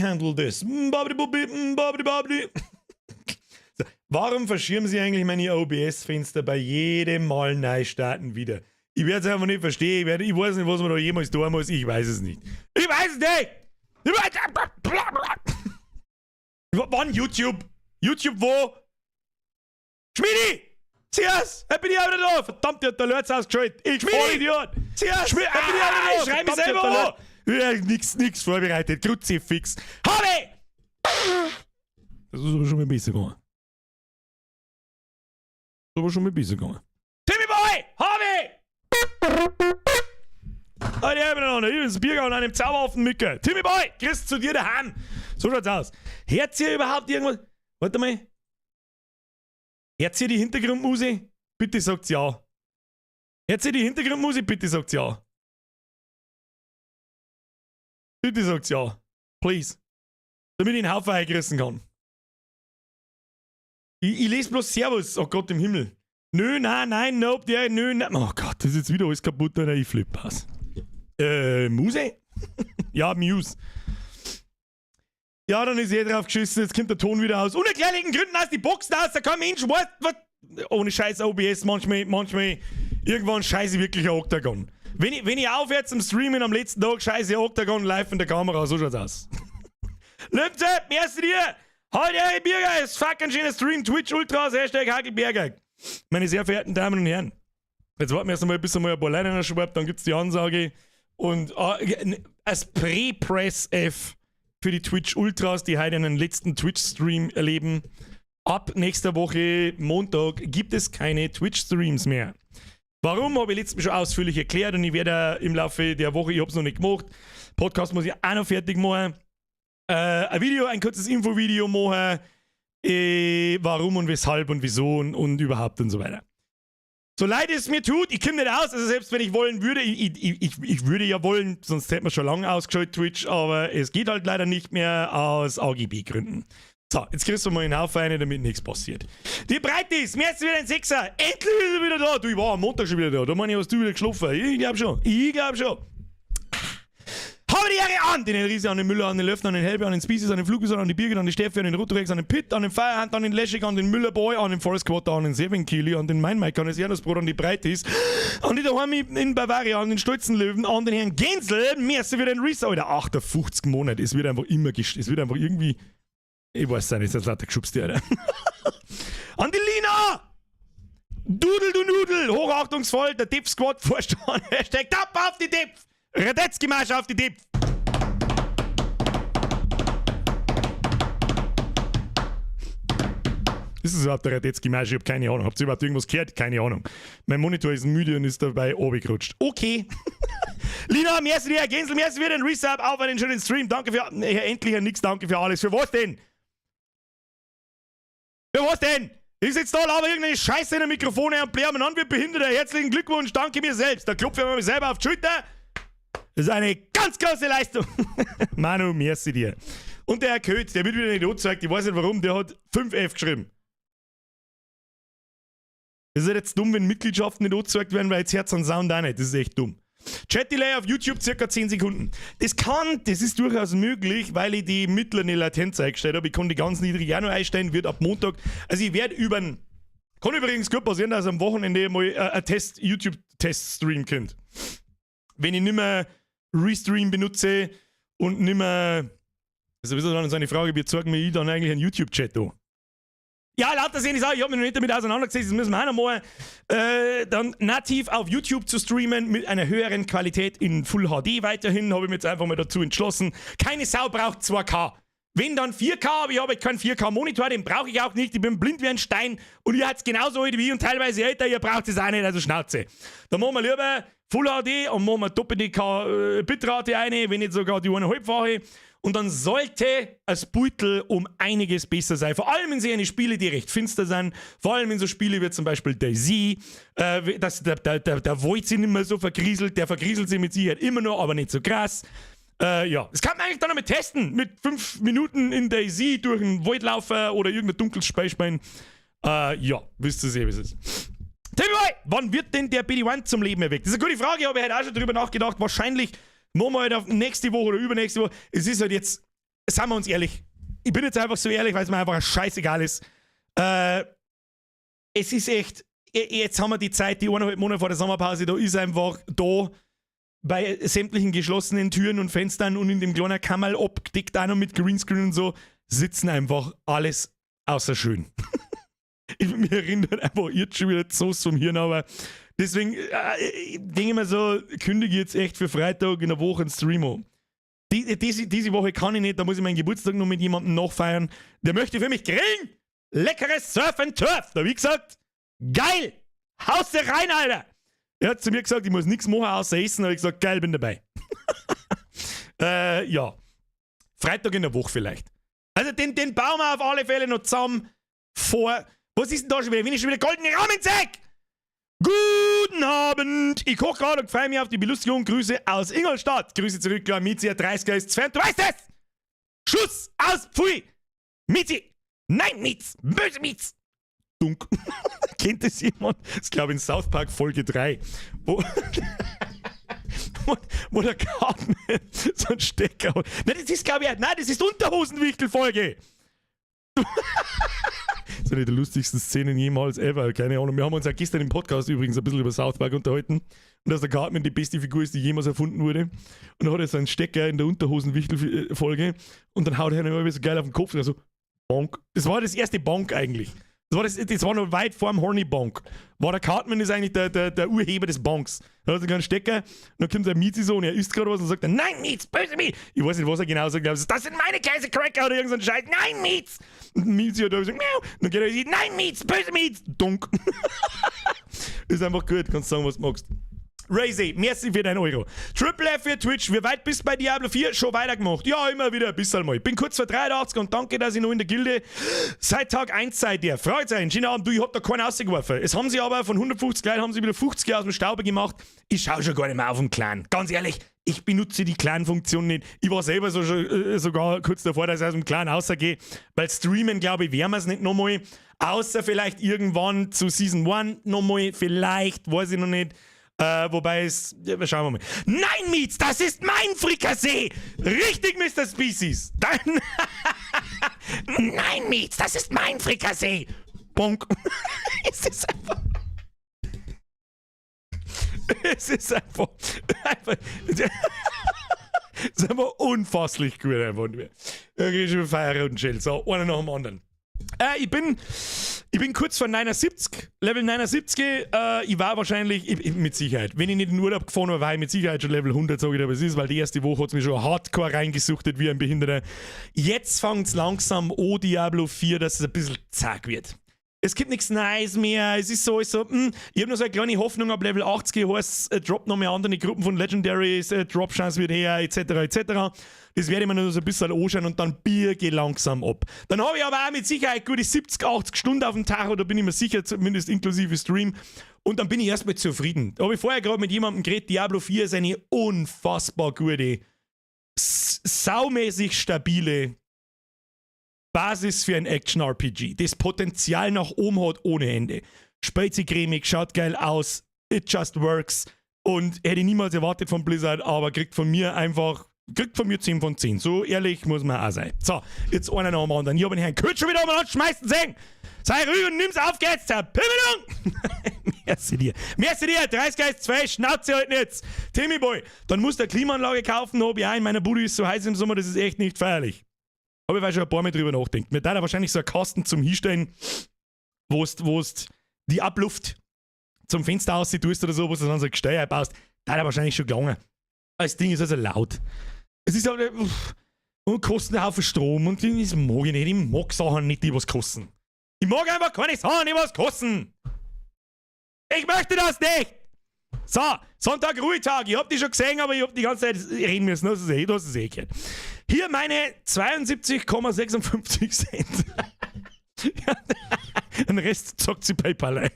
Handle this. Babidi babidi babidi. So, warum verschieben sie eigentlich meine OBS-Fenster bei jedem Mal neu starten wieder? Ich werde es einfach nicht verstehen. Ich weiß nicht, was man da jemals tun muss. Ich weiß es nicht. Ich weiß es nicht! Ich weiß. Wann YouTube? YouTube wo? Schmidi! Servus! Heute bin ich auch wieder da! Verdammt, ich hab der Lörz ausgeschaltet. Ich Vollidiot! Servus! Schmidi! Heute bin ich auch wieder da! Schrei mich selber an! Ja, nix vorbereitet. Kruzifix. Habe! Das ist aber schon mal besser gegangen. Das ist aber schon mal besser gegangen. Timmy Boy! Habe! Alter, ich bin noch nicht ins Bier und einem Zauberhaufen Micke. Timmy Boy, kriegst zu dir daheim. So schaut's aus. Hört ihr überhaupt irgendwas? Warte mal. Hört ihr die Hintergrundmusik? Bitte sagt's ja. Hört ihr die Hintergrundmusik? Bitte sagt's ja. Bitte sagt's ja. Please. Damit ich einen Haufen eingerissen kann. Ich lese bloß Servus, oh Gott im Himmel. Nö, nein, nein, nope, der, nö, nein. Oh Gott, das ist jetzt wieder alles kaputt, Alter. Ich flipp aus. Muse? Ja, Muse. Ja, dann ist eh drauf geschissen, jetzt kommt der Ton wieder aus unerklärlichen Gründen aus die Boxen aus, da kein Mensch weiß, was. Ohne Scheiß OBS, manchmal, irgendwann scheiße ich wirklich ein Oktagon. Wenn ich aufhöre zum Streamen am letzten Tag, scheiße Oktagon live in der Kamera, so schaut's aus. Löpze, merci dir! Heute, hey, Bürger, ist fucking schöner Stream, Twitch Ultras, #Hagelberger. Meine sehr verehrten Damen und Herren, jetzt warten wir erst einmal, bis einmal ein paar Leute schwappt, dann gibt's die Ansage. Und als Pre-Press F für die Twitch Ultras, die heute einen letzten Twitch-Stream erleben. Ab nächster Woche Montag gibt es keine Twitch-Streams mehr. Warum, habe ich letztes Mal schon ausführlich erklärt und ich werde im Laufe der Woche, ich habe es noch nicht gemacht, Podcast muss ich auch noch fertig machen, ein Video, ein kurzes Infovideo machen, warum und weshalb und wieso und überhaupt und so weiter. So leid es mir tut, ich komme nicht aus, also selbst wenn ich wollen würde, ich würde ja wollen, sonst hätte man schon lange ausgeschaltet Twitch, aber es geht halt leider nicht mehr aus AGB-Gründen. So, jetzt kriegst du mal einen Haufen rein, damit nichts passiert. Die Breite ist, mir ist wieder ein Sechser. Endlich ist er wieder da. Du, ich war am Montag schon wieder da. Da meine ich, hast du wieder geschlafen. Ich glaub schon. Ich glaub schon. Habe die Ehre an den Riese, an den Müller, an den Löffner, an den Helbe, an den Species, an den Flugbesonnen, an die Birgit, an die Steffi, an den Rotorex, an den Pitt, an den Firehand, an den Leschig, an den Müllerboy, an den Forest Quarter, an den Seven Kili, an den Mainmike, an das Erdnussbrot, an die Breitis, an die daheim in Bavaria, an den stolzen Löwen, an den Herrn Gensel, merci für den Reese, Alter, 58 Monate, es wird einfach immer, es wird einfach irgendwie, ich weiß es nicht, das ist lauter geschubst, Alter. An die Lina! Dudel, du Nudel! Hochachtungsvoll, der Dip Squad Vorstand. #Tap auf die Dip! Radetzky Marsch auf die Dip! Ist es überhaupt der Radetzky Marsch? Ich hab keine Ahnung. Habt ihr überhaupt irgendwas gehört? Keine Ahnung. Mein Monitor ist müde und ist dabei runtergerutscht. Okay. Lina, merci dir, Herr Gensel, merci für den Resub auf einen schönen Stream. Danke für, endlich nix, danke für alles. Für was denn? Für was denn? Ich sitze da, laber irgendeine Scheiße in den Mikrofone und blär an wie Behinderter. Herzlichen Glückwunsch, danke mir selbst. Da klopfe ich mir selber auf die Schulter. Das ist eine ganz große Leistung. Manu, merci dir. Und der Herr Köth, der wird wieder nicht angezeigt, ich weiß nicht warum, der hat 5F geschrieben. Das ist halt jetzt dumm, wenn Mitgliedschaften nicht angezeigt werden, weil jetzt Herz und Sound auch nicht. Das ist echt dumm. Chat Delay auf YouTube circa 10 Sekunden. Das ist durchaus möglich, weil ich die mittlere Latenz eingestellt habe. Ich kann die ganz niedrig auch noch einstellen, wird ab Montag. Also ich werde über kann übrigens gut passieren, dass am Wochenende mal ein Test, YouTube-Test-Stream kommt. Wenn ich nicht mehr Restream benutze und nicht mehr. Also, ist dann so eine Frage, wie zeigen mir ich dann eigentlich einen YouTube-Chat da? Ja, lauter sehen, ich sage, ich habe mich noch nicht damit auseinandergesetzt, das müssen wir auch noch mal dann nativ auf YouTube zu streamen mit einer höheren Qualität in Full HD weiterhin, habe ich mich jetzt einfach mal dazu entschlossen. Keine Sau braucht 2K. Wenn dann 4K, aber ich habe keinen 4K-Monitor, den brauche ich auch nicht. Ich bin blind wie ein Stein und ihr habt es genauso alt wie ich und teilweise älter, ihr braucht es auch nicht, also Schnauze. Da machen wir lieber Full HD und machen wir doppelte K Bitrate eine, wenn nicht sogar die 1,5-fache. Und dann sollte das Beutel um einiges besser sein. Vor allem in so eine Spiele, die recht finster sind. Vor allem in so Spiele wie zum Beispiel DayZ. Der Wald sich nicht mehr so vergrieselt. Der vergrieselt sich mit Sicherheit immer noch, aber nicht so krass. Ja, das kann man eigentlich dann noch mit testen. Mit 5 Minuten in DayZ durch einen Wald laufen oder irgendein dunkles Spiel spielen. Ja, wisst ihr sehr, wie es ist. Timmy Boy, wann wird denn der BD1 zum Leben erweckt? Das ist eine gute Frage, habe ich heute auch schon drüber nachgedacht. Wahrscheinlich machen wir halt auf nächste Woche oder übernächste Woche. Es ist halt jetzt Seien wir uns ehrlich. Ich bin jetzt einfach so ehrlich, weil es mir einfach scheißegal ist. Es ist echt, jetzt haben wir die Zeit, die 1,5 Monate vor der Sommerpause, da ist einfach da bei sämtlichen geschlossenen Türen und Fenstern und in dem kleinen Kammerl abgedeckt auch noch mit Greenscreen und so, sitzen einfach alles außer schön. Mir rinnt einfach jetzt schon wieder d'Soß vom Hirn, aber deswegen denke ich mir so, kündige ich jetzt echt für Freitag in der Woche einen Stream an. Diese Woche kann ich nicht, da muss ich meinen Geburtstag noch mit jemandem nachfeiern. Der möchte für mich grillen! Leckeres Surf and Turf! Da hab ich gesagt, geil! Haust du rein, Alter! Er hat zu mir gesagt, ich muss nichts machen außer essen. Da hab ich gesagt, geil, bin dabei. Ja. Freitag in der Woche vielleicht. Also den bauen wir auf alle Fälle noch zusammen vor. Was ist denn da schon wieder? Bin ich schon wieder goldene Rahmensack? Guten Abend! Ich koche gerade und freue mich auf die Belustigung. Grüße aus Ingolstadt. Grüße zurück, ja, Mizi, 30er ist fern. Du weißt es! Schluss! Aus! Pfui! Mizi! Nein, Miz! Böse Miz! Dunk. Kennt das jemand? Das ist, glaube ich, in South Park Folge 3, wo der Cartman so einen Stecker hat. Nein, das ist, glaube ich, nein, das ist Unterhosenwichtel-Folge. Das ist eine der lustigsten Szenen jemals ever. Keine Ahnung. Wir haben uns ja gestern im Podcast übrigens ein bisschen über South Park unterhalten. Und dass der Cartman die beste Figur ist, die jemals erfunden wurde. Und dann hat er so einen Stecker in der Unterhosenwichtel-Folge. Und dann haut er ihn immer so geil auf den Kopf. Und er so, Bonk. Das war das erste Bonk eigentlich. Das war noch weit vor dem Horny Bonk. War der Cartman ist eigentlich der Urheber des Bonks. Da hat er einen Stecker, und dann kommt der Miezi so und er isst gerade was und sagt dann, nein, Miez, böse Miez. Ich weiß nicht, was er genau sagt, aber das sind meine Käsecracker oder irgend so ein Scheiß. Nein, Miez. Und Miezi hat gesagt, miau. Und dann geht er, nein, Miez, böse Miez. Dunk. Ist einfach gut, kannst sagen, was du magst. Razy, merci für dein Euro. Triple F für Twitch, wie weit bist du bei Diablo 4? Schon weitergemacht? Ja, immer wieder ein bisschen mal. Bin kurz vor 83 und danke, dass ich noch in der Gilde seit Tag 1 seid ihr. Fragezeichen, schönen Abend, du, ich hab da keinen rausgeworfen. Es haben sie aber von 150 Leuten haben sie wieder 50 aus dem Staube gemacht. Ich schau schon gar nicht mehr auf den Clan. Ganz ehrlich, ich benutze die Clan-Funktion nicht. Ich war selber so schon, sogar kurz davor, dass ich aus dem Clan rausgehe, weil streamen, glaube ich, werden wir es nicht nochmal. Außer vielleicht irgendwann zu Season 1 nochmal, vielleicht, weiß ich noch nicht. Wobei es, ja, schauen wir mal. Nein, Mietz, das ist mein Frikassee! Richtig, Mr. Species! Dein Nein, Mietz, das ist mein Frikassee! Bonk. Es ist einfach. Es ist einfach unfasslich gut einfach. Okay, schon feiern und chill. So, einer nach dem anderen. Ich bin kurz vor 79, Level 79. Ich war wahrscheinlich, mit Sicherheit, wenn ich nicht in den Urlaub gefahren war, war ich mit Sicherheit schon Level 100, sage ich dir, was ist, weil die erste Woche hat es mich schon hardcore reingesuchtet wie ein Behinderter. Jetzt fängt es langsam an, Diablo 4, dass es ein bisschen zag wird. Es gibt nichts Neues mehr. Es ist so, ich habe noch so eine kleine Hoffnung, ab Level 80 heißt es, droppt noch mehr andere Gruppen von Legendaries, Drop Chance wird her, etc., etc. Das werde ich mir noch so ein bisschen anschauen und dann birge langsam ab. Dann habe ich aber auch mit Sicherheit gute 70, 80 Stunden auf dem Tacho, da bin ich mir sicher, zumindest inklusive Stream. Und dann bin ich erstmal zufrieden. Da habe ich vorher gerade mit jemandem geredet, Diablo 4 ist eine unfassbar gute, saumäßig stabile Basis für ein Action-RPG, das Potenzial nach oben hat ohne Ende. Spielt sich cremig, schaut geil aus, it just works und hätte ich niemals erwartet von Blizzard, aber kriegt von mir 10 von 10. So ehrlich muss man auch sein. So, jetzt einer nach dem anderen. Ich habe den Herrn Kurt schon wieder umeinander schmeißen sehen. Sei ruhig und nimm's auf geht's, Zerpimmelung! Merci dir. Merci dir, 30 Geist 2, Schnauze halten jetzt. Timmy Boy, dann musst du eine Klimaanlage kaufen, hab ich auch in meiner Bude ist so heiß im Sommer, das ist echt nicht feierlich. Habe ich schon ein paar Mal drüber nachdenkt. Mir da wahrscheinlich so ein Kasten zum Hinstellen, wo du die Abluft zum Fenster aussieht, tust oder so, wo du dann so ein Gestell einbaust. Da hat er wahrscheinlich schon gegangen. Das Ding ist also laut. Es ist aber. Und kostet einen Haufen Strom und das mag ich nicht. Ich mag Sachen nicht, die was kosten. Ich mag einfach keine Sachen, die was kosten. Ich möchte das nicht! So, Sonntag Ruhetag. Ich hab die schon gesehen, aber ich hab die ganze Zeit reden müssen. Du hast es eh gehört. Hier meine 72,56 Cent. Den Rest zockt sie PayPal ein.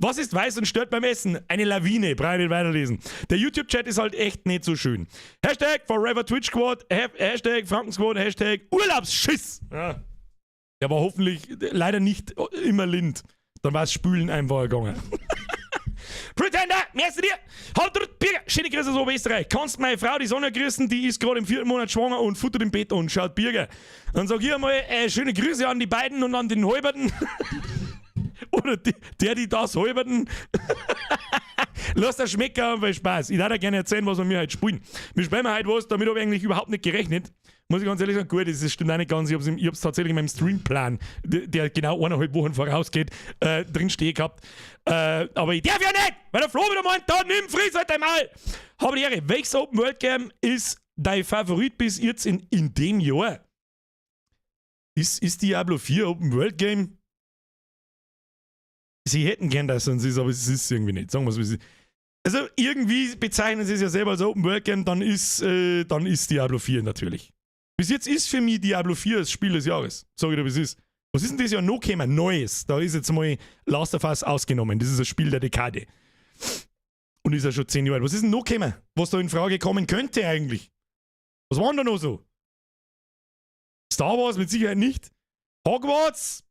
Was ist weiß und stört beim Essen? Eine Lawine. Brauche ich nicht weiterlesen. Der YouTube-Chat ist halt echt nicht so schön. #ForeverTwitchSquad, #FrankenSquad, #Urlaubsschiss. Ja. Der war hoffentlich leider nicht immer Lindt. Dann war es Spülen einfach gegangen. Pretender, merci dir. Halt Birger, schöne Grüße aus Oberösterreich. Kannst meine Frau, die Sonja, grüßen, die ist gerade im vierten Monat schwanger und futtert im Bett und schaut Birger. Dann sag ich einmal, schöne Grüße an die beiden und an den Halberten. Oder die, der, die das Halberten. Lass das schmecken und viel Spaß. Ich würde gerne erzählen, was wir mir heute spielen. Wir spielen heute was, damit habe ich eigentlich überhaupt nicht gerechnet. Muss ich ganz ehrlich sagen, gut, das stimmt auch nicht ganz. Ich hab's tatsächlich in meinem Streamplan, der genau 1,5 Wochen vorausgeht, drin stehen gehabt. Aber ich darf ja nicht, weil der Flo wieder meint, da nimm, friss halt einmal. Habe die Ehre, welches Open World Game ist dein Favorit bis jetzt in dem Jahr? Ist Diablo 4 Open World Game? Sie hätten gern, dass es ist, aber es ist irgendwie nicht. Sagen wir es, wie es ist. Also irgendwie bezeichnen sie es ja selber als Open World Game, dann ist Diablo 4 natürlich. Bis jetzt ist für mich Diablo 4 das Spiel des Jahres. Sag ich dir, wie es ist. Was ist denn das Jahr noch gekommen? Neues. Da ist jetzt mal Last of Us ausgenommen. Das ist ein Spiel der Dekade. Und ist ja schon 10 Jahre alt. Was ist denn noch gekommen, was da in Frage kommen könnte eigentlich? Was war denn da noch so? Star Wars mit Sicherheit nicht. Hogwarts?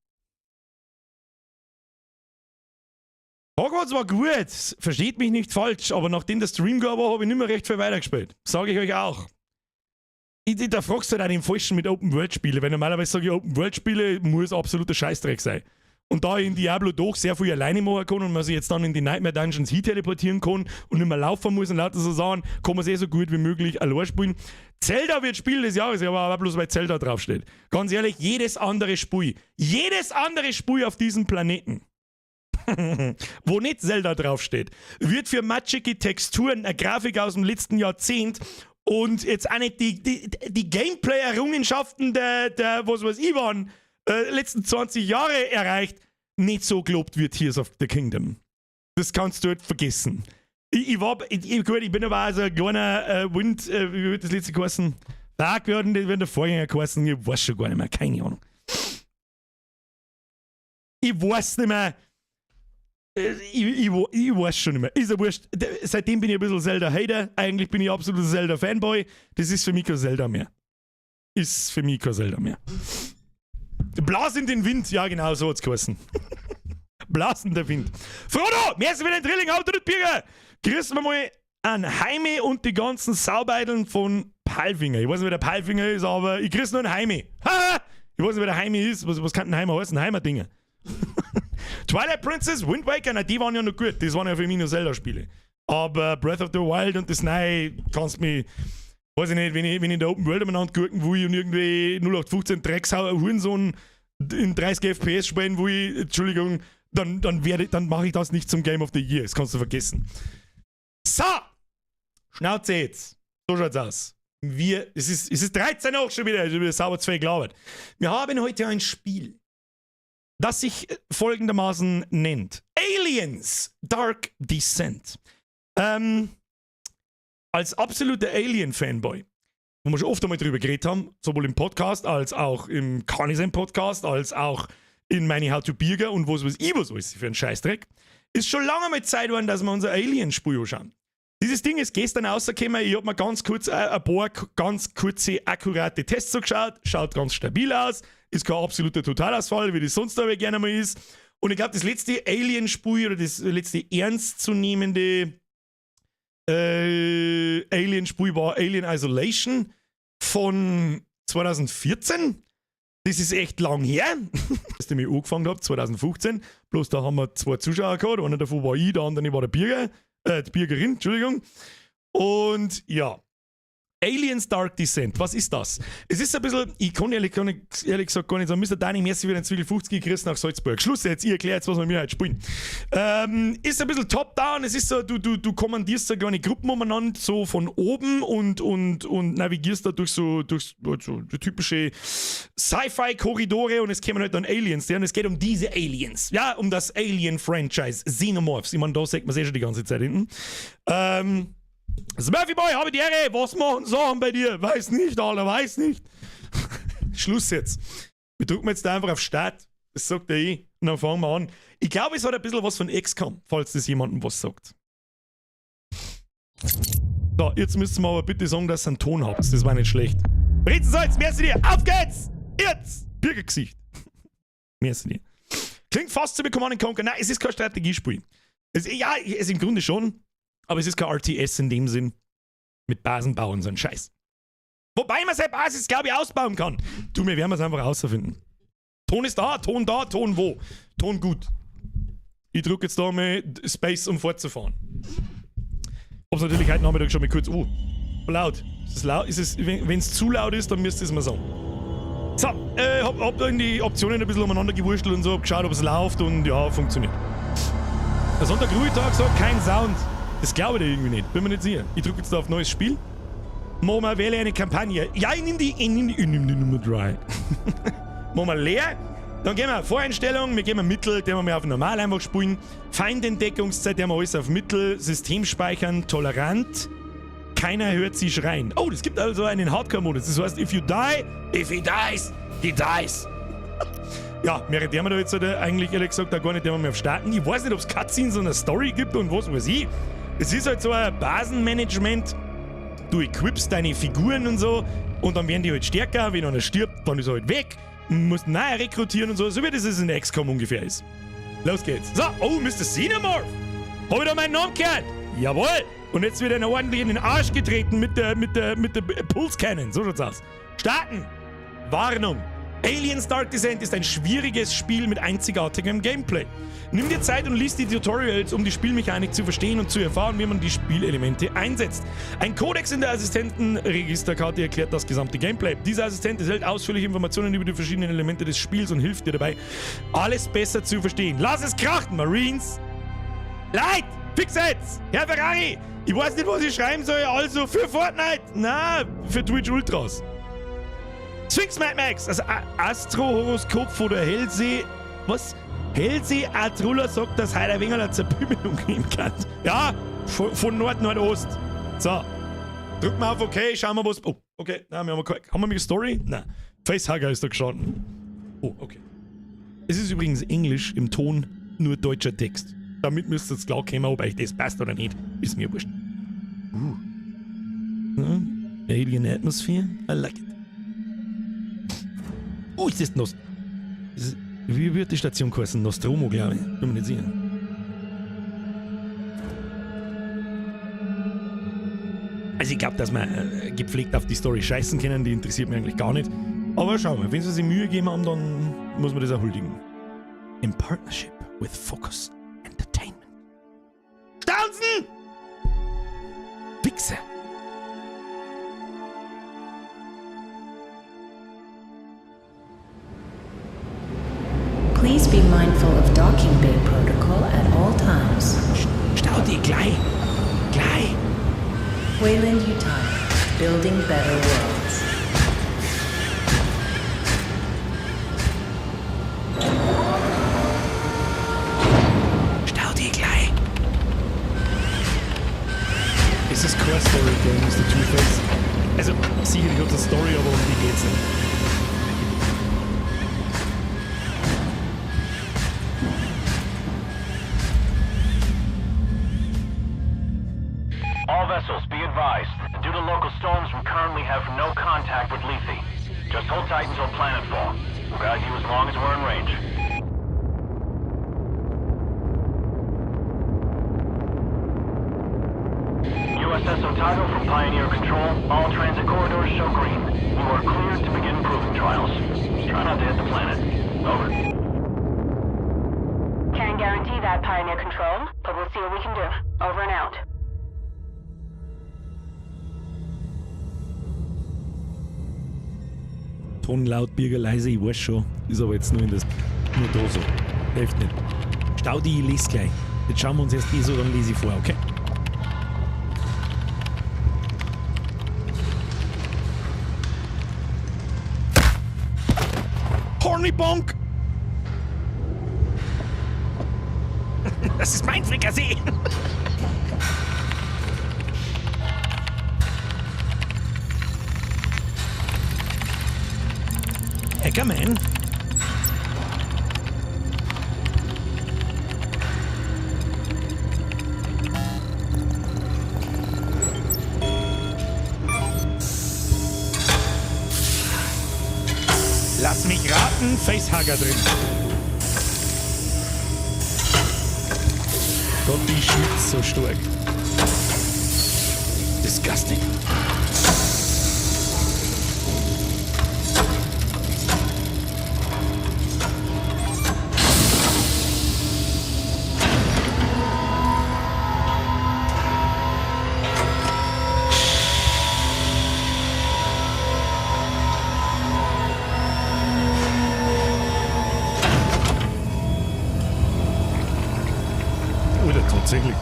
Hogwarts war gut, versteht mich nicht falsch, aber nachdem der Stream war, habe ich nicht mehr recht viel weitergespielt. Sage ich euch auch. Da fragst du halt auch den Falschen mit Open-World-Spiele, weil normalerweise sage ich, Open-World-Spiele muss absoluter Scheißdreck sein. Und da ich in Diablo doch sehr viel alleine machen kann und man sich jetzt dann in die Nightmare Dungeons hin teleportieren kann und nicht mehr laufen muss und lauter so Sachen, kann man es eh so gut wie möglich allein spielen. Zelda wird Spiel des Jahres, aber auch bloß, weil Zelda draufsteht. Ganz ehrlich, jedes andere Spiel auf diesem Planeten, wo nicht Zelda draufsteht, wird für matschige Texturen, eine Grafik aus dem letzten Jahrzehnt und jetzt auch nicht die Gameplay-Errungenschaften der, was weiß ich waren, letzten 20 Jahre erreicht, nicht so gelobt wie Tears of the Kingdom. Das kannst du halt vergessen. Ich war, ich, gut, ich bin aber auch so ein kleiner Wind, wie wird das letzte geheißen? Fuck, wie hat der Vorgänger geheißen? Ich weiß schon gar nicht mehr, keine Ahnung. Ich weiß nicht mehr. Ich weiß schon nicht mehr. Ist ja wurscht. Seitdem bin ich ein bisschen Zelda-Hater. Eigentlich bin ich absoluter Zelda-Fanboy. Das ist für mich kein Zelda mehr. Ist für mich kein Zelda mehr. Blas in den Wind, ja genau, so hat's geheißen. Blasen der Wind. Frodo, merci für den Drilling, haut Birger. Grüßen wir mal an Heime und die ganzen Saubeideln von Palfinger. Ich weiß nicht, wer der Palfinger ist, aber ich grüße nur einen Heime. Ha! Ich weiß nicht, wer der Heime ist. Was kann denn Heimer heißen? Heimerdinger. Twilight Princess, Wind Waker, na, die waren ja noch gut. Das waren ja für mich nur Zelda-Spiele. Aber Breath of the Wild und das Neue kannst mich, weiß ich nicht, wenn ich in der Open World umeinander gurken will und irgendwie 0815 Drecksau Hurensohn in 30 FPS spielen will, Entschuldigung, dann mache ich das nicht zum Game of the Year. Das kannst du vergessen. So! Schnauze jetzt. So schaut's aus. Es ist 13 auch schon wieder sauber zwei gelabert. Wir haben heute ein Spiel, das sich folgendermaßen nennt: Aliens Dark Descent. Als absoluter Alien-Fanboy, wo wir schon oft einmal drüber geredet haben, sowohl im Podcast als auch im Carnisem Podcast, als auch in meine How to Birger und was weiß ich was alles für ein Scheißdreck, ist schon lange mal Zeit geworden, dass wir unser Alien-Spiel anschauen. Dieses Ding ist gestern rausgekommen. Ich habe mir ganz kurz ein paar ganz kurze, akkurate Tests so geschaut. Schaut ganz stabil aus. Ist kein absoluter Totalausfall, wie das sonst aber gerne mal ist. Und ich glaube, das letzte Alien-Spiel oder das letzte ernstzunehmende Alien-Spiel war Alien Isolation von 2014. Das ist echt lang her, dass ich mich angefangen habe, 2015. Bloß da haben wir zwei Zuschauer gehabt. Einer davon war ich, der andere war der Birger, die Birgerin, Entschuldigung. Und ja, Aliens Dark Descent, was ist das? Es ist ein bisschen, ich kann ehrlich gesagt gar nicht sagen, Mr. Danny, merci für den Zwiegel 50 Chris nach Salzburg. Schluss jetzt, ich erkläre jetzt, was wir mir heute spielen. Ist ein bisschen top-down, es ist so, du kommandierst so kleine Gruppen umeinander, so von oben und navigierst da durch so typische Sci-Fi-Korridore und es kommen halt dann Aliens, ja, und es geht um diese Aliens, ja, um das Alien-Franchise, Xenomorphs. Ich meine, da sagt man es eh schon die ganze Zeit hinten. Smurfy Boy, habe die Ehre, was machen Sachen bei dir? Weiß nicht, Alter, weiß nicht. Schluss jetzt. Wir drücken jetzt da einfach auf Start. Das sagt er eh. Und dann fangen wir an. Ich glaube, es hat ein bisschen was von XCOM, falls das jemandem was sagt. So, jetzt müsst ihr mir aber bitte sagen, dass ihr einen Ton habt. Das war nicht schlecht. Brezensalz, merci dir. Auf geht's! Jetzt! Birgergesicht. Merci dir. Klingt fast so wie Command Conquer. Nein, es ist kein Strategiespiel. Es, ja, es im Grunde schon, aber es ist kein RTS in dem Sinn. Mit Basenbau und so ein Scheiß. Wobei man seine Basis, glaube ich, ausbauen kann. Du, wir werden es einfach rausfinden. Ton ist da, Ton da, Ton wo? Ton gut. Ich drücke jetzt da mal Space, um fortzufahren. Hab's natürlich heute Nachmittag schon mal kurz. Oh, laut. Ist es laut? Ist es, wenn es zu laut ist, dann müsst ihr es mir sagen. So, hab da in die Optionen ein bisschen umeinander gewurschtelt und so, hab geschaut, ob es läuft und ja, funktioniert. Der Sonntag Ruhetag sagt kein Sound. Das glaube ich dir irgendwie nicht. Bin mir nicht sicher. Ich drücke jetzt da auf neues Spiel. Machen wir, wähle eine Kampagne. Ja, ich nehm die Nummer 3. Machen wir leer. Dann gehen wir Voreinstellungen, wir gehen Mittel, den wir auf normal einfach spielen. Feindentdeckungszeit, den wir alles auf Mittel, System speichern, tolerant. Keiner hört sie schreien. Oh, es gibt also einen Hardcore-Modus. Das heißt, if you die, if he dies, he dies. Ja, mehr werden wir da jetzt halt eigentlich ehrlich gesagt auch gar nicht mehr auf starten. Ich weiß nicht, ob es Cutscenes und eine Story gibt und was weiß ich. Es ist halt so ein Basenmanagement. Du equipst deine Figuren und so und dann werden die halt stärker. Wenn einer stirbt, dann ist er halt weg. Du musst neu rekrutieren und so, so wie das in der XCOM ungefähr ist. Los geht's. So, oh, Mr. Xenomorph. Hab ich da meinen Namen gehört? Jawohl. Und jetzt wird einer ordentlich in den Arsch getreten mit der Pulse Cannon. So schaut's aus. Starten. Warnung. Aliens Dark Descent ist ein schwieriges Spiel mit einzigartigem Gameplay. Nimm dir Zeit und lies die Tutorials, um die Spielmechanik zu verstehen und zu erfahren, wie man die Spielelemente einsetzt. Ein Kodex in der Assistentenregisterkarte erklärt das gesamte Gameplay. Dieser Assistent enthält ausführliche Informationen über die verschiedenen Elemente des Spiels und hilft dir dabei, alles besser zu verstehen. Lass es krachen, Marines! Leid! Fix jetzt! Herr Ferrari! Ich weiß nicht, was ich schreiben soll, also für Fortnite! Na, für Twitch Ultras. Sphinx Mad Max, also Astro-Horoskop von der Hellsee. Was? Hellsee Atrulla sagt, dass heute ein wenig eine Zerbümmelung geben kann. Ja, von Nord-Nordost. So. Drücken wir auf OK, schauen wir was. Oh, okay. Nein, wir haben keine. Haben wir eine Story? Nein. Facehugger ist da gestanden. Oh, okay. Es ist übrigens Englisch im Ton, nur deutscher Text. Damit müsst ihr jetzt klar kommen, ob euch das passt oder nicht. Ist mir wurscht. Alien Atmosphere? I like it. Oh, ist das Nost... Wie wird die Station heißen? Nostromo, glaube ich. Bin mir nicht sicher. Also ich glaube, dass wir gepflegt auf die Story scheißen können, die interessiert mich eigentlich gar nicht. Aber schauen wir, wenn sie sich Mühe gegeben haben, dann muss man das auch huldigen. In partnership with Focus Entertainment. Staunzen! Wichser! Please be mindful of docking bay protocol at all times. Stau dich gleich! Gleich! Weyland Yutani, building better worlds. Stau dich gleich! Es ist kein Story-Game, Mr. Two-Face. Also, sicherlich hat es eine Story, aber um die geht's nicht. All vessels, be advised. Due to local storms, we currently have no contact with Lethe. Just hold tight until planetfall. We'll guide you as long as we're in range. USS Otago from Pioneer Control. All transit corridors show green. You are cleared to begin proving trials. Try not to hit the planet. Over. Can't guarantee that, Pioneer Control, but we'll see what we can do. Over and out. Ton laut, Birger leise, ich weiß schon. Ist aber jetzt nur in das. Nur da so. Hilft nicht. Stau die, ich lese gleich. Jetzt schauen wir uns erst die so, dann lese ich vor, okay? Horny Bonk! Das ist mein Frikassee! Hackerman? Lass mich raten, Facehugger drin. Gott, ich schwitze so stark. Disgusting. Oder tatsächlich.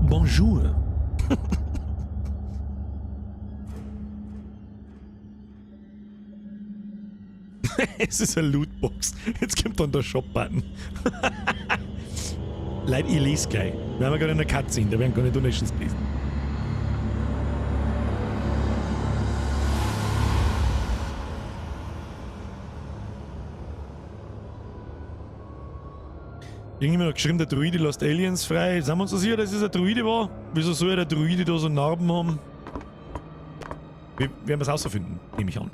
Bonjour. Es ist eine Lootbox. Jetzt kommt dann der Shop-Button. Leute, ich lese gleich. Wir haben ja gerade eine Cutscene, da werden keine Donations gelesen. Irgendjemand hat geschrieben, der Druide lässt Aliens frei. Sind wir uns da sicher, dass es ein Druide war? Wieso soll der Druide da so Narben haben? Wir werden es herausfinden, nehme ich an.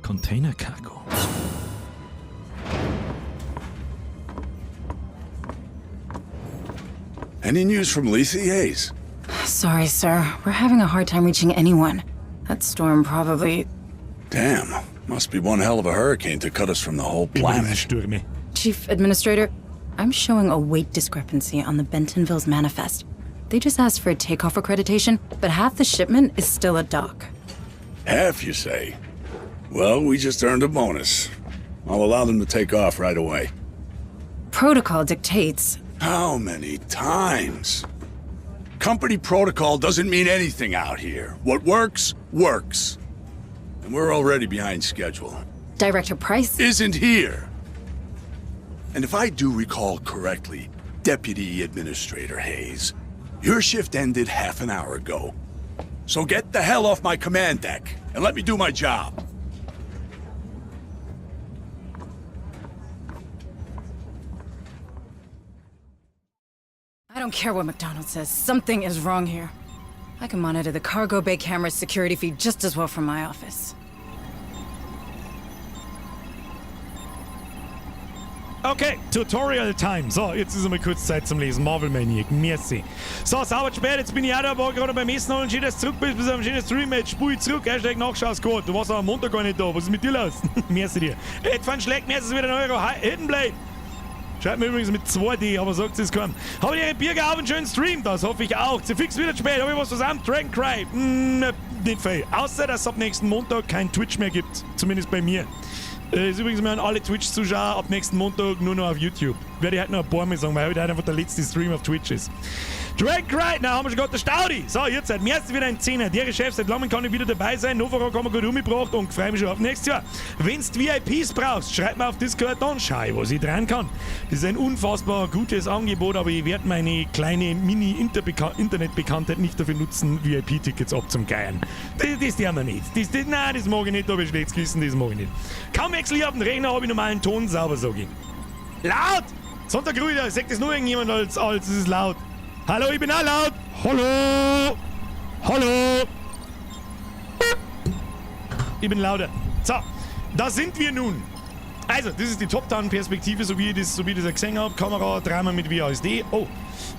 Container Cargo. Any news from Lethe Hayes? Sorry, sir. We're having a hard time reaching anyone. That storm probably. Damn, must be one hell of a hurricane to cut us from the whole Immer diese planet. Stürme. Chief Administrator, I'm showing a weight discrepancy on the Bentonville's manifest. They just asked for a takeoff accreditation, but half the shipment is still at dock. Half, you say? Well, we just earned a bonus. I'll allow them to take off right away. Protocol dictates. How many times? Company protocol doesn't mean anything out here. What works, works. And we're already behind schedule. Director Price? Isn't here. And if I do recall correctly, Deputy Administrator Hayes, your shift ended half an hour ago. So get the hell off my command deck and let me do my job. I don't care what McDonald says. Something is wrong here. I can monitor the cargo bay camera's security feed just as well from my office. Okay, Tutorial Time. So, jetzt ist einmal kurz Zeit zum Lesen. Marvel Maniac, merci. So, sauber spät, jetzt bin ich auch da, war gerade beim Essen holen. Schön, dass du zurück bist, bis am schönen Stream. Jetzt spul ich zurück. Hashtag Nachschauscode. Du warst am Montag gar nicht da. Was ist mit dir los? Merci dir. Ed van Schleck, merci wieder ein Euro. Hidden Blade. Schreibt mir übrigens mit 2D, aber sagt es kaum. Habe ich einen Bierger auf einen schönen Stream, das hoffe ich auch. Zu fix wieder spät, habe ich was zusammen? Dragon Cry. Nicht viel. Außer, dass es ab nächsten Montag kein Twitch mehr gibt. Zumindest bei mir. Ist übrigens mal an alle Twitch-Zuschauer ab nächsten Montag nur noch auf YouTube. Werde ich heute noch ein paar Mal sagen, weil heute einfach der letzte Stream auf Twitch ist. Drag Cry, na haben wir schon gerade der Staudi. So, jetzt seit März wieder ein Zehner. Der Chef, seit langem kann ich wieder dabei sein. Novara haben wir gut umgebracht und freue mich schon auf nächstes Jahr. Wenn's du VIPs brauchst, schreib mir auf Discord, dann schau ich, was ich dran kann. Das ist ein unfassbar gutes Angebot, aber ich werde meine kleine Mini-Internetbekanntheit nicht dafür nutzen, VIP-Tickets abzugeiern. Das tun wir nicht. Nein, das mag ich nicht, da hab ich schlechtes Gewissen, das mag ich nicht. Kaum wechsle ich auf den Rechner, hab ich normalen Ton sauber, sag ich. Laut! Sonntag ruhig, sagt das nur irgendjemand als es ist laut. Hallo, ich bin auch laut. Hallo! Hallo! Ich bin lauter. So, da sind wir nun. Also, das ist die Top-Down-Perspektive, so wie ich das gesehen hab. Kamera dreimal mit WASD. Oh,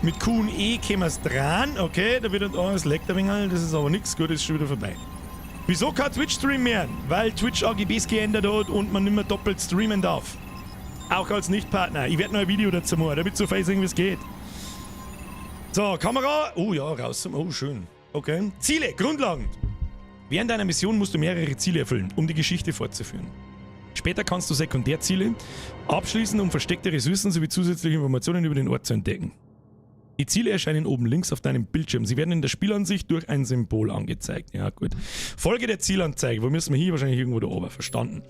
mit Q und E können wir's dran. Okay, da wird, oh, es leckt ein wenig. Das ist aber nix. Gut, ist schon wieder vorbei. Wieso kein Twitch-Stream mehr? Weil Twitch AGBs geändert hat und man nicht mehr doppelt streamen darf. Auch als Nicht-Partner. Ich werde noch ein Video dazu machen, damit so viel sehen, wie es geht. So, Kamera. Oh ja, raus. Oh, schön. Okay. Ziele, Grundlagen. Während deiner Mission musst du mehrere Ziele erfüllen, um die Geschichte fortzuführen. Später kannst du Sekundärziele abschließen, um versteckte Ressourcen sowie zusätzliche Informationen über den Ort zu entdecken. Die Ziele erscheinen oben links auf deinem Bildschirm. Sie werden in der Spielansicht durch ein Symbol angezeigt. Ja, gut. Folge der Zielanzeige. Wo müssen wir hier? Wahrscheinlich irgendwo da oben. Verstanden.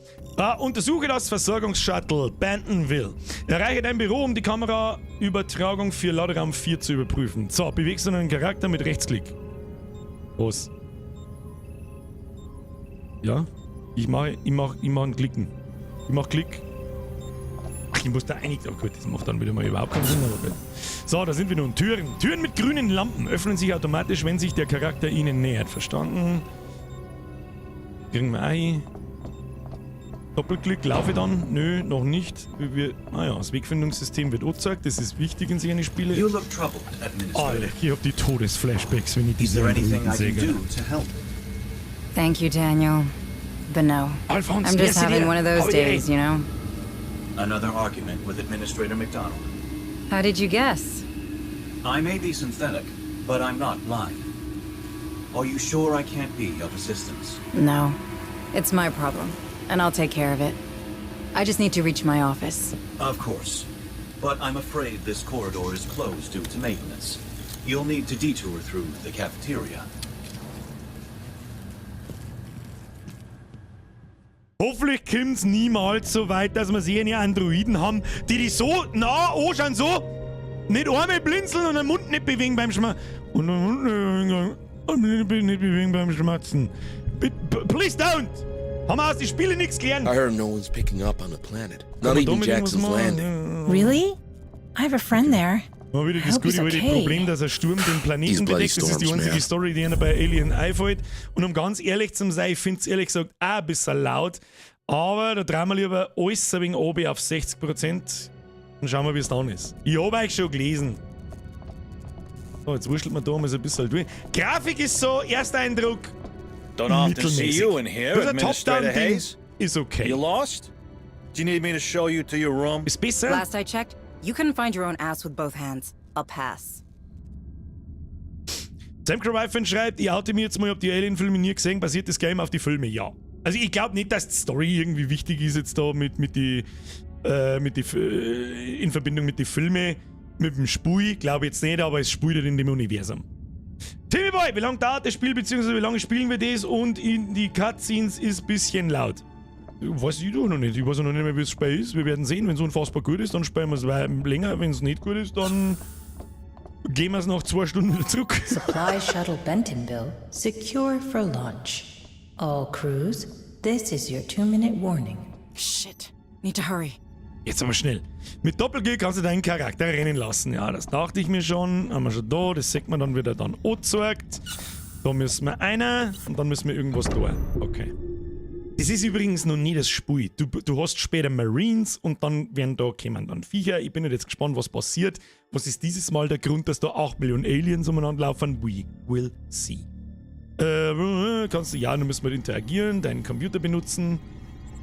Untersuche das Versorgungsshuttle Bentonville. Erreiche dein Büro, um die Kameraübertragung für Laderaum 4 zu überprüfen. So, bewegst du deinen Charakter mit Rechtsklick. Was? Ja? Ich mach einen Klicken. Ich mach Klick. Ach, ich muss da einig. Oh gut, das macht dann wieder mal überhaupt keinen Sinn, aber gut. So, da sind wir nun. Türen. Türen mit grünen Lampen öffnen sich automatisch, wenn sich der Charakter ihnen nähert. Verstanden? Kriegen wir auch hin. Doppelklick, laufe dann? Nö, noch nicht. Ah ja, das Wegfindungssystem wird angezeigt. Das ist wichtig in solchen Spielen. You look troubled, Administrator. Alter, ich hab die Todesflashbacks, wenn ich Is diese there anything Androiden I sehe. can do to help? Thank you, Daniel. But no. Alphonse, I'm just merci having dir. one of those Hau dir days, you know? Another argument with Administrator McDonald. How did you guess? I may be synthetic, but I'm not blind. Are you sure I can't be of assistance? No. It's my problem, and I'll take care of it. I just need to reach my office. Of course. But I'm afraid this corridor is closed due to maintenance. You'll need to detour through the cafeteria. Hoffentlich kommt's niemals so weit, dass wir sie eine Androiden haben, die die so nah anschauen, so nicht einmal blinzeln und den Mund nicht bewegen beim Schmatzen. Und den Mund nicht bewegen beim Schmatzen. Please don't! Haben wir aus den Spielen nichts gelernt? I heard no one's picking up on the planet. Kann Not man even da mit irgendwas Jackson's machen? Landing. Really? I have a friend there. Mal wieder das I hope he's gute alte okay. Problem, dass ein Sturm den Planeten These bloody bedeckt. Das ist die storms, einzige man. Story, die einer bei Alien einfällt. Und um ganz ehrlich zu sein, ich finde es ehrlich gesagt auch ein bisschen laut. Aber da drehen wir lieber alles ein wenig runter auf 60% und schauen wir, wie es dann ist. Ich habe euch schon gelesen. So, jetzt wurschtelt man da mal so ein bisschen durch. Grafik ist so, erster Eindruck, Don't often see mittelmäßig. you in here, Das ist ein Administrator Top-Down-Ding, Hayes. ist okay. You lost? Do you need me to show you to your room? Ist besser. Last I checked, you couldn't find your own ass with both hands. I'll pass. Sam Cryfen schreibt, ich oute mir jetzt mal, ich hab die Alien-Filme nie gesehen, basiert das Game auf die Filme? Ja. Also ich glaube nicht, dass die Story irgendwie wichtig ist jetzt da mit die, in Verbindung mit den Filmen, mit dem Spiel, glaube ich jetzt nicht, aber es spielt halt in dem Universum. Timmy Boy, wie lange dauert das Spiel, beziehungsweise wie lange spielen wir das und in die Cutscenes ist ein bisschen laut. Weiß ich doch noch nicht. Ich weiß noch nicht mehr, wie das Spiel ist. Wir werden sehen, wenn es unfassbar gut ist, dann spielen wir es länger. Wenn es nicht gut ist, dann gehen wir es nach 2 Stunden wieder zurück. Supply Shuttle Bentonville secure for launch. All crews, this is your 2-minute warning. Shit. Need to hurry. Jetzt aber schnell. Mit Doppel-G kannst du deinen Charakter rennen lassen. Ja, das dachte ich mir schon. Haben wir schon da. Das sieht man dann wieder dann angezeigt. Da müssen wir einer und dann müssen wir irgendwas da. Okay. Das ist übrigens noch nie das Spiel. Du hast später Marines und dann werden da kommen dann Viecher. Ich bin jetzt gespannt, was passiert. Was ist dieses Mal der Grund, dass da 8 Millionen Aliens umeinander laufen? We will see. Kannst du, ja, nun müssen wir interagieren, deinen Computer benutzen.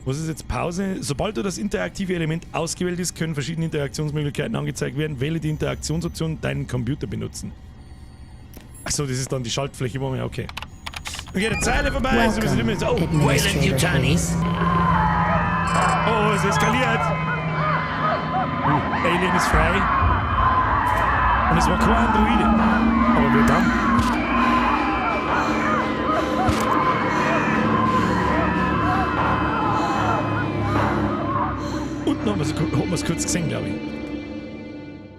Was ist jetzt Pause? Sobald du das interaktive Element ausgewählt ist, können verschiedene Interaktionsmöglichkeiten angezeigt werden. Wähle die Interaktionsoption, deinen Computer benutzen. Achso, das ist dann die Schaltfläche, wo man, okay. Okay, der Zeile vorbei. So, wir sind immer jetzt, oh, Administrator Weyland-Yutani. Hayes. Oh, es eskaliert. Alien ist frei. Und es war kein Androide. Aber wer dann? Unten haben wir's kurz gesehen, glaub ich.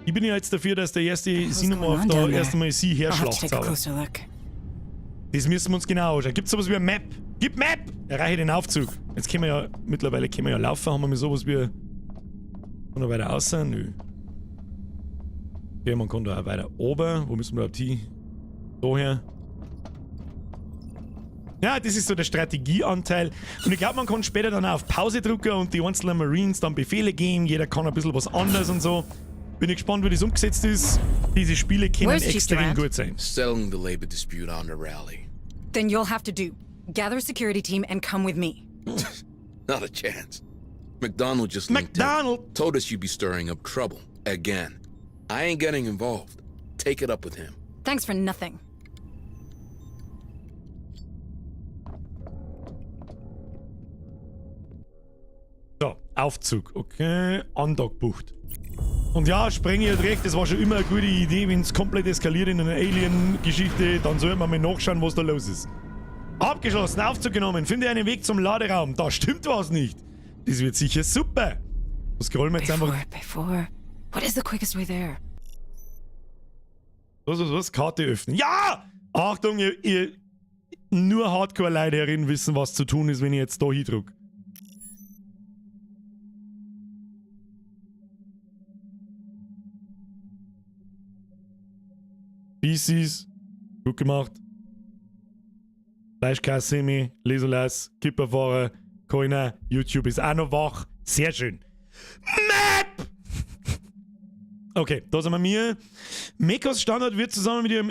Ich bin ja jetzt dafür, dass der erste What's Xenomorph going on da down there? erst einmal sie I'll have to herschlacht. take a sauber. closer look. Das müssen wir uns genau anschauen. Gibt's sowas wie ein Map? Gib Map! Erreiche den Aufzug. Jetzt können wir ja, mittlerweile können wir ja laufen. Haben wir mal sowas wie. Kann noch weiter außer? Nö. Okay, man kann da auch weiter oben. Wo müssen wir überhaupt hin? Daher. Ja, das ist so der Strategieanteil. Und ich glaub, man kann später dann auch auf Pause drücken und die einzelnen Marines dann Befehle geben. Jeder kann ein bisschen was anderes und so. Bin ich gespannt, wie das umgesetzt ist. Diese Spiele können Where's Chief extrem Durant? gut sein. Settling the labor dispute on the rally. Then you'll have to do. Gather a security team and come with me. Not a chance. McDonald just linked in. McDonald! Told us you'd be stirring up trouble. Again. I ain't getting involved. Take it up with him. Thanks for nothing. So, Aufzug. Okay, Andockbucht. Und ja, Sprengi hat recht, das war schon immer eine gute Idee, wenn's komplett eskaliert in einer Alien-Geschichte, dann sollte man mal nachschauen, was da los ist. Abgeschlossen, Aufzug genommen, finde einen Weg zum Laderaum. Da stimmt was nicht. Das wird sicher super. Was scrollen wir jetzt einfach? Before, before. What is the quickest way there? Was, was, was? Karte öffnen. Ja! Achtung, ihr nur Hardcore-Leute herin wissen, was zu tun ist, wenn ich jetzt da hindrück. Species. Gut gemacht. Fleischkasse, Lesolas, Kipperfahrer, Keiner. YouTube ist auch noch wach. Sehr schön. Map! Okay, da sind wir mir. Mekos Standard wird zusammen mit ihrem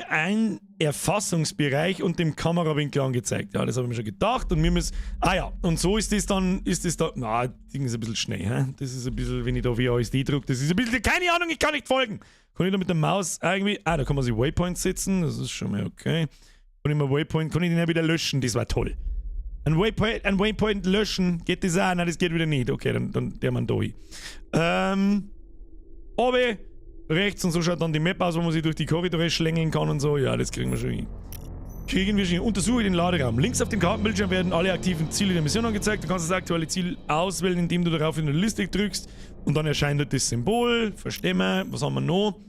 Erfassungsbereich und dem Kamerawinkel angezeigt. Ja, das habe ich mir schon gedacht. Und wir müssen. Ah ja, und so ist das dann. Ist das da. Na, Ding ist ein bisschen schnell, hä? Das ist ein bisschen, wenn ich da WASD drücke, das ist ein bisschen. Keine Ahnung, ich kann nicht folgen. Kann ich da mit der Maus irgendwie. Ah, da kann man sich Waypoints setzen. Das ist schon mal okay. Kann ich mal Waypoint. Kann ich den ja wieder löschen? Das war toll. Ein Waypoint löschen. Geht das auch? Nein, das geht wieder nicht. Okay, dann der man da hin. Oben, rechts und so schaut dann die Map aus, wo man sich durch die Korridore schlängeln kann und so. Ja, das kriegen wir schon hin. Kriegen wir schon hin. Untersuche den Laderaum. Links auf dem Kartenbildschirm werden alle aktiven Ziele der Mission angezeigt. Du kannst das aktuelle Ziel auswählen, indem du darauf in der Liste drückst. Und dann erscheint dort das Symbol. Verstehen wir. Was haben wir noch?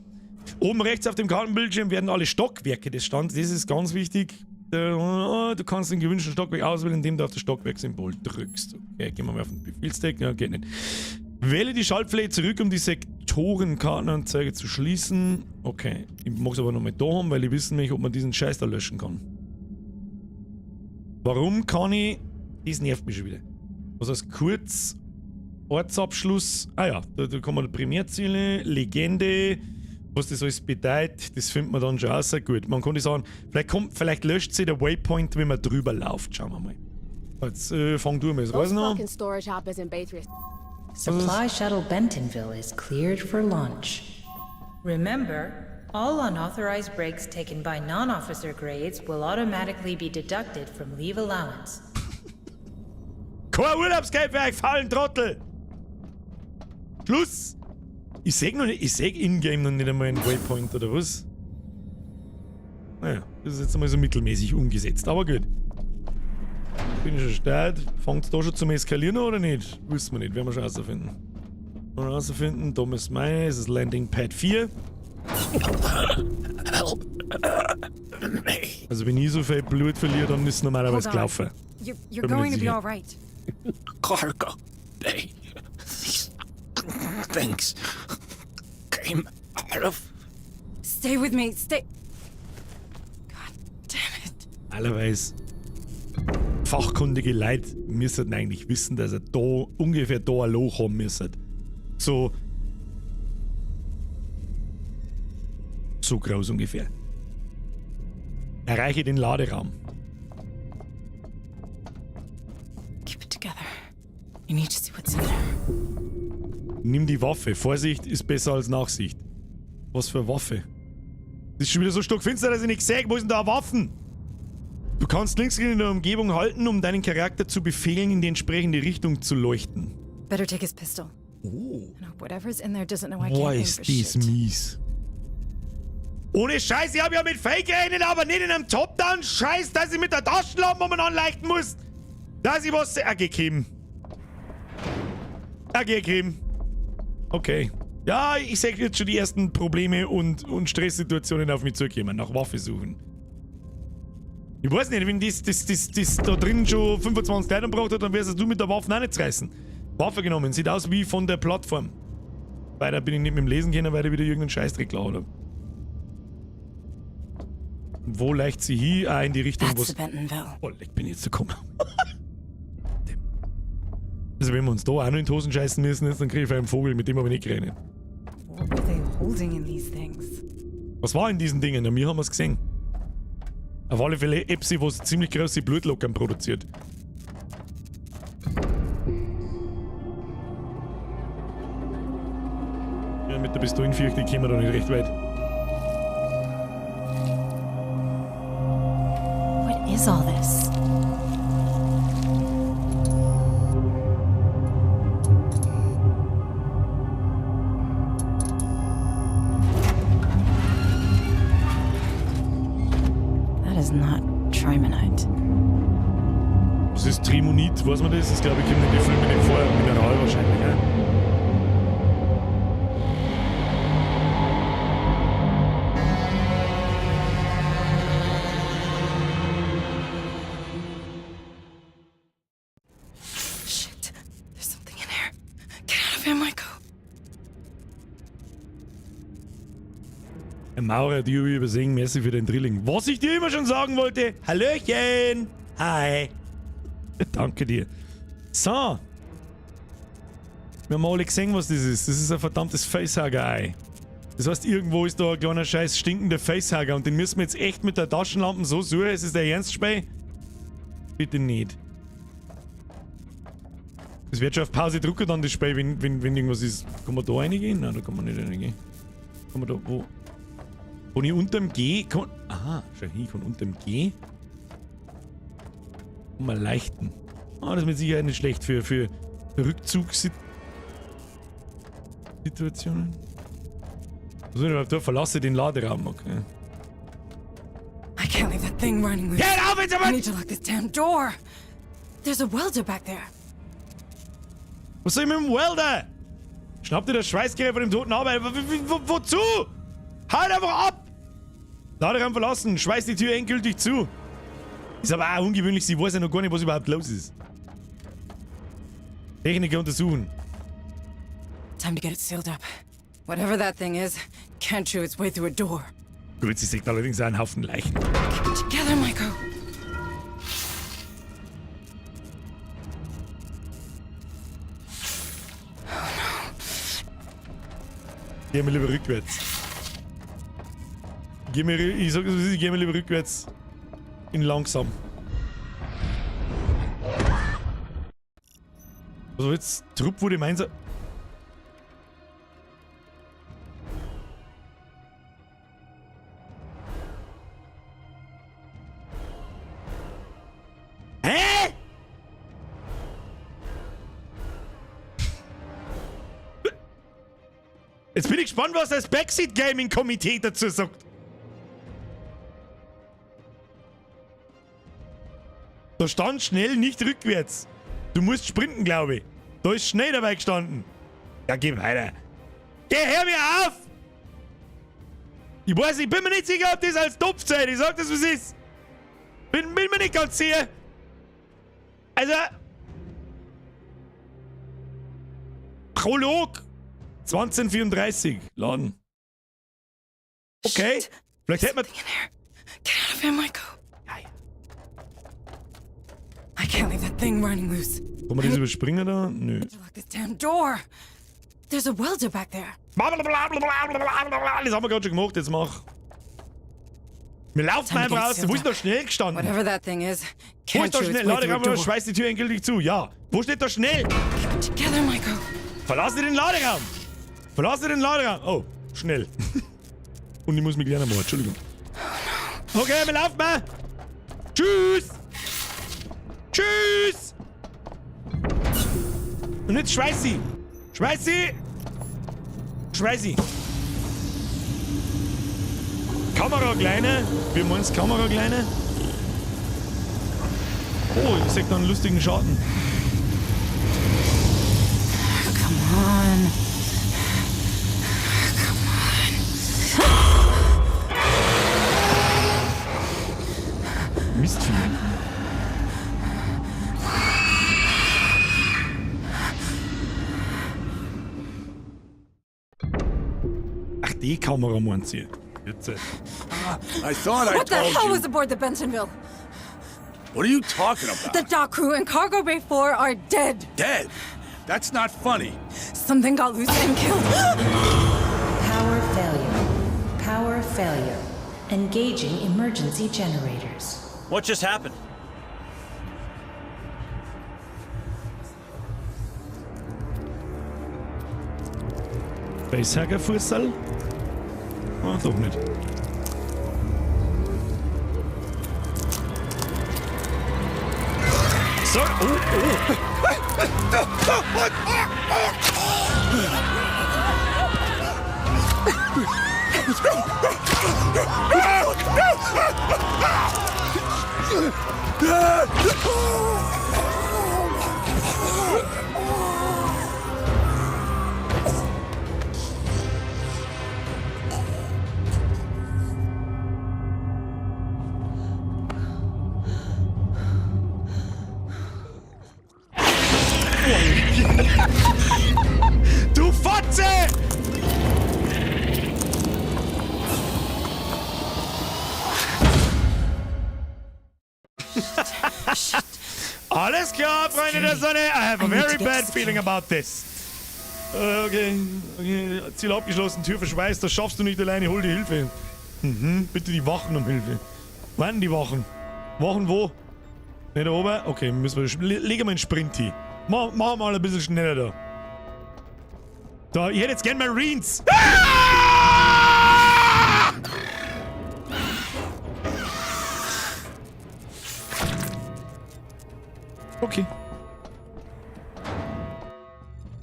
Oben rechts auf dem Kartenbildschirm werden alle Stockwerke des Stands. Das ist ganz wichtig. Du kannst den gewünschten Stockwerk auswählen, indem du auf das Stockwerksymbol drückst. Okay, gehen wir mal auf den Befehlsdeck. Ja, geht nicht. Wähle die Schaltfläche zurück, um die Sektorenkartenanzeige zu schließen. Okay, ich mag es aber noch mal da haben, weil ich wissen möchte, ob man diesen Scheiß da löschen kann. Warum kann ich... Das nervt mich schon wieder. Was heißt kurz? Ortsabschluss. Ah ja, da kann man Primärziele, Legende... Was das alles bedeutet, das findet man dann schon raus. Gut, man kann sagen, vielleicht löscht sich der Waypoint, wenn man drüber läuft. Schauen wir mal. Jetzt fang du mal das weiß noch. Supply Shuttle Bentonville is cleared for launch. Remember, all unauthorized breaks taken by non-officer grades will automatically be deducted from leave allowance. Kein Urlaubsgeld für euch faulen Trottel! Schluss! Ich seh noch nicht, ich seh in-game noch nicht einmal einen Waypoint oder was? Naja, das ist jetzt einmal so mittelmäßig umgesetzt, aber gut. Bin schon stark. Fängt's da schon zum Eskalieren an oder nicht? Wissen wir nicht, werden wir schon rausfinden. Werden wir rausfinden, da müssen wir rein, es ist Landing Pad 4. Also wenn ich so viel Blut verliere, dann ist es normalerweise Hold on. gelaufen. You're Bin mir going nicht to be sicher. all right. Cargo bay. These things came out of. Stay with me. Stay. God damn it. Normalerweise fachkundige Leute müssten eigentlich wissen, dass er da ungefähr da ein Loch haben müsste. So. So groß ungefähr. Erreiche den Laderaum. Keep it together. You need to see what's in there. Nimm die Waffe. Vorsicht ist besser als Nachsicht. Was für Waffe? Das ist schon wieder so stockfinster, dass ich nichts sehe. Wo sind da Waffen? Du kannst links in der Umgebung halten, um deinen Charakter zu befehlen, in die entsprechende Richtung zu leuchten. Better take his pistol. Oh. And hope whatever's in there doesn't know I Boah, can't aim ist for das shit. mies. Ohne Scheiß, ich hab ja mit Fake gerechnet, aber nicht in einem Top-Down-Scheiß, dass ich mit der Taschenlampe umeinander leuchten muss. Dass ich was... Ah, geh, Kim. Ah, geh, Kim. Okay. Ja, ich seh jetzt schon die ersten Probleme und Stresssituationen auf mich zukommen. Nach Waffe suchen. Ich weiß nicht, wenn das da drin schon 25 Leute umgebracht hat, dann wirst du mit der Waffe auch nicht reißen. Waffe genommen, sieht aus wie von der Plattform. Weiter bin ich nicht mit dem Lesen können, weil ich wieder irgendeinen Scheißdreck gelaufen hab. Wo leicht sie hin? Ah, in die Richtung, That's wo's the Bentonville. Oh, leck, bin ich jetzt gekommen. Also wenn wir uns da auch noch in die Hosen scheißen müssen, jetzt, dann krieg ich einen Vogel, mit dem hab ich nicht gerechnet. What were they holding in these things? Was war in diesen Dingen? Ja, wir haben es gesehen. Auf alle Fälle Epsi, was ziemlich große Blutlockern produziert. Ja, mit der Pistolenfürchte kommen wir da nicht recht weit. What is all this? That is not Trimonite. Was ist Trimonit? Weiß man das? Das glaube ich kommt in die Filme nicht vor. Mineral wahrscheinlich, ja? Shit. There's something in here. Get out of here, Michael. Ein Maurer, die ich übersehen, merci für den Drilling. Was ich dir immer schon sagen wollte, Hallöchen! Hi! Danke dir. So. Wir haben alle gesehen, was das ist. Das ist ein verdammtes Facehugger-Ei. Das heißt, irgendwo ist da ein kleiner scheiß stinkender Facehugger und den müssen wir jetzt echt mit der Taschenlampe so suchen. Ist es der Ernstspiel? Bitte nicht. Das wird schon auf Pause drücken dann das Spiel, wenn irgendwas ist. Kann man da reingehen? Nein, da kann man nicht reingehen. Kann man da, wo? Kann ich unterm G? Kann, aha, schau hier, ich kann unterm G. Kann man leichten. Ah, das ist mit Sicherheit nicht schlecht für Rückzugssituationen. Was soll ich überhaupt da? Verlasse den Laderaum, okay. I can't leave that thing running loose. Get auf jetzt aber! I need to lock this damn door. There's a welder back there. Was soll ich mit dem Welder? Schnapp dir das Schweißgerät von dem toten Arbeiter. Wozu? Halt einfach ab! Laderaum verlassen, schweiß die Tür endgültig zu. Ist aber auch ungewöhnlich, sie weiß ja noch gar nicht, was überhaupt los ist. Techniker untersuchen. Time to get it sealed up. Whatever that thing is, can't chew its way through a door. Gut, sie sieht allerdings auch einen Haufen Leichen. Keep it together, Maiko. Geh mir lieber rückwärts. Geh mir, ich sag es, wie es ist, geh mir lieber rückwärts. In langsam. Also jetzt, Trupp wurde meins. Hä? Jetzt bin ich gespannt, was das Backseat Gaming Komitee dazu sagt. Da stand schnell, nicht rückwärts. Du musst sprinten, glaube ich. Da ist schnell dabei gestanden. Ja, geh weiter. Geh, hör mir auf! Ich weiß, ich bin mir nicht sicher, ob das als Topf zählt. Ich sag das, was ist. Bin mir nicht ganz sicher. Also. Prolog. 2034. Laden. Okay. Shit. Vielleicht hätten wir. Something in there. Get out of here, Maiko. I can't leave that thing running loose. Kann man das überspringen da? Nö. To lock this damn door. There's a welder back there. Blablabla, das haben wir gerade schon gemacht, jetzt mach. Wir laufen Time to einfach get raus. sealed Wo ist up. da schnell gestanden? Whatever that thing is, Wo can't ist da chew its schnell? way through a Laderaum, door. schweiß die Tür endgültig zu. Ja. Wo steht da schnell? Keep it together, Maiko. Verlasse den Laderaum! Verlasse den Laderaum! Oh, schnell. Und ich muss mich kleiner machen, Entschuldigung. Okay, wir laufen mal. Tschüss! Tschüss! Und jetzt schweiß sie! Schweiß sie! Schweiß sie! Kamera kleine. Wir meinen's Kamera kleine. Oh, ich seh da einen lustigen Schatten. Come on. Come on. Mistvieh. Ach, die Kamera meint sie. Jetzt. I thought I What the told hell you. was aboard the Bentonville? What are you talking about? The dock crew and cargo bay 4 are dead. Dead? That's not funny. Something got loose and killed. Power failure. Power failure. Engaging emergency generators. What just happened? Facehugger-Fußball? Ah, doch nicht. So, oh, oh. Du Fotze! Shit. Alles klar, Freunde der Sonne. I have a I need very to get bad to feeling about this. Okay. Ziel abgeschlossen, Tür verschweißt, das schaffst du nicht alleine, hol dir Hilfe. Bitte die Wachen um Hilfe. Wann die Wachen? Wachen wo? Nicht da oben? Okay, müssen wir. Legen wir einen Sprint hin. Mach mal ein bisschen schneller da. Da, ich hätte jetzt gern Marines. Ah! Okay.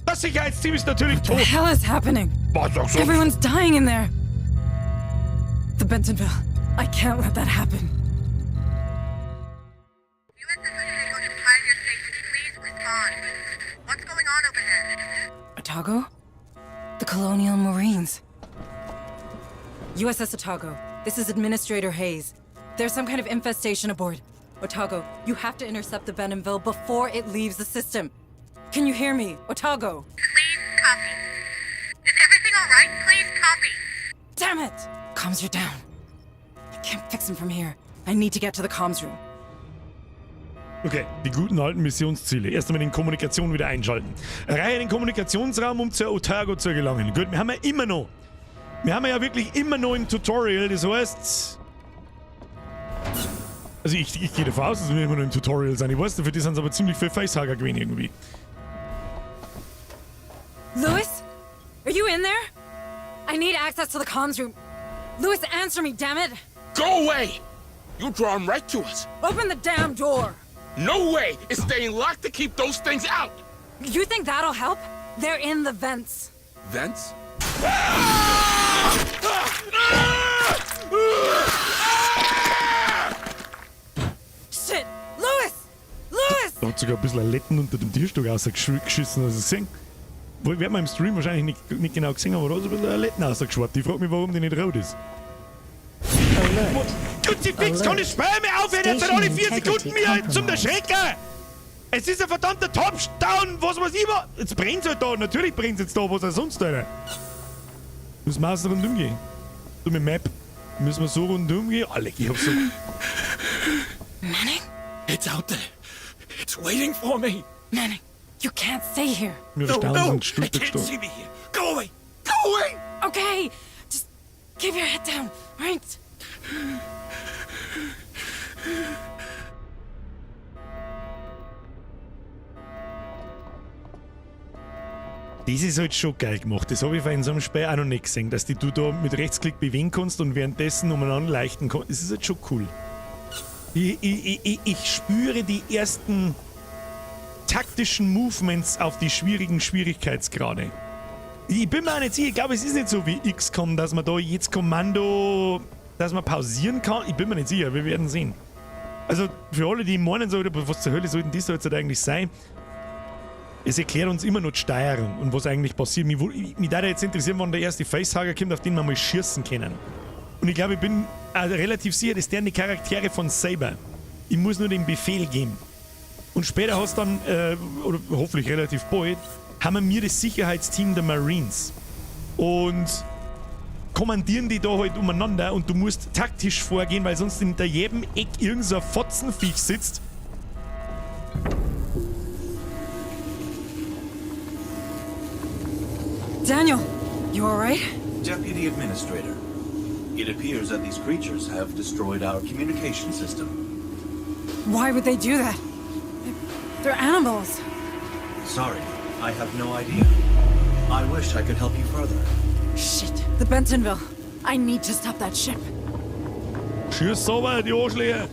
Das Sicherheitsteam ist natürlich tot. What the hell is happening? Was sagst du? Everyone's dying in there. The Bentonville. I can't let that happen. USS Otago to Pioneer Station, please respond. What's going on overhead? Otago? The Colonial Marines. USS Otago, this is Administrator Hayes. There's some kind of infestation aboard. Otago, you have to intercept the Bentonville before it leaves the system. Can you hear me? Otago! Please copy. Is everything all right? Please copy. Damn it! Comms are down. I can't fix them from here. I need to get to the comms room. Okay, die guten alten Missionsziele. Erst einmal den Kommunikation wieder einschalten. Erreiche den Kommunikationsraum, um zur Otago zu gelangen. Gut, wir haben ja immer noch. Wir haben ja wirklich immer noch im Tutorial, das heißt. Also ich gehe davon aus, dass wir immer noch im Tutorial sind. Ich weiß, für die sind es aber ziemlich viel Facehugger gewesen irgendwie. Lewis? Are you in there? I need access to the comms room. Lewis, answer me, damn it! Go away! You draw 'em right to us. Open the damn door! No way! It's staying locked to keep those things out! You think that'll help? They're in the vents. Vents? Shit! Lewis! Lewis! Da hat sogar ein bisschen ein Letten unter dem Türstock rausgeschissen, hast du gesehen? Werden wir im Stream wahrscheinlich nicht genau gesehen, aber da ist ein bisschen ein Letten rausgeschwappt. Ich frag mich, warum die nicht rot ist. Alert. Kruzifix, kann das Spiel mehr aufhören? Jetzt sind alle 4 Sekunden mir zum Erschrecken! Es ist ein verdammter Top-Down, was weiß ich was. Jetzt brennt's halt da, natürlich brennt's jetzt da, was auch sonst, Alter. Müssen wir außen rundum gehen. Du mit Map. Müssen wir so rundum gehen? Alter, ich hab so. Manning? It's out there. It's waiting for me. Manning, you can't stay here. Mir No, verstanden no, sind they Stulpe can't gestorben. see me here. Go away. Go away. Okay, just keep your head down, right? Das ist halt schon geil gemacht. Das habe ich in so einem Spiel auch noch nicht gesehen, dass die du da mit Rechtsklick bewegen kannst und währenddessen umeinander leichten kannst. Das ist halt schon cool. Ich spüre die ersten taktischen Movements auf die schwierigen Schwierigkeitsgrade. Ich bin mir auch nicht sicher, ich glaube, es ist nicht so wie XCOM, dass man da jetzt Kommando, dass man pausieren kann. Ich bin mir nicht sicher, wir werden sehen. Also für alle, die meinen, so, was zur Hölle sollten das da jetzt halt eigentlich sein? Es erklärt uns immer noch die Steuerung und was eigentlich passiert. Mich würde jetzt interessieren, wann der erste Facehugger kommt, auf den wir mal schießen können. Und ich glaube, ich bin auch relativ sicher, das wären die Charaktere von Saber. Ich muss nur den Befehl geben. Und später hast du dann, oder hoffentlich relativ bald, haben wir das Sicherheitsteam der Marines. Und kommandieren die da halt umeinander und du musst taktisch vorgehen, weil sonst hinter jedem Eck irgend so ein Fotzenviech sitzt. Daniel, you alright? Deputy Administrator, it appears that these creatures have destroyed our communication system. Why would they do that? They're animals. Sorry, I have no idea. I wish I could help you further. Shit, the Bentonville. I need to stop that ship. Schieß sauber, die Arschlöcher.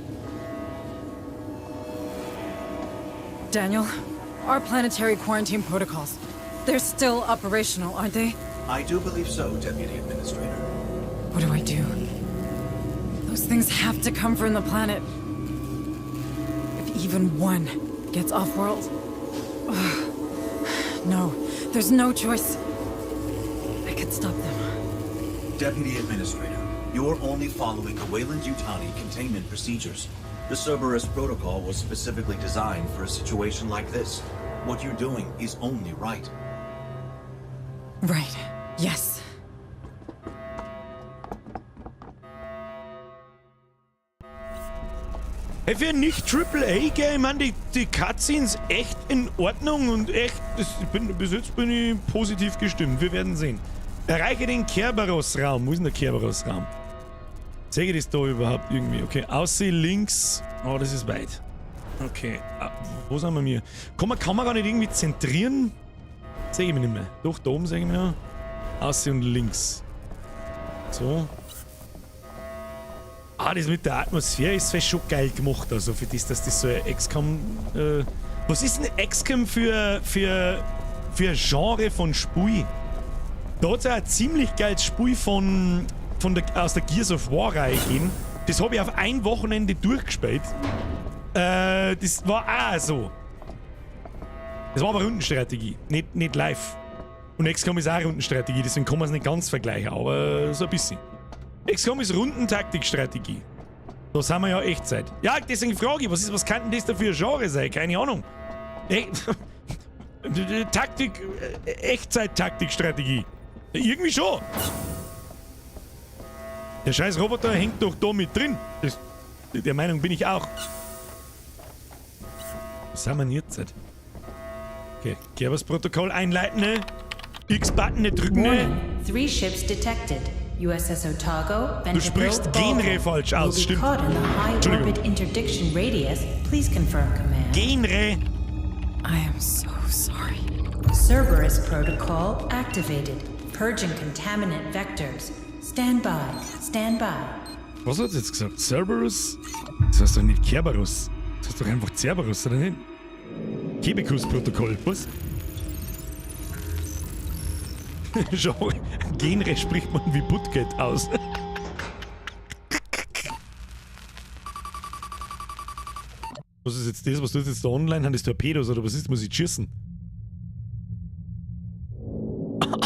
Daniel, our planetary quarantine protocols. They're still operational, aren't they? I do believe so, Deputy Administrator. What do I do? Those things have to come from the planet. If even one gets off-world... Ugh. No, there's no choice. I could stop them. Deputy Administrator, you're only following the Weyland-Yutani containment procedures. The Cerberus protocol was specifically designed for a situation like this. What you're doing is only right. Right. Yes. Ey, für ein nicht Triple-A-Game, man, die Cutscenes echt in Ordnung und echt, bis jetzt bin ich positiv gestimmt. Wir werden sehen. Erreiche den Kerberos-Raum. Wo ist denn der Kerberos-Raum? Sehe ich das da überhaupt irgendwie? Okay, ausseh links. Oh, das ist weit. Okay, ah, wo sind wir hier? Kann man Kamera nicht irgendwie zentrieren? Sehe ich mich nicht mehr. Doch, da oben sehe ich mich noch. Ausseh und links. So. Ah, das mit der Atmosphäre ist schon geil gemacht. Also für das, dass das so ein XCOM... was ist denn XCOM für ein Genre von Spiel? Da hat es ja ein ziemlich geiles Spiel aus der Gears of War Reihe gegeben. Das habe ich auf ein Wochenende durchgespielt. Das war auch so. Das war aber Rundenstrategie, nicht live. Und XCOM ist auch Rundenstrategie, deswegen kann man es nicht ganz vergleichen, aber so ein bisschen. XCOM ist Rundentaktikstrategie. Da sind wir ja Echtzeit. Ja, deswegen frage ich, was kann denn das da für ein Genre sein? Keine Ahnung. Taktik, Echtzeit-Taktikstrategie. Irgendwie schon. Der scheiß Roboter hängt doch da mit drin. Der Meinung bin ich auch. Was haben wir denn jetzt? Okay, Kerberos-Protokoll einleiten. Ne? X-Button nicht drücken. Ne? 3 ships detected. USS Otago, Du sprichst Genre falsch aus, stimmt. Entschuldigung. Genre. I am so sorry. Cerberus Protocol activated. Purging contaminant vectors. Stand by. Stand by. Was hat sie jetzt gesagt? Cerberus? Das heißt doch nicht Kerberus. Das heißt doch einfach Cerberus, oder nicht? Kebekus-Protokoll, was? Genre, Genre spricht man wie Buttgate aus. Was ist jetzt das? Was tut jetzt da online? Sind das Torpedos oder was ist? Muss ich schießen?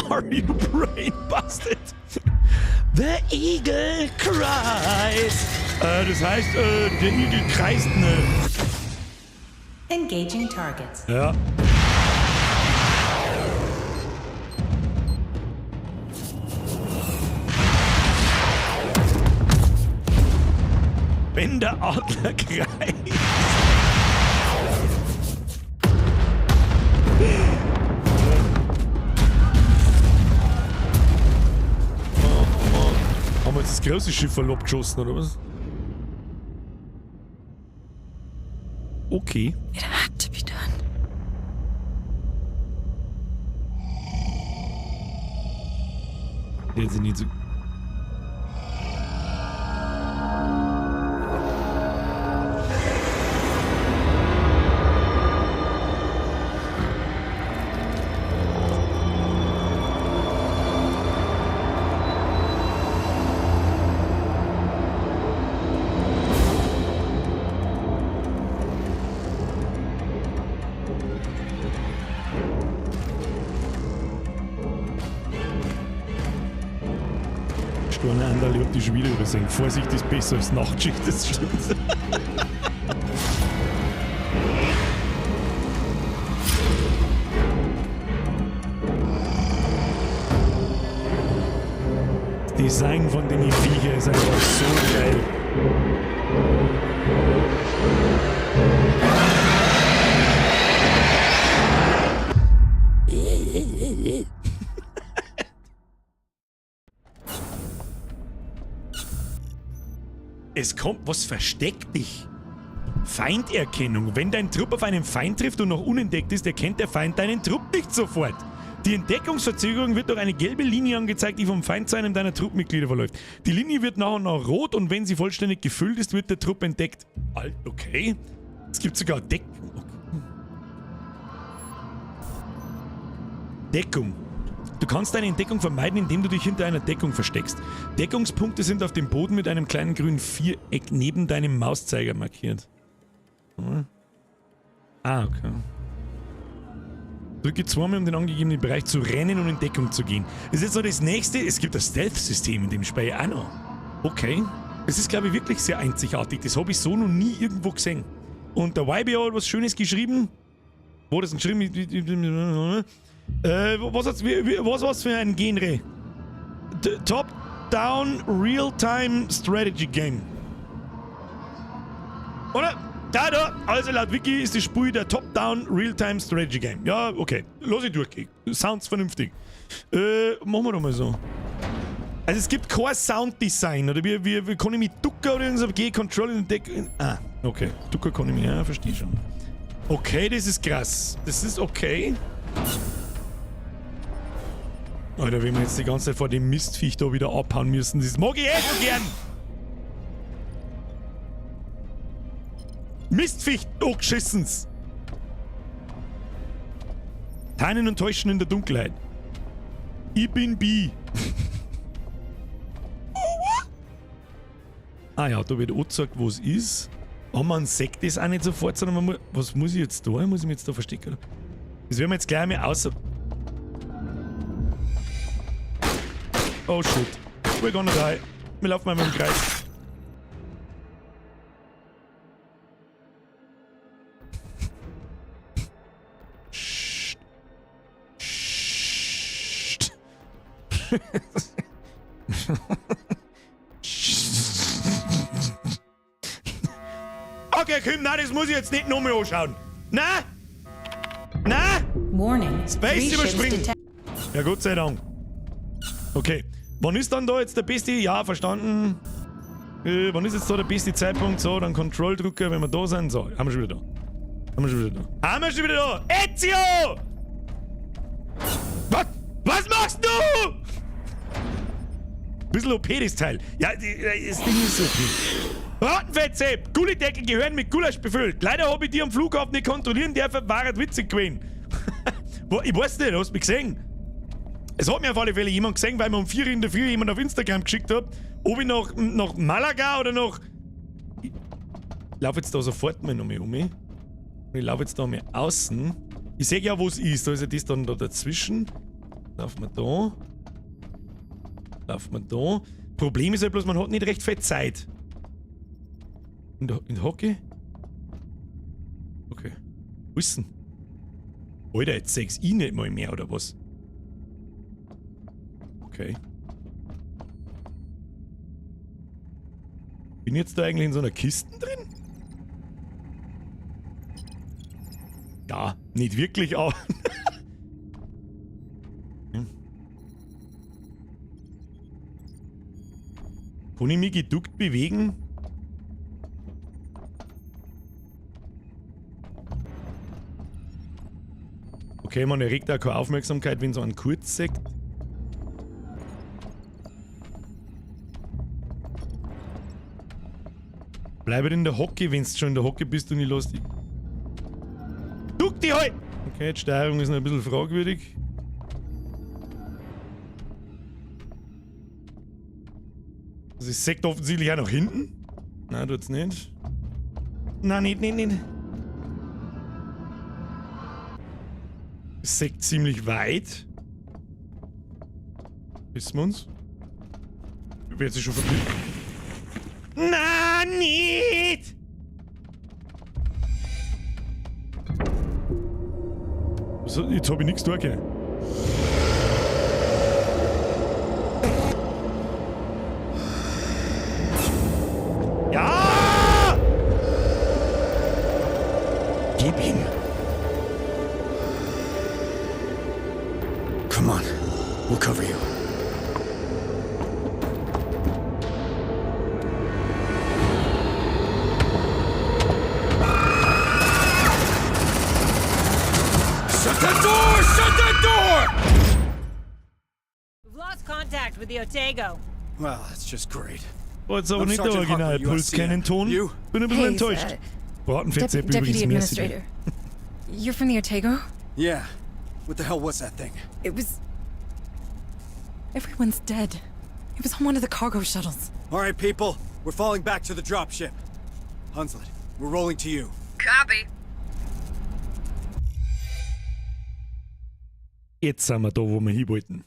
Are you brain busted? The eagle cries. Das heißt, der Igel kreist ne. Engaging targets. Ja. Wenn der Adler kreist. Haben wir jetzt das große Schiff verlobt geschossen, oder was? Okay. It had to be done. Der sind nicht so. Schon wieder übersehen. Vorsicht ist besser als Nachtschicht, das stimmt. Das Design von den Viecher ist einfach so geil. Es kommt, was versteckt dich? Feinderkennung. Wenn dein Trupp auf einen Feind trifft und noch unentdeckt ist, erkennt der Feind deinen Trupp nicht sofort. Die Entdeckungsverzögerung wird durch eine gelbe Linie angezeigt, die vom Feind zu einem deiner Truppmitglieder verläuft. Die Linie wird nach und nach rot und wenn sie vollständig gefüllt ist, wird der Trupp entdeckt. Okay. Es gibt sogar Deckung. Okay. Deckung. Du kannst deine Entdeckung vermeiden, indem du dich hinter einer Deckung versteckst. Deckungspunkte sind auf dem Boden mit einem kleinen grünen Viereck neben deinem Mauszeiger markiert. Hm. Ah, okay. Drücke zweimal, um den angegebenen Bereich zu rennen und in Deckung zu gehen. Das ist jetzt noch das nächste. Es gibt das Stealth-System in dem Spiel auch noch. Okay. Es ist, glaube ich, wirklich sehr einzigartig. Das habe ich so noch nie irgendwo gesehen. Und der YBO hat was Schönes geschrieben. Wo hat das denn geschrieben? Was hat's, was war's für ein Genre? Top-Down Real-Time Strategy Game. Oder? Da, da. Also laut Wiki ist das Spiel der Top-Down Real-Time Strategy Game. Ja, okay. Lass ich durchgehen. Sounds vernünftig. Machen wir doch mal so. Also es gibt kein Sounddesign, oder wie kann ich mich ducken oder irgend so? G-Control in Deck. Ah, okay. Ducken kann ich mich, ja, verstehe schon. Okay, das ist krass. Das ist okay. Alter, wenn wir jetzt die ganze Zeit vor dem Mistviech da wieder abhauen müssen, das mag ich eh so gern. Mistviech, oh, geschissens. Tarnen und täuschen in der Dunkelheit. Ich bin Bi. Ah ja, da wird angezeigt, wo es ist. Oh, man sieht das auch nicht sofort, sondern man muss. Was muss ich jetzt da? Muss ich mich jetzt da verstecken? Das werden wir jetzt gleich mal außer. Oh shit. We're gonna die. Wir laufen einmal im Kreis. Psst. Psst. Okay, Kim, nein, das muss ich jetzt nicht nochmal anschauen. Na? Na? Warning. Space Three ships überspringen. detect- Ja, Gott sei Dank. Okay. Wann ist dann da jetzt der beste? Ja, verstanden. Wann ist jetzt da der beste Zeitpunkt? So, dann Control drücken, wenn wir da sind. So, haben wir schon wieder da. Haben wir schon wieder da. Haben wir schon wieder da. Ezio! Was? Was machst du? Bisschen OP das Teil. Ja, das Ding ist OP. Rattenfettsepp! Gullideckel gehören mit Gulasch befüllt. Leider hab ich die am Flughafen nicht kontrollieren dürfen, war halt witzig gewesen. Ich weiß nicht, hast du mich gesehen? Es hat mir auf alle Fälle jemand gesehen, weil mir um 4 in der Früh jemand auf Instagram geschickt hat, ob ich nach Malaga oder nach... Ich lauf jetzt da sofort mal nochmal um. Ich lauf jetzt da mal außen. Ich seh ja, wo es ist. Da ist ja das dann da dazwischen. Laufen wir da. Laufen wir da. Problem ist halt bloß, man hat nicht recht viel Zeit. In der Hocke? Okay. Wo ist denn? Alter, jetzt seh's ich nicht mal mehr, oder was? Okay. Bin ich jetzt da eigentlich in so einer Kiste drin? Ja, nicht wirklich, aber... Kann ich mich geduckt bewegen? Okay, man erregt auch keine Aufmerksamkeit, wenn so einen kurz sieht. Bleib in der Hocke, wenn du schon in der Hocke bist und ich lass dich. Duck dich halt! Okay, die Steuerung ist noch ein bisschen fragwürdig. Also es sägt offensichtlich auch nach hinten. Nein, tut's nicht. Nein, nicht, nicht, nicht. Es sägt ziemlich weit. Wissen wir uns? Wird sich schon verblüht. Na, nicht! So, jetzt hab ich nix tun können. Ja! Gib ihm. Come on, we'll cover you. Shut that door! Shut that door! We've lost contact with the Otago. Well, that's just great. War jetzt aber I'm nicht der Sergeant Harper, Original Puls, USCM. keinen Ton. You? Bin ein bisschen Hayes, enttäuscht. Bratenfettsepp Deputy übrigens, merci. Administrator. You're from the Otago? Yeah. What the hell was that thing? It was... Everyone's dead. It was on one of the cargo shuttles. All right, people. We're falling back to the dropship. Hunslet, we're rolling to you. Copy. Jetzt sind wir da, wo wir hin wollten.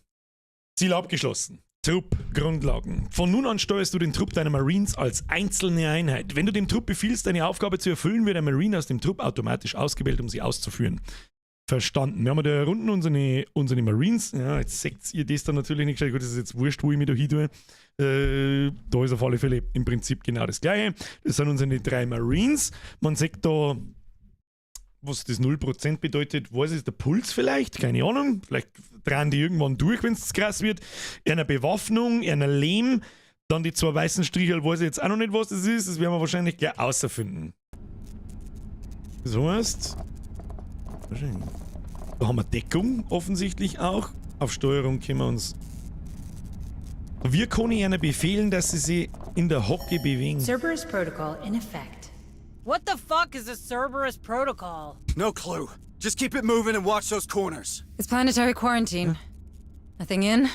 Ziel abgeschlossen. Trupp Grundlagen. Von nun an steuerst du den Trupp deiner Marines als einzelne Einheit. Wenn du dem Trupp befiehlst, eine Aufgabe zu erfüllen, wird ein Marine aus dem Trupp automatisch ausgewählt, um sie auszuführen. Verstanden. Wir haben da unten unsere Marines. Ja, jetzt seht ihr das dann natürlich nicht gescheit. Gut, das ist jetzt wurscht, wo ich mich da hin tue. Da ist auf alle Fälle im Prinzip genau das Gleiche. Das sind unsere 3 Marines. Man sieht da, was das 0% bedeutet, was ist der Puls vielleicht? Keine Ahnung. Vielleicht drehen die irgendwann durch, wenn's zu krass wird. Einer Bewaffnung, einer Lehm. Dann die 2 weißen Striche, weiß ich jetzt auch noch nicht, was das ist. Das werden wir wahrscheinlich gleich außerfinden. Das heißt, wahrscheinlich. Da haben wir Deckung offensichtlich auch. Auf Steuerung können wir uns. Wir können ihnen befehlen, dass sie sich in der Hocke bewegen. Cerberus Protocol in effect. What the fuck is a Cerberus Protocol? No clue. Just keep it moving and watch those corners. It's planetary quarantine. Nothing in,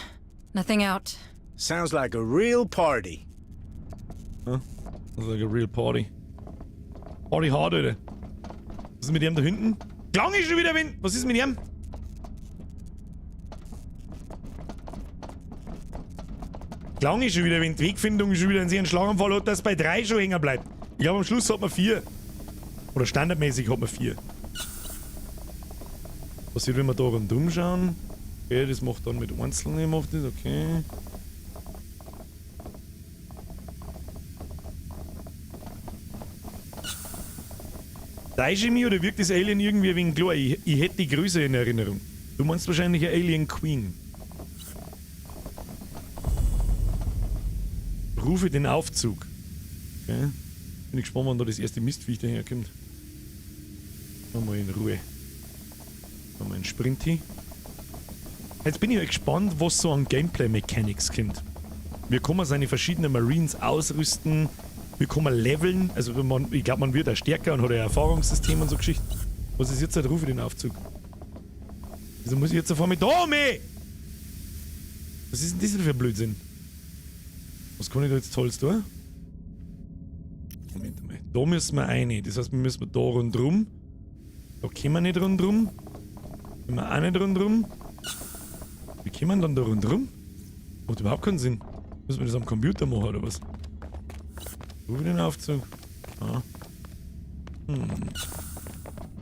nothing out. Sounds like a real party. Huh? Sounds like a real party. Party hard, Alter. Was ist mit ihm da hinten? Klang ist schon wieder Wind. Was ist mit ihm? Klang ist schon wieder Wind. Wegfindung ist schon wieder ein Schlaganfall hat, dass bei 3 schon hängen bleibt. Ich glaube, am Schluss hat man 4. Oder standardmäßig hat man 4. Passiert, wenn wir da rundum schauen? Okay, das macht dann mit Einzelnen, macht das, okay. Täusche ich mich oder wirkt das Alien irgendwie ein wenig klar? Ich hätte die Größe in Erinnerung. Du meinst wahrscheinlich eine Alien Queen. Rufe den Aufzug. Okay. Bin ich gespannt, wann da das erste Mistviech daherkommt. Mal in Ruhe. Mal einen Sprint hin. Jetzt bin ich halt gespannt, was so an Gameplay-Mechanics kommt. Wir können seine verschiedenen Marines ausrüsten. Wir können leveln. Also man, ich glaub, man wird auch stärker und hat ein Erfahrungssystem und so Geschichten. Was ist jetzt halt? Rufe den Aufzug. Wieso muss ich jetzt auf einmal da, meh? Was ist denn das denn für ein Blödsinn? Was kann ich da jetzt Tolles tun? Moment mal. Da müssen wir rein. Das heißt, wir müssen da rundrum. Da können wir nicht rundrum. Können wir auch nicht rundrum. Wie kommen wir dann da rundrum? Macht überhaupt keinen Sinn. Müssen wir das am Computer machen oder was? Rufe den Aufzug. Ah.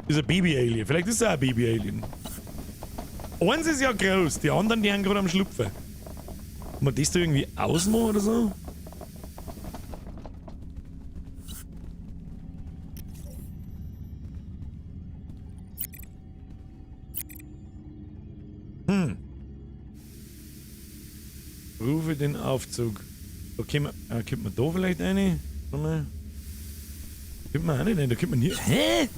Ist ein Baby-Alien. Vielleicht ist er auch ein Baby-Alien. Eins ist ja groß, die anderen, die haben gerade am Schlupfen. Kann man das da irgendwie ausmachen oder so? Rufe den Aufzug. Okay, kommt man da vielleicht rein? Warte mal. Kommt man auch nicht rein, da kommt man hier. Hä?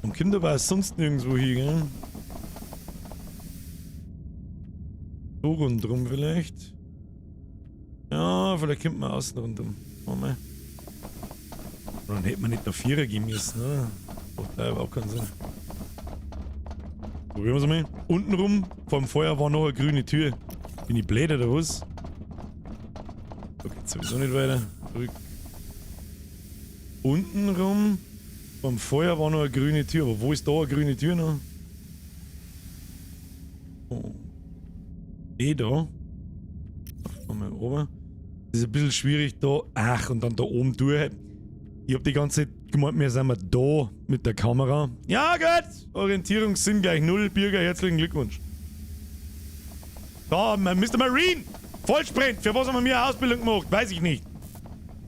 Und kommt aber auch sonst nirgendwo hin, gell? So rundrum vielleicht. Ja, vielleicht kommt man außen rundum. Warte mal. Dann hätte man nicht nach 4er gehen müssen, oder? Macht da überhaupt keinen Sinn. Probieren wir's mal. Unten rum, vorm Feuer war noch eine grüne Tür. Bin ich blöd oder was? Da geht's sowieso nicht weiter. Zurück. Unten rum, vorm Feuer war noch eine grüne Tür. Aber wo ist da eine grüne Tür noch? Oh. Eh da. Mal oben. Das ist ein bisschen schwierig da. Ach, und dann da oben durch. Ich hab die ganze Zeit gemeint, wir sind da mit der Kamera. Ja, gut! Orientierungssinn gleich 0. Birger, herzlichen Glückwunsch. Da, Mister Marine! Vollsprint! Für was haben wir mir eine Ausbildung gemacht? Weiß ich nicht.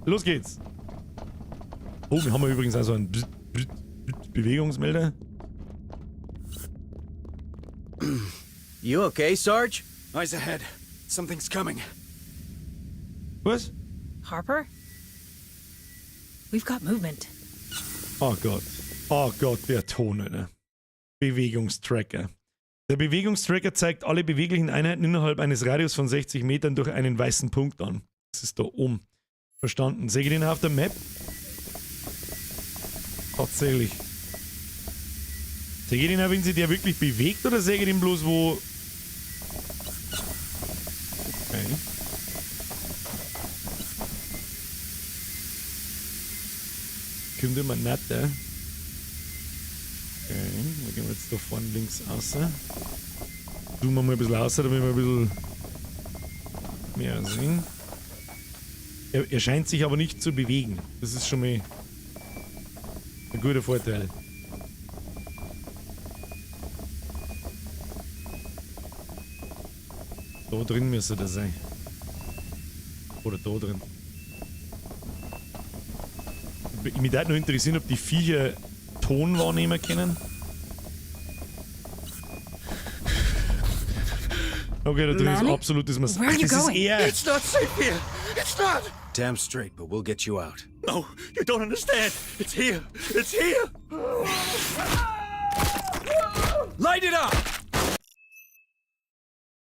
Los geht's. Oh, wir haben ja übrigens auch so einen Bewegungsmelder. You okay, Sarge? Eyes ahead. Something's coming. Was? Harper? We've got movement. Oh Gott. Oh Gott, der Ton, Alter. Bewegungstracker. Der Bewegungstracker zeigt alle beweglichen Einheiten innerhalb eines Radius von 60 Metern durch einen weißen Punkt an. Das ist da oben. Verstanden. Sehe ich den auf der Map? Tatsächlich. Sehe ich den auch, wenn sich der wirklich bewegt, oder sehe ich den bloß wo... Okay. Kommt immer nicht, ne? Okay, wir gehen jetzt da vorne links raus. Zoomen wir mal ein bisschen raus, damit wir ein bisschen Mehr Sinn. Er scheint sich aber nicht zu bewegen. Das ist schon mal ein guter Vorteil. Da drin müsste das sein. Oder da drin. Mich würde noch interessieren, ob die Viecher Ton wahrnehmen können. Okay, da drin ist Manny? absolutes Mas. Where are Ach, you das ist going? er. It's not safe here. It's not. Damn straight, but we'll get you out. No, you don't understand. It's here. It's here. Light it up!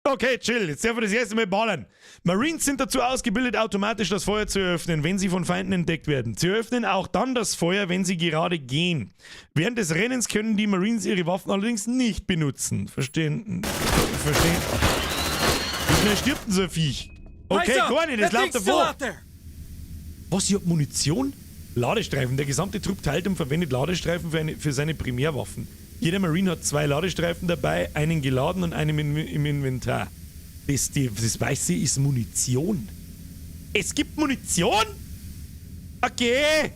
Okay, chill. Jetzt darf ich das erste Mal ballern. Marines sind dazu ausgebildet, automatisch das Feuer zu eröffnen, wenn sie von Feinden entdeckt werden. Sie eröffnen auch dann das Feuer, wenn sie gerade gehen. Während des Rennens können die Marines ihre Waffen allerdings nicht benutzen. Verstehen? Verstehen? Wie schnell stirbt denn so ein Viech? Okay, Eyes up! gar nicht, das That läuft thing's still davor. out there! Was, ich hab Munition? Ladestreifen. Der gesamte Trupp teilt und verwendet Ladestreifen für seine Primärwaffen. Jeder Marine hat 2 Ladestreifen dabei, einen geladen und einen im Inventar. Das Weiße ist Munition. Es gibt Munition? Okay.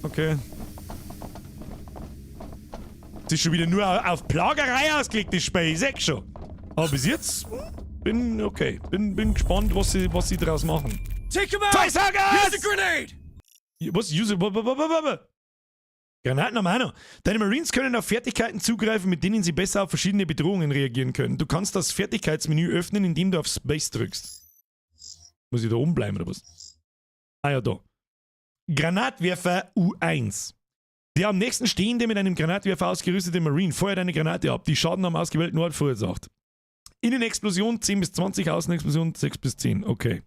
Okay. Das ist schon wieder nur auf Plagerei ausgelegt, das Spiel. Ich sag schon. Aber bis jetzt bin okay. Bin gespannt, was sie draus machen. Take him out! Facehuggers! Use a grenade! Was? Use a, Granaten haben wir auch noch. Deine Marines können auf Fertigkeiten zugreifen, mit denen sie besser auf verschiedene Bedrohungen reagieren können. Du kannst das Fertigkeitsmenü öffnen, indem du auf Space drückst. Muss ich da oben bleiben oder was? Ah ja, da. Granatwerfer U1. Der am nächsten stehende mit einem Granatwerfer ausgerüstete Marine feuert eine Granate ab, die Schaden am ausgewählten Ort verursacht. Innenexplosion 10 bis 20, Außenexplosion 6 bis 10. Okay.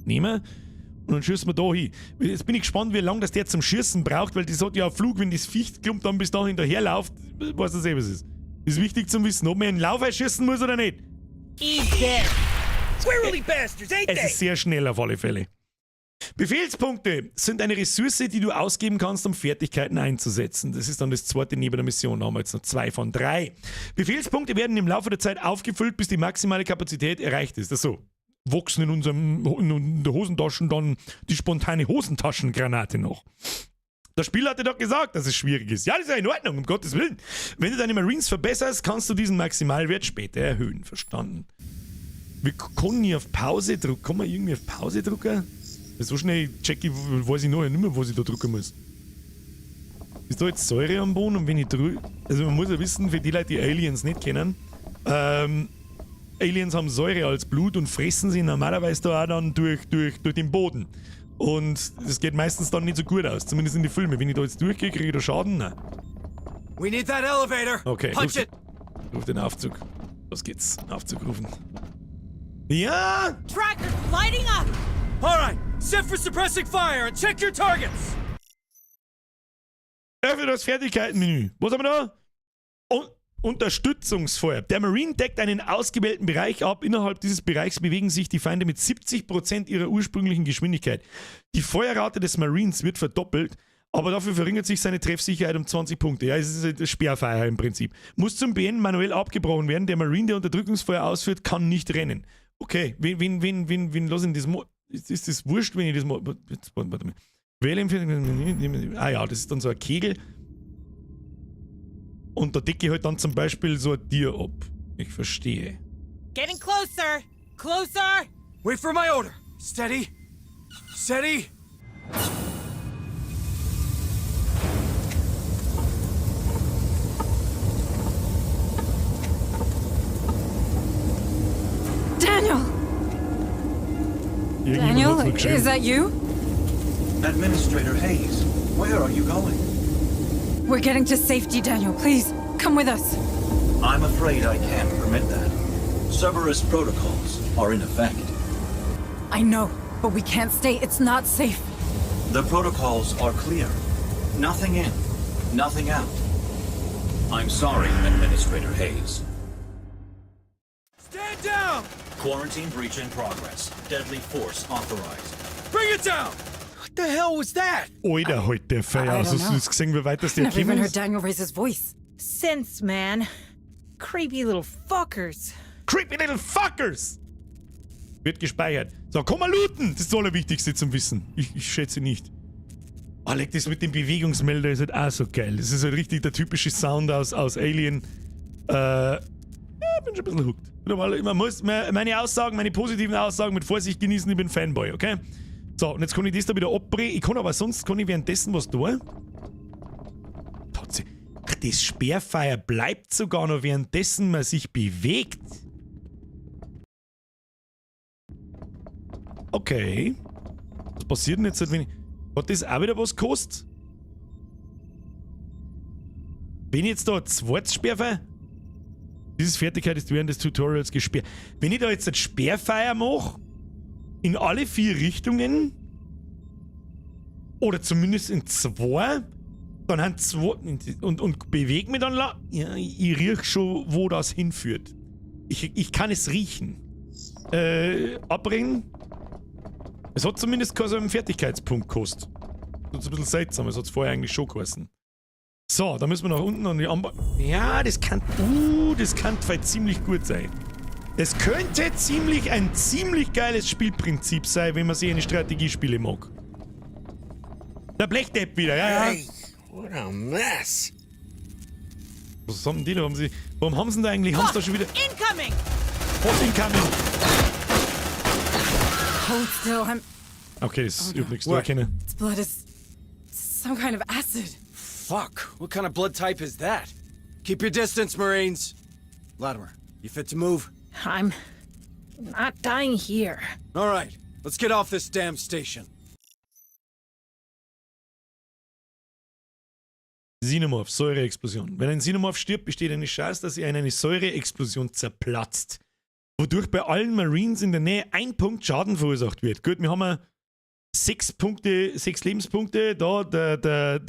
Nehmen wir. Und dann schießen wir da hin. Jetzt bin ich gespannt, wie lange das der zum Schießen braucht, weil das hat ja einen Flug, wenn das Viech klumpt dann bis da hinterherläuft, weiß das eh, was ist. Ist wichtig zum Wissen, ob man einen Lauf erschießen muss oder nicht. Eat them. Squirrely bastards, ain't Es they? ist sehr schnell auf alle Fälle. Befehlspunkte sind eine Ressource, die du ausgeben kannst, um Fertigkeiten einzusetzen. Das ist dann das zweite neben der Mission. Da haben wir jetzt noch 2 von 3. Befehlspunkte werden im Laufe der Zeit aufgefüllt, bis die maximale Kapazität erreicht ist. Das ist so. Wachsen in der Hosentaschen dann die spontane Hosentaschengranate noch. Das Spiel hatte doch gesagt, dass es schwierig ist. Ja, das ist ja in Ordnung, um Gottes Willen. Wenn du deine Marines verbesserst, kannst du diesen Maximalwert später erhöhen. Verstanden. Wir können hier auf Pause drücken. Kann man irgendwie auf Pause drücken? So schnell check ich, weiß ich nachher nicht mehr, was ich da drücken muss. Ist da jetzt Säure am Boden? Und wenn ich drück, also man muss ja wissen, für die Leute, die Aliens nicht kennen, Aliens haben Säure als Blut und fressen sie normalerweise da auch dann durch den Boden. Und das geht meistens dann nicht so gut aus, zumindest in die Filme. Wenn ich da jetzt durchgehe, kriege ich da Schaden? Nein. We need that elevator. Okay, Punch it. ruf den Aufzug. Los geht's. Aufzug rufen. Ja! Trackers lighting up! All right, set for suppressing fire and check your targets! Öffne das Fertigkeitenmenü. Was haben wir da? Unterstützungsfeuer. Der Marine deckt einen ausgewählten Bereich ab. Innerhalb dieses Bereichs bewegen sich die Feinde mit 70% ihrer ursprünglichen Geschwindigkeit. Die Feuerrate des Marines wird verdoppelt, aber dafür verringert sich seine Treffsicherheit um 20 Punkte. Ja, es ist das Sperrfeuer im Prinzip. Muss zum Beenden manuell abgebrochen werden. Der Marine, der Unterdrückungsfeuer ausführt, kann nicht rennen. Okay, wen lass ich das mo-, ist das wurscht, wenn ich das mo-, jetzt, warte, warte mal. Wähle empfehlen, ah ja, das ist dann so ein Kegel. Und da decke ich halt dann zum Beispiel so ein Tier ab. Ich verstehe. Getting closer! Closer! Wait for my order. Steady. Steady. Daniel! Irgendjemand Daniel, hat's mir geschrieben. is that you? Administrator Hayes, where are you going? We're getting to safety, Daniel. Please, come with us. I'm afraid I can't permit that. Cerberus protocols are in effect. I know, but we can't stay. It's not safe. The protocols are clear. Nothing in, nothing out. I'm sorry, Administrator Hayes. Stand down! Quarantine breach in progress. Deadly force authorized. Bring it down! What the hell was that? Alter, halt der Feuer. I don't Also, hast du know. das gesehen, wie weit das der Never even gekommen heard ist? Daniel raise his voice. Synths, man. Creepy little fuckers. Creepy little fuckers! Wird gespeichert. So, komm mal looten! Das ist das Allerwichtigste zum Wissen. Ich schätze nicht. Oh, leck, das mit dem Bewegungsmelder ist halt auch so geil. Das ist halt richtig der typische Sound aus Alien. Ja, bin schon ein bisschen hooked. Man muss meine Aussagen, meine positiven Aussagen mit Vorsicht genießen, ich bin Fanboy, okay? So, und jetzt kann ich das da wieder abbrechen. Ich kann aber sonst, kann ich währenddessen was tun. Tatsächlich. Ach, das Sperrfeuer bleibt sogar noch währenddessen man sich bewegt. Okay. Was passiert denn jetzt, wenn ich... Hat das auch wieder was gekostet? Wenn ich jetzt da ein zweites Sperrfeuer... Dieses Fertigkeit ist während des Tutorials gesperrt. Wenn ich da jetzt ein Sperrfeuer mache, in alle 4 Richtungen, oder zumindest in 2, dann haben 2 und bewege mich dann ja, ich riech schon, wo das hinführt. Ich kann es riechen. Abbringen. Es hat zumindest keinen so einen Fertigkeitspunkt gekostet. Das ist ein bisschen seltsam, es hat's vorher eigentlich schon geheißen. So, da müssen wir nach unten und die Anba-, ja, das kann, das kann vielleicht ziemlich gut sein. Es könnte ein ziemlich geiles Spielprinzip sein, wenn man sich eine Strategiespiele mag. Der Blechdepp wieder, ja, ja. Hey, what a mess. Was haben die da? Haben sie, warum haben sie denn da eigentlich? Haben sie da schon wieder... Incoming! Was incoming? Hold still, I'm... Okay, das ist Oh, überhaupt nichts no. zu erkennen. Its blood is some kind of acid. Fuck, what kind of blood type is that? Keep your distance, Marines. Latimer, you fit to move? I'm not dying here. All right, let's get off this damn station. Xenomorph, Säureexplosion. Wenn ein Xenomorph stirbt, besteht eine Chance, dass er in eine Säureexplosion zerplatzt. Wodurch bei allen Marines in der Nähe 1 Punkt Schaden verursacht wird. Gut, wir haben ja 6 Punkte, 6 Lebenspunkte. Da, der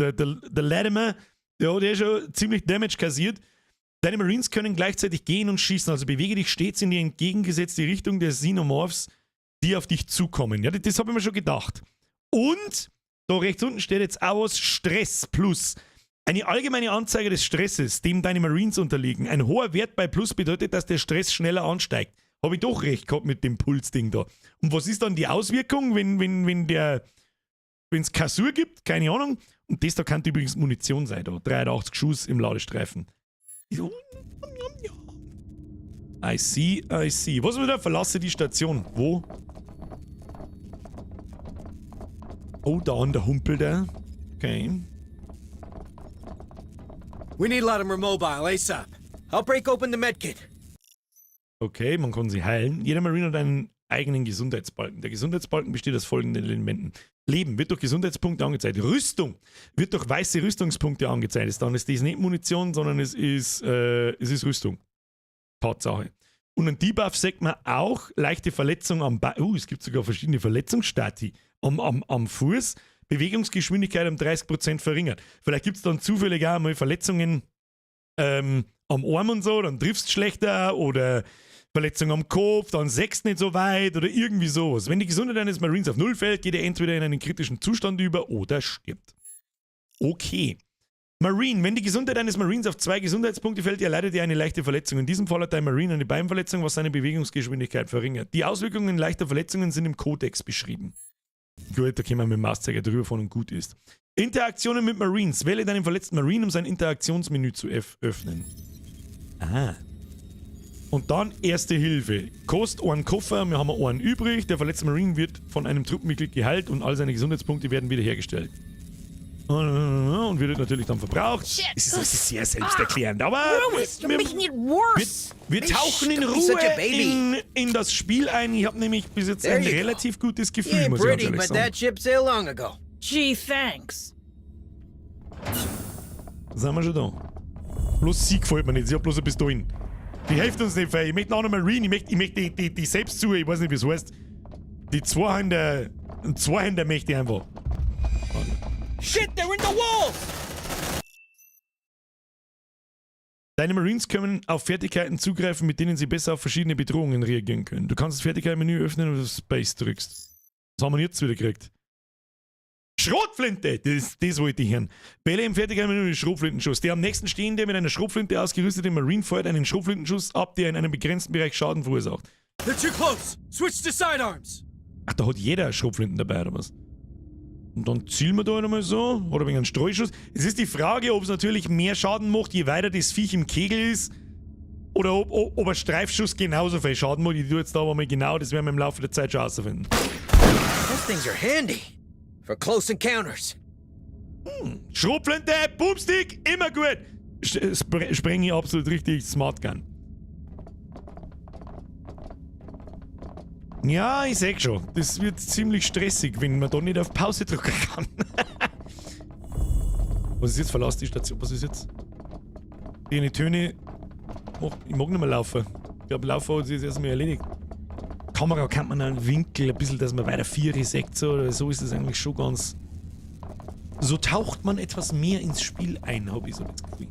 Latimer, der hat ja schon ziemlich Damage kassiert. Deine Marines können gleichzeitig gehen und schießen, also bewege dich stets in die entgegengesetzte Richtung der Xenomorphs, die auf dich zukommen. Ja, das hab ich mir schon gedacht. Und da rechts unten steht jetzt auch was, Stress plus. Eine allgemeine Anzeige des Stresses, dem deine Marines unterliegen. Ein hoher Wert bei Plus bedeutet, dass der Stress schneller ansteigt. Hab ich doch recht gehabt mit dem Pulsding da. Und was ist dann die Auswirkung, wenn's Kassur gibt? Keine Ahnung. Und das da kann übrigens Munition sein da. 83 Schuss im Ladestreifen. I see, I see. Was wieder? Verlasse die Station. Wo? Oh, da an der Humpel da. Okay. We need Latimer mobile ASAP. I'll break open the medkit. Okay, man kann sie heilen. Jeder Marine hat einen eigenen Gesundheitsbalken. Der Gesundheitsbalken besteht aus folgenden Elementen. Leben wird durch Gesundheitspunkte angezeigt. Rüstung wird durch weiße Rüstungspunkte angezeigt. Dann ist das nicht Munition, sondern es ist Rüstung. Tatsache. Und ein Debuff sagt man auch, leichte Verletzung am Bein. Es gibt sogar verschiedene Verletzungsstati am Fuß. Bewegungsgeschwindigkeit um 30% verringert. Vielleicht gibt's dann zufällig auch mal Verletzungen am Arm und so, dann triffst du schlechter oder Verletzung am Kopf, dann sägst nicht so weit oder irgendwie sowas. Wenn die Gesundheit eines Marines auf 0 fällt, geht er entweder in einen kritischen Zustand über oder stirbt. Okay. Marine, wenn die Gesundheit eines Marines auf 2 Gesundheitspunkte fällt, erleidet er eine leichte Verletzung. In diesem Fall hat dein Marine eine Beinverletzung, was seine Bewegungsgeschwindigkeit verringert. Die Auswirkungen leichter Verletzungen sind im Kodex beschrieben. Gut, da können wir mit dem Mauszeiger drüber fahren und gut ist. Interaktionen mit Marines. Wähle deinen verletzten Marine, um sein Interaktionsmenü zu öffnen. Aha. Und dann Erste Hilfe. Kost einen Koffer, wir haben einen übrig. Der verletzte Marine wird von einem Truppenmitglied geheilt und all seine Gesundheitspunkte werden wiederhergestellt. Und wird natürlich dann verbraucht. Shit. Es ist also sehr selbsterklärend, aber Loomis, you're making it worse. wir tauchen in Don't be such a Ruhe baby. in das Spiel ein. Ich hab nämlich bis jetzt There ein you go. relativ gutes Gefühl, Yeah, muss ich ganz pretty, ehrlich but sagen. that ship sailed long ago. Gee, thanks. Sind wir schon da. Bloß sie gefällt mir nicht, sie hat bloß eine Pistole. Die hilft uns nicht, weil ich möchte auch noch Marine, ich möchte, ich möchte die, die, die selbst zu, ich weiß nicht, wie es heißt. Die Zweihänder möchte ich einfach. Shit, they're in the walls! Deine Marines können auf Fertigkeiten zugreifen, mit denen sie besser auf verschiedene Bedrohungen reagieren können. Du kannst das Fertigkeitenmenü öffnen, wenn du Space drückst. Was haben wir jetzt wieder gekriegt? Schrotflinte! Das wollte ich hören. Wähle im Fertigkeitenmenü den Schrotflintenschuss. Der am nächsten stehende mit einer Schrotflinte ausgerüstete Marine feuert einen Schrotflintenschuss ab, der in einem begrenzten Bereich Schaden verursacht. They're too close. Switch to sidearms. Ach, da hat jeder Schrotflinten dabei, oder was? Und dann zielen wir da nochmal so. Oder wegen einem Streuschuss. Es ist die Frage, ob es natürlich mehr Schaden macht, je weiter das Viech im Kegel ist. Oder ob ein Streifschuss genauso viel Schaden macht. Ich tue jetzt da aber mal genau, das werden wir im Laufe der Zeit schon herausfinden. Those things are handy. For close encounters. Schrotflinte, Boomstick, immer gut. Spreng ich absolut richtig, Smart Gun. Ja, ich seh schon, das wird ziemlich stressig, wenn man da nicht auf Pause drücken kann. Was ist jetzt? Verlass die Station. Was ist jetzt? Die Töne. Oh, ich mag nicht mehr laufen. Ich glaub, Laufen hat sich jetzt erstmal erledigt. Kamera kann man einen Winkel, ein bisschen, dass man weiter Viere sieht, so, oder so ist das eigentlich schon ganz. So taucht man etwas mehr ins Spiel ein, hab ich so das Gefühl.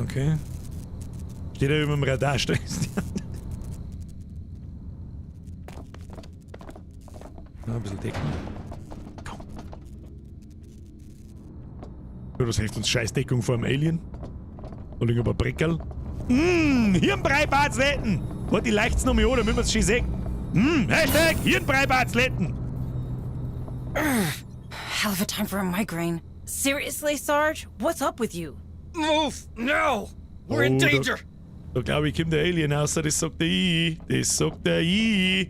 Okay. Steht er über dem Radar, stresst. Ja, ein bisschen decken. Komm. Ja, was hilft uns Scheißdeckung vor dem Alien? Da liegen ein paar Breckerl. Hirnbrei-Batzletten! Warte, die leicht's noch mal an, damit wir's schön sehen. Hashtag Hirnbrei-Batzletten! Hell of a time for a migraine. Seriously, Sarge? What's up with you? Move! Now! We're in danger! Da glaube ich, kommt der Alien raus, das sagt der I. Das sagt der I.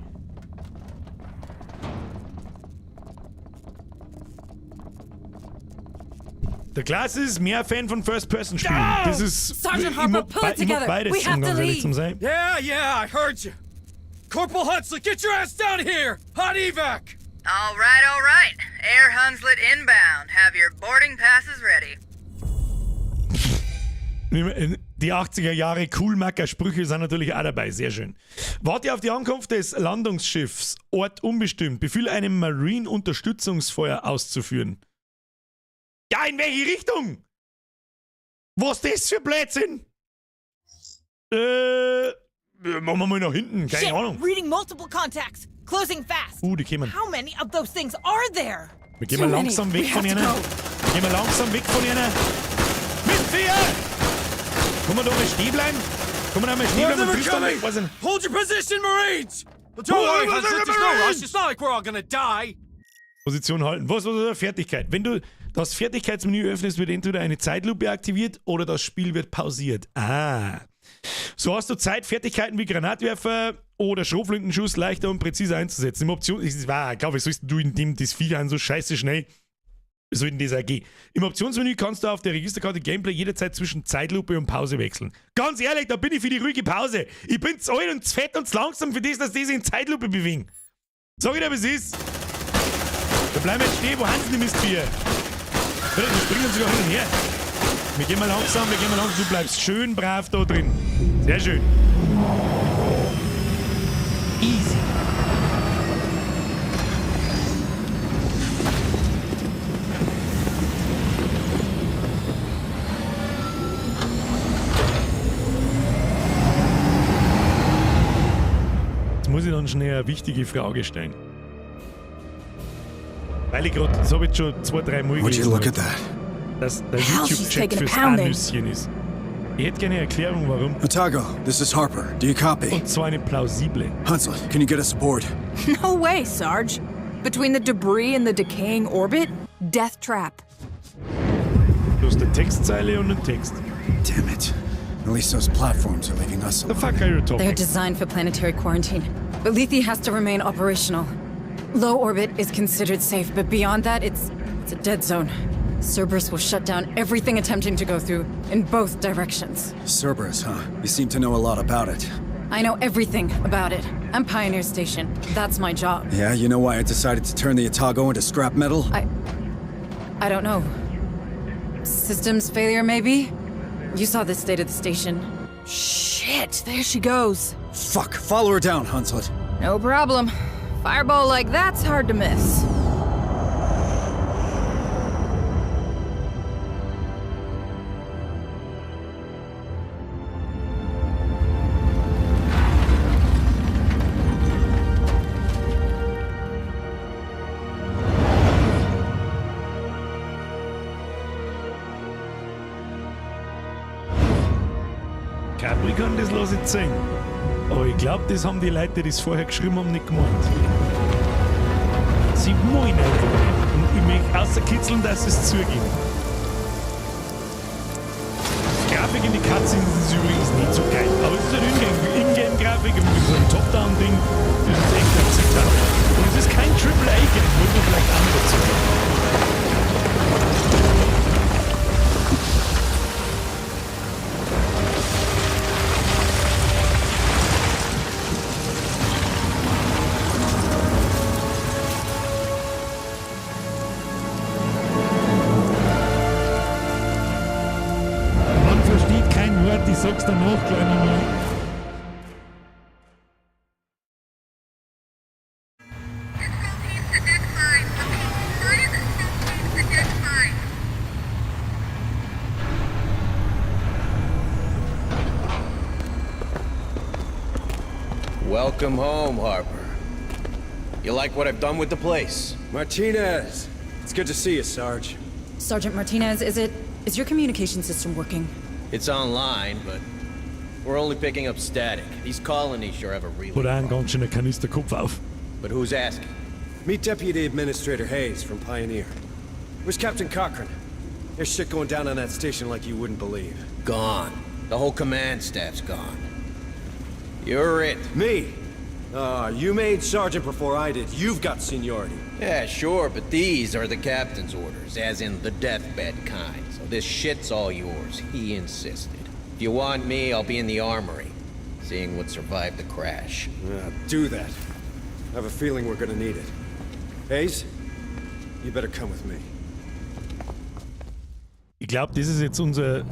Der Klaas ist mehr Fan von First-Person-Spielen. Das ist, Sergeant ich Harper, mag pull it ich mag together. beides, We have um to ganz ehrlich leave. zu sein. Yeah, yeah, I heard you. Corporal Hunslet, get your ass down here! Hot evac! All right, all right. Air Hunslet inbound. Have your boarding passes ready. Die 80er Jahre Coolmacker-Sprüche sind natürlich auch dabei, sehr schön. Warte auf die Ankunft des Landungsschiffs, Ort unbestimmt, Befehl einem Marine-Unterstützungsfeuer auszuführen. Ja, in welche Richtung? Was das für Blödsinn? Machen wir mal nach hinten, keine Shit, Ahnung. Reading multiple contacts. Closing fast. Die kommen. How many of those things are there? Wir gehen mal Too many. langsam weg We von have to ihnen. go. Gehen wir langsam weg von ihnen. Mistvieh! Kann man da mal stehen bleiben? Kann man da mal stehen More of bleiben them und are trifft dann coming! nicht? Weiß ich nicht. Hold your position, Marines! But don't Hold worry, your Hunslet, position, there's no rush. Marines! It's not like we're all gonna die. Position halten. Was, was, was, Fertigkeit. Wenn du das Fertigkeitsmenü öffnest, wird entweder eine Zeitlupe aktiviert oder das Spiel wird pausiert. Ah. So hast du Zeit, Fertigkeiten wie Granatwerfer oder Schrotflintenschuss leichter und präziser einzusetzen. Im Option, es war, glaube ich, sollst du in dem das Viech an so scheiße schnell. So in dieser AG. Im Optionsmenü kannst du auf der Registerkarte Gameplay jederzeit zwischen Zeitlupe und Pause wechseln. Ganz ehrlich, da bin ich für die ruhige Pause. Ich bin zu alt und zu fett und zu langsam für das, dass die sich in Zeitlupe bewegen. Sag ich dir, wie es ist. Da bleiben wir jetzt stehen, wo haben sie die Mistviecher? Die springen sogar hin und her. Wir gehen mal langsam, wir gehen mal langsam. Du bleibst schön brav da drin. Sehr schön. Easy. Jetzt muss ich dann schnell eine wichtige Frage stellen. Weil ich grad, das hab ich jetzt schon 2, 3 Mal Would you gelesen look hab, at that? dass der Hell, she's YouTube-Chat taken a fürs pounding. A-Nüsschen ist. Ich hätte gerne eine Erklärung, warum. Otago, this is Harper. Do you copy? Und zwar eine plausible. Hunslet, can you get us aboard? No way, Sarge. Between the debris and the decaying orbit, death trap. Du hast eine Textzeile und einen Text. Damn it. At least those platforms are leaving us The alone. fuck are you talking? They're designed for planetary quarantine, but Lethe has to remain operational. Low orbit is considered safe, but beyond that, it's a dead zone. Cerberus will shut down everything attempting to go through in both directions. Cerberus, huh? You seem to know a lot about it. I know everything about it. I'm Pioneer Station. That's my job. Yeah, you know why I decided to turn the Otago into scrap metal? I don't know. Systems failure, maybe? You saw the state of the station. Shit, there she goes. Fuck, follow her down, Hunslet. No problem. Fireball like that's hard to miss. Capricorn, das lasse ich ziehen. Aber ich glaube, das haben die Leute, die das vorher geschrieben haben, nicht gemeint. Sie wollen einfach nicht. Und ich möchte außerkitzeln, dass sie es zugeben. Grafik in die Cutscenes ist übrigens nicht so geil. Aber es ist halt Ingame-Grafik und mit so einem Top-Down-Ding. Das ist echt akzeptabel. Und es ist kein Triple-A-Game, muss man vielleicht auch noch dazu sagen. Man versteht kein Wort, ich sag's danach gleich nochmal. Welcome home, Harper. You like what I've done with the place? Martinez! It's good to see you, Sarge. Sergeant Martinez, is your communication system working? It's online, but we're only picking up static. These colonies sure have a relay. Oder ein ganz schöner Kanisterkopf auf. But who's asking? Meet Deputy Administrator Hayes from Pioneer. Where's Captain Cochran? There's shit going down on that station like you wouldn't believe. Gone. The whole command staff's gone. You're it. Me? You made sergeant before I did. You've got seniority. Yeah, sure, but these are the captain's orders, as in the deathbed kind. So this shit's all yours. He insisted. If you want me, I'll be in the armory, seeing what survived the crash. Yeah, do that. I have a feeling we're gonna need it. Hayes, you better come with me. Ich glaube, das ist jetzt unser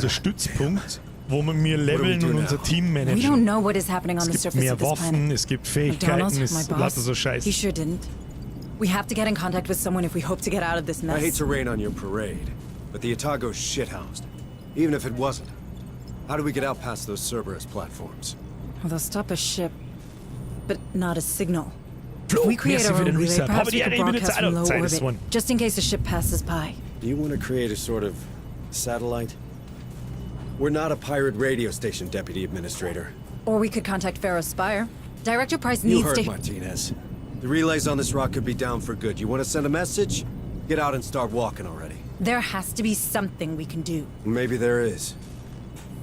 Stützpunkt, wo wir mir leveln und unser Team We managen. don't know what is happening on Es the gibt surface mehr of this Waffen, planet. es gibt Fähigkeiten, McDonald, es my lauter boss, so Scheiß. he sure didn't. We have to get in contact with someone if we hope to get out of this I hate mess. to rain on your parade, but the Otago's shithoused. Even if it wasn't, how do we get out past those Cerberus platforms? Well, they'll stop a ship, but not a signal. Flo, If we create merci our für own den relay, Resub. perhaps Aber we die could Ehre, ich bin jetzt broadcast from auch low Zeit ist orbit, one. just in case a ship passes by. Do you want to create a sort of satellite? We're not a pirate radio station, Deputy Administrator. Or we could contact Pharos Spire. Director Price You needs heard to... Martinez. The relays on this rock could be down for good. You want to send a message? Get out and start walking already. There has to be something we can do. Maybe there is,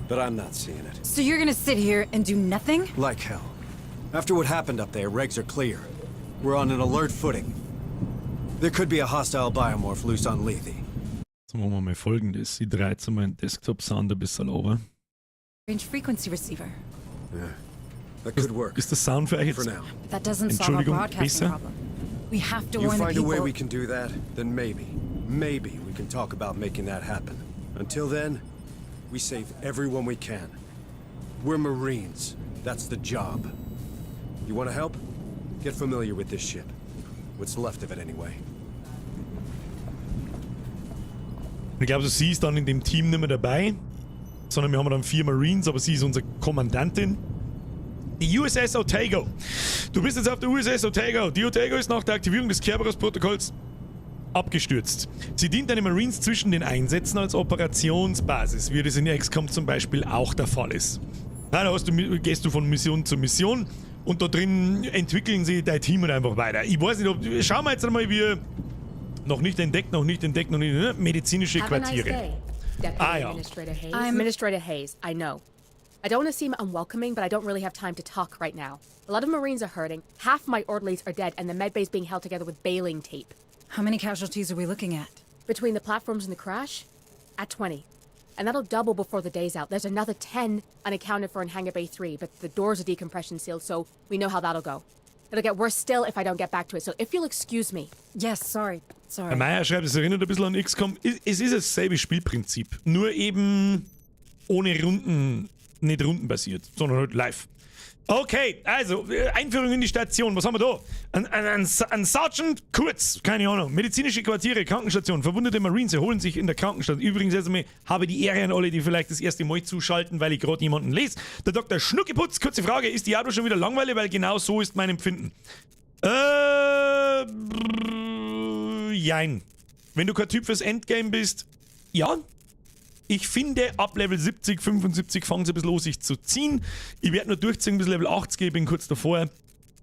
but I'm not seeing it. So you're gonna sit here and do nothing? Like hell. After what happened up there, regs are clear. We're on an alert footing. There could be a hostile biomorph loose on Lethe. Jetzt machen wir mal Folgendes. Ich drehe jetzt meinen Desktop-Sound ein bisschen runter. Range frequency receiver. Yeah. That could work. Ist der Sound für euch jetzt For now. But that doesn't solve our Entschuldigung, broadcasting besser? problem. We have to You warn the find a way people. we can do that, then maybe we can talk about making that happen. Until then, we save everyone we can. We're Marines. That's the job. You want to help? Get familiar with this ship. What's left of it, anyway. Ich glaube, sie ist dann in dem Team nicht mehr dabei, sondern wir haben dann 4 Marines, aber sie ist unsere Kommandantin. Die USS Otago. Du bist jetzt auf der USS Otago. Die Otago ist nach der Aktivierung des Kerberos-Protokolls abgestürzt. Sie dient den Marines zwischen den Einsätzen als Operationsbasis, wie das in XCOM zum Beispiel auch der Fall ist. Ja, da gehst du von Mission zu Mission und da drin entwickeln sie dein Team halt einfach weiter. Ich weiß nicht, ob... Schauen wir jetzt einmal, wie... Noch nicht entdeckt, noch nicht entdeckt, noch nicht... Ne? Medizinische Have a nice Quartiere. day, Deputy Ah, ja. Administrator Hayes. I'm- Administrator Hayes, I know. I don't want to seem unwelcoming, but I don't really have time to talk right now. A lot of Marines are hurting, half my orderlies are dead, and the medbay's being held together with baling tape. How many casualties are we looking at? Between the platforms and the crash? At 20. And that'll double before the day's out. There's another 10 unaccounted for in Hangar Bay 3, but the doors are decompression sealed, so we know how that'll go. It'll get worse still if I don't get back to it, so if you'll excuse me. Yes, sorry. Sorry. Herr Meier schreibt, es erinnert ein bisschen an XCOM. Es ist dasselbe Spielprinzip, nur eben ohne Runden, nicht rundenbasiert, sondern halt live. Okay, also, Einführung in die Station. Was haben wir da? Ein Sergeant Kurz, keine Ahnung. Medizinische Quartiere, Krankenstation. Verwundete Marines erholen sich in der Krankenstation. Übrigens, jetzt einmal, habe die Ehre an alle, die vielleicht das erste Mal zuschalten, weil ich gerade jemanden lese. Der Dr. Schnuckeputz, kurze Frage, ist Diablo schon wieder langweilig? Weil genau so ist mein Empfinden. Jein. Wenn du kein Typ fürs Endgame bist, ja. Ich finde, ab Level 70, 75 fangen sie ein bisschen an, sich zu ziehen. Ich werde nur durchziehen bis Level 80, ich bin kurz davor.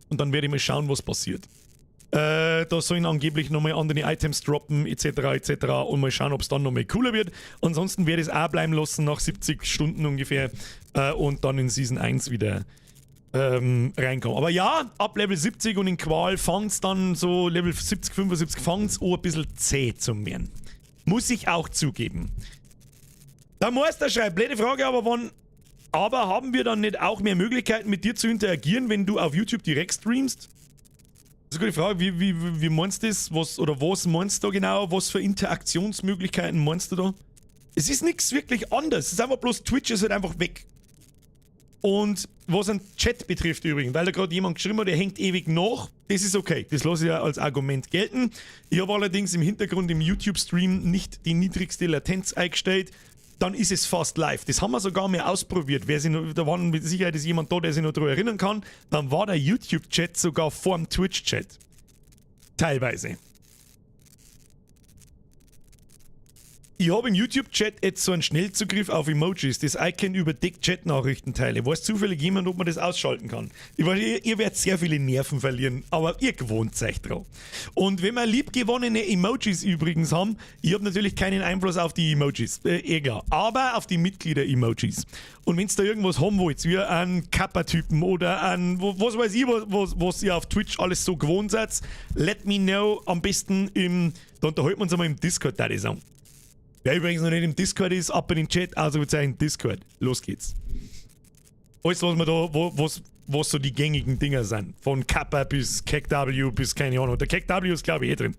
Und dann werde ich mal schauen, was passiert. Da sollen angeblich nochmal andere Items droppen, etc., etc. Und mal schauen, ob es dann nochmal cooler wird. Ansonsten werde ich es auch bleiben lassen nach 70 Stunden ungefähr. Und dann in Season 1 wieder reinkommen. Aber ja, ab Level 70 und in Qual fängt's dann so, Level 70, 75 fängt's an, ein bisschen zäh zu werden. Muss ich auch zugeben. Der Meister schreibt, blöde Frage, aber wann. Aber haben wir dann nicht auch mehr Möglichkeiten, mit dir zu interagieren, wenn du auf YouTube direkt streamst? Das ist eine gute Frage. Wie meinst du das? Was meinst du da genau? Was für Interaktionsmöglichkeiten meinst du da? Es ist nichts wirklich anders. Es ist einfach bloß, Twitch ist halt einfach weg. Und was einen Chat betrifft übrigens, weil da gerade jemand geschrieben hat, der hängt ewig nach, das ist okay. Das lasse ich ja als Argument gelten. Ich habe allerdings im Hintergrund im YouTube-Stream nicht die niedrigste Latenz eingestellt. Dann ist es fast live. Das haben wir sogar mal ausprobiert. Da war mit Sicherheit ist jemand da, der sich noch daran erinnern kann. Dann war der YouTube-Chat sogar vorm Twitch-Chat. Teilweise. Ich habe im YouTube-Chat jetzt so einen Schnellzugriff auf Emojis. Das Icon überdeckt Chat-Nachrichtenteile. Weiß zufällig jemand, ob man das ausschalten kann? Ich weiß, ihr werdet sehr viele Nerven verlieren, aber ihr gewohnt euch dran. Und wenn wir liebgewonnene Emojis übrigens haben, ich habe natürlich keinen Einfluss auf die Emojis, egal, aber auf die Mitglieder-Emojis. Und wenn ihr da irgendwas haben wollt, wie einen Kappa-Typen oder einen, was weiß ich, was ihr auf Twitch alles so gewohnt seid, let me know, am besten da unterhalten wir uns einmal im Discord, da ich sagen. Wer übrigens noch nicht im Discord ist, ab in den Chat, Ausrufezeichen Discord. Los geht's. Alles, was wir da, was so die gängigen Dinger sind. Von Kappa bis KEKW bis keine Ahnung. Der KEKW ist, glaube ich, eh drin.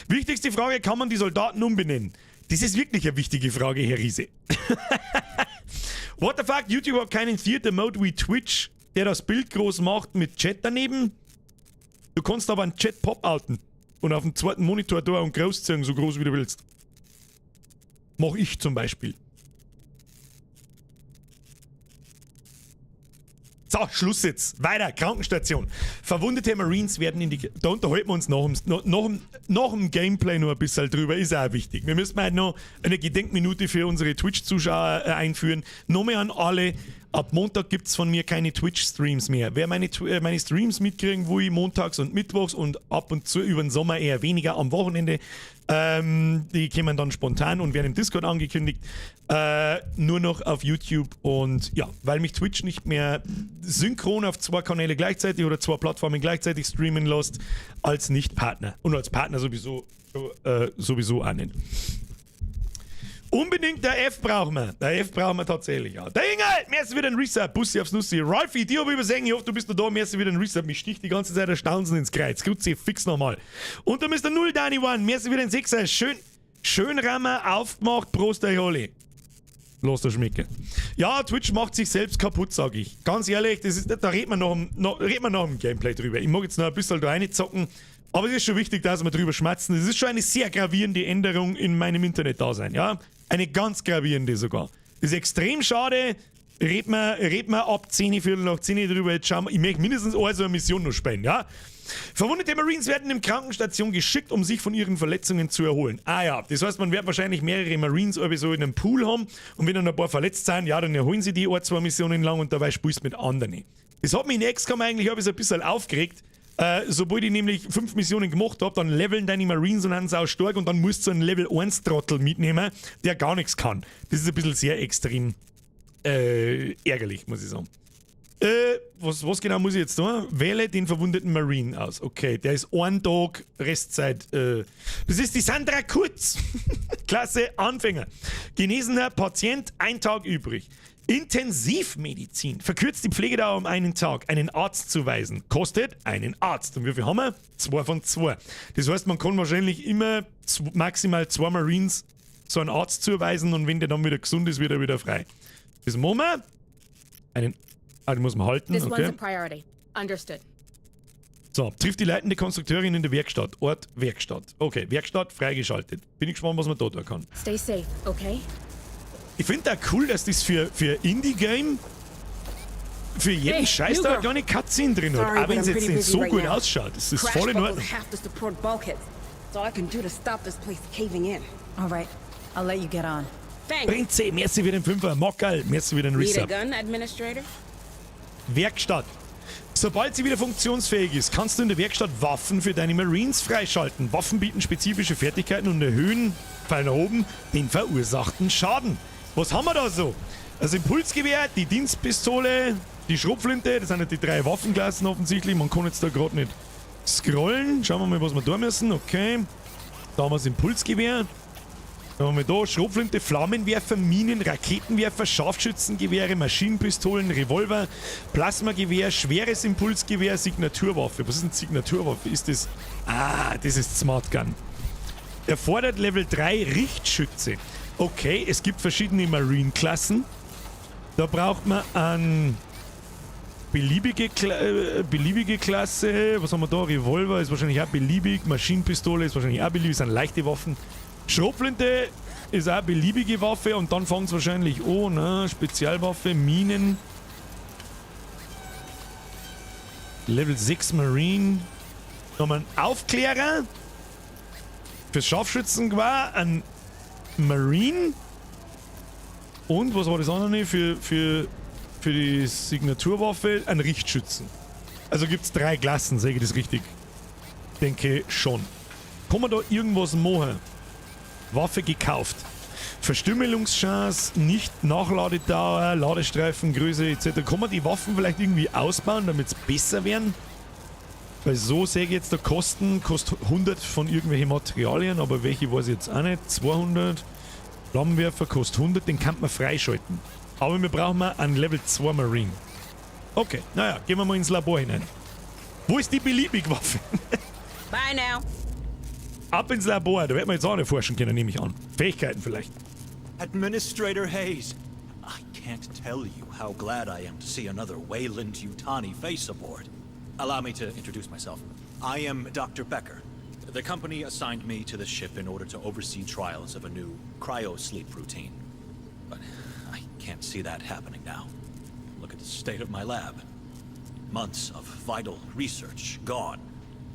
Wichtigste Frage, kann man die Soldaten umbenennen? Das ist wirklich eine wichtige Frage, Herr Riese. What the fuck, YouTube hat keinen Theater Mode wie Twitch, der das Bild groß macht mit Chat daneben. Du kannst aber einen Chat pop-outen und auf dem zweiten Monitor da und großziehen, so groß wie du willst. Mach ich zum Beispiel. So, Schluss jetzt. Weiter, Krankenstation. Verwundete Marines werden in die... Da unterhalten wir uns nach dem Gameplay noch ein bisschen drüber. Ist auch wichtig. Wir müssen halt noch eine Gedenkminute für unsere Twitch-Zuschauer einführen. Nochmal an alle. Ab Montag gibt's von mir keine Twitch-Streams mehr. Wer meine Streams mitkriegen will, montags und mittwochs und ab und zu über den Sommer eher weniger am Wochenende, die kommen dann spontan und werden im Discord angekündigt. Nur noch auf YouTube und ja, weil mich Twitch nicht mehr synchron auf zwei Kanäle gleichzeitig oder zwei Plattformen gleichzeitig streamen lässt, als Nicht-Partner. Und als Partner sowieso auch nicht. Unbedingt der F brauchen wir. Der F brauchen wir tatsächlich, ja. Der Inge, mir ist wieder ein Reset. Bussi aufs Nussi. Ralfi, dir hab ich übersehen. Ich hoffe, du bist noch da. Mir ist wieder ein Reset. Mich sticht die ganze Zeit Erstaunsen ins Kreuz. Grüezi, fix nochmal. Und der Mr. 0 Dani One. Mir ist wieder ein Sechser. Schön, schön Rammer aufgemacht. Prost, euch alle. Lass das schmecken. Ja, Twitch macht sich selbst kaputt, sag ich. Ganz ehrlich, das ist, da redet man noch im Gameplay drüber. Ich mag jetzt noch ein bisschen da reinzocken. Aber es ist schon wichtig, dass wir drüber schmatzen. Es ist schon eine sehr gravierende Änderung in meinem Internet-Dasein, ja? Eine ganz gravierende sogar. Das ist extrem schade. Red mal ab 10, Viertel nach 10 drüber. Jetzt schauen wir. Ich möchte mindestens eine so eine Mission noch spielen, ja? Verwundete Marines werden in Krankenstation geschickt, um sich von ihren Verletzungen zu erholen. Ah ja, das heißt, man wird wahrscheinlich mehrere Marines irgendwie so in einem Pool haben und wenn dann ein paar verletzt sind, ja, dann erholen sie die ein, zwei Missionen lang und dabei spielst du mit anderen. Das hat mich in XCOM eigentlich ein bisschen aufgeregt. Sobald ich nämlich 5 Missionen gemacht hab, dann leveln deine Marines und sind sau stark und dann musst du einen Level 1 Trottel mitnehmen, der gar nichts kann. Das ist ein bisschen sehr extrem ärgerlich, muss ich sagen. Was genau muss ich jetzt tun? Wähle den verwundeten Marine aus. Okay, der ist ein Tag Restzeit. Das ist die Sandra Kurz. Klasse Anfänger. Genesener Patient, ein Tag übrig. Intensivmedizin. Verkürzt die Pflegedauer um einen Tag. Einen Arzt zu weisen. Kostet einen Arzt. Und wie viel haben wir? 2 von 2. Das heißt, man kann wahrscheinlich immer maximal 2 Marines so einen Arzt zuweisen und wenn der dann wieder gesund ist, wird er wieder frei. Das machen wir. Den muss man halten. This okay. one's a priority. Understood. So, trifft die leitende Konstrukteurin in der Werkstatt. Ort Werkstatt. Okay, Werkstatt freigeschaltet. Bin ich gespannt, was man da tun kann. Stay safe, okay? Ich finde auch cool, dass das für Indie-Game für jeden Hey, Scheiß new da eine girl. kleine Cutscene drin hat. Sorry, Auch but wenn es I'm jetzt pretty nicht busy so right gut now. ausschaut. Das ist Crash voll in buckled Ordnung. half the support bulkheads. It's all I can do to stop this place caving in. All right, I'll let you get on. Thanks. Prinze, merci für den Fünfer. Mockerl, merci für den Need a Resub. gun, Administrator? Werkstatt. Sobald sie wieder funktionsfähig ist, kannst du in der Werkstatt Waffen für deine Marines freischalten. Waffen bieten spezifische Fertigkeiten und erhöhen, Pfeil nach oben, den verursachten Schaden. Was haben wir da so? Das Impulsgewehr, die Dienstpistole, die Schrotflinte, das sind ja die drei Waffenklassen offensichtlich. Man kann jetzt da gerade nicht scrollen. Schauen wir mal, was wir da müssen. Okay. Da haben wir das Impulsgewehr. Dann haben wir da Schrotflinte, Flammenwerfer, Minen, Raketenwerfer, Scharfschützengewehre, Maschinenpistolen, Revolver, Plasmagewehr, schweres Impulsgewehr, Signaturwaffe. Was ist denn Signaturwaffe? Ist das... Ah, das ist Smart Gun. Erfordert Level 3 Richtschütze. Okay, es gibt verschiedene Marine-Klassen. Da braucht man an beliebige, beliebige Klasse. Was haben wir da? Revolver ist wahrscheinlich auch beliebig. Maschinenpistole ist wahrscheinlich auch beliebig. Sind leichte Waffen. Schrotflinte ist auch beliebige Waffe. Und dann fängt es wahrscheinlich an, ne? Spezialwaffe, Minen. Level 6 Marine. Nochmal ein Aufklärer. Fürs Scharfschützengewehr ein Marine. Und was war das andere? Für die Signaturwaffe ein Richtschützen. Also gibt es 3 Klassen, sehe ich das richtig? Denke schon. Kann man da irgendwas machen? Waffe gekauft. Verstümmelungschance, nicht Nachladedauer, Ladestreifengröße etc. Kann man die Waffen vielleicht irgendwie ausbauen, damit es besser werden? Weil so sehe ich jetzt der Kosten, kostet 100 von irgendwelchen Materialien, aber welche weiß ich jetzt auch nicht. 200. Flammenwerfer kostet 100, den kann man freischalten. Aber wir brauchen mal einen Level 2 Marine. Okay, naja, gehen wir mal ins Labor hinein. Wo ist die Beliebig-Waffe? Bye now. Ab ins Labor, da werden wir jetzt auch nicht forschen können, nehme ich an. Fähigkeiten vielleicht. Administrator Hayes, I can't tell you how glad I am to see another Weyland Yutani face aboard. Allow me to introduce myself. I am Dr. Becker. The company assigned me to the ship in order to oversee trials of a new cryo-sleep routine. But I can't see that happening now. Look at the state of my lab. Months of vital research gone.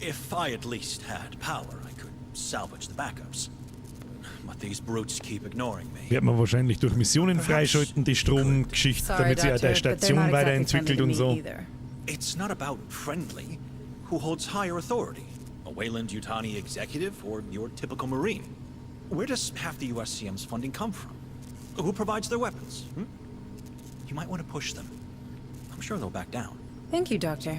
If I at least had power, I could salvage the backups. But these brutes keep ignoring me. Wird man wahrscheinlich durch Missionen freischalten, die Stromgeschichte, Sorry, damit sich auch Doctor, die but they're Station not exactly weiterentwickelt friendly und to so. me either. It's not about friendly. Who holds higher authority? A Weyland Yutani executive or your typical Marine? Where does half the USCM's funding come from? Who provides their weapons? Hmm? You might want to push them. I'm sure they'll back down. Thank you, Doctor.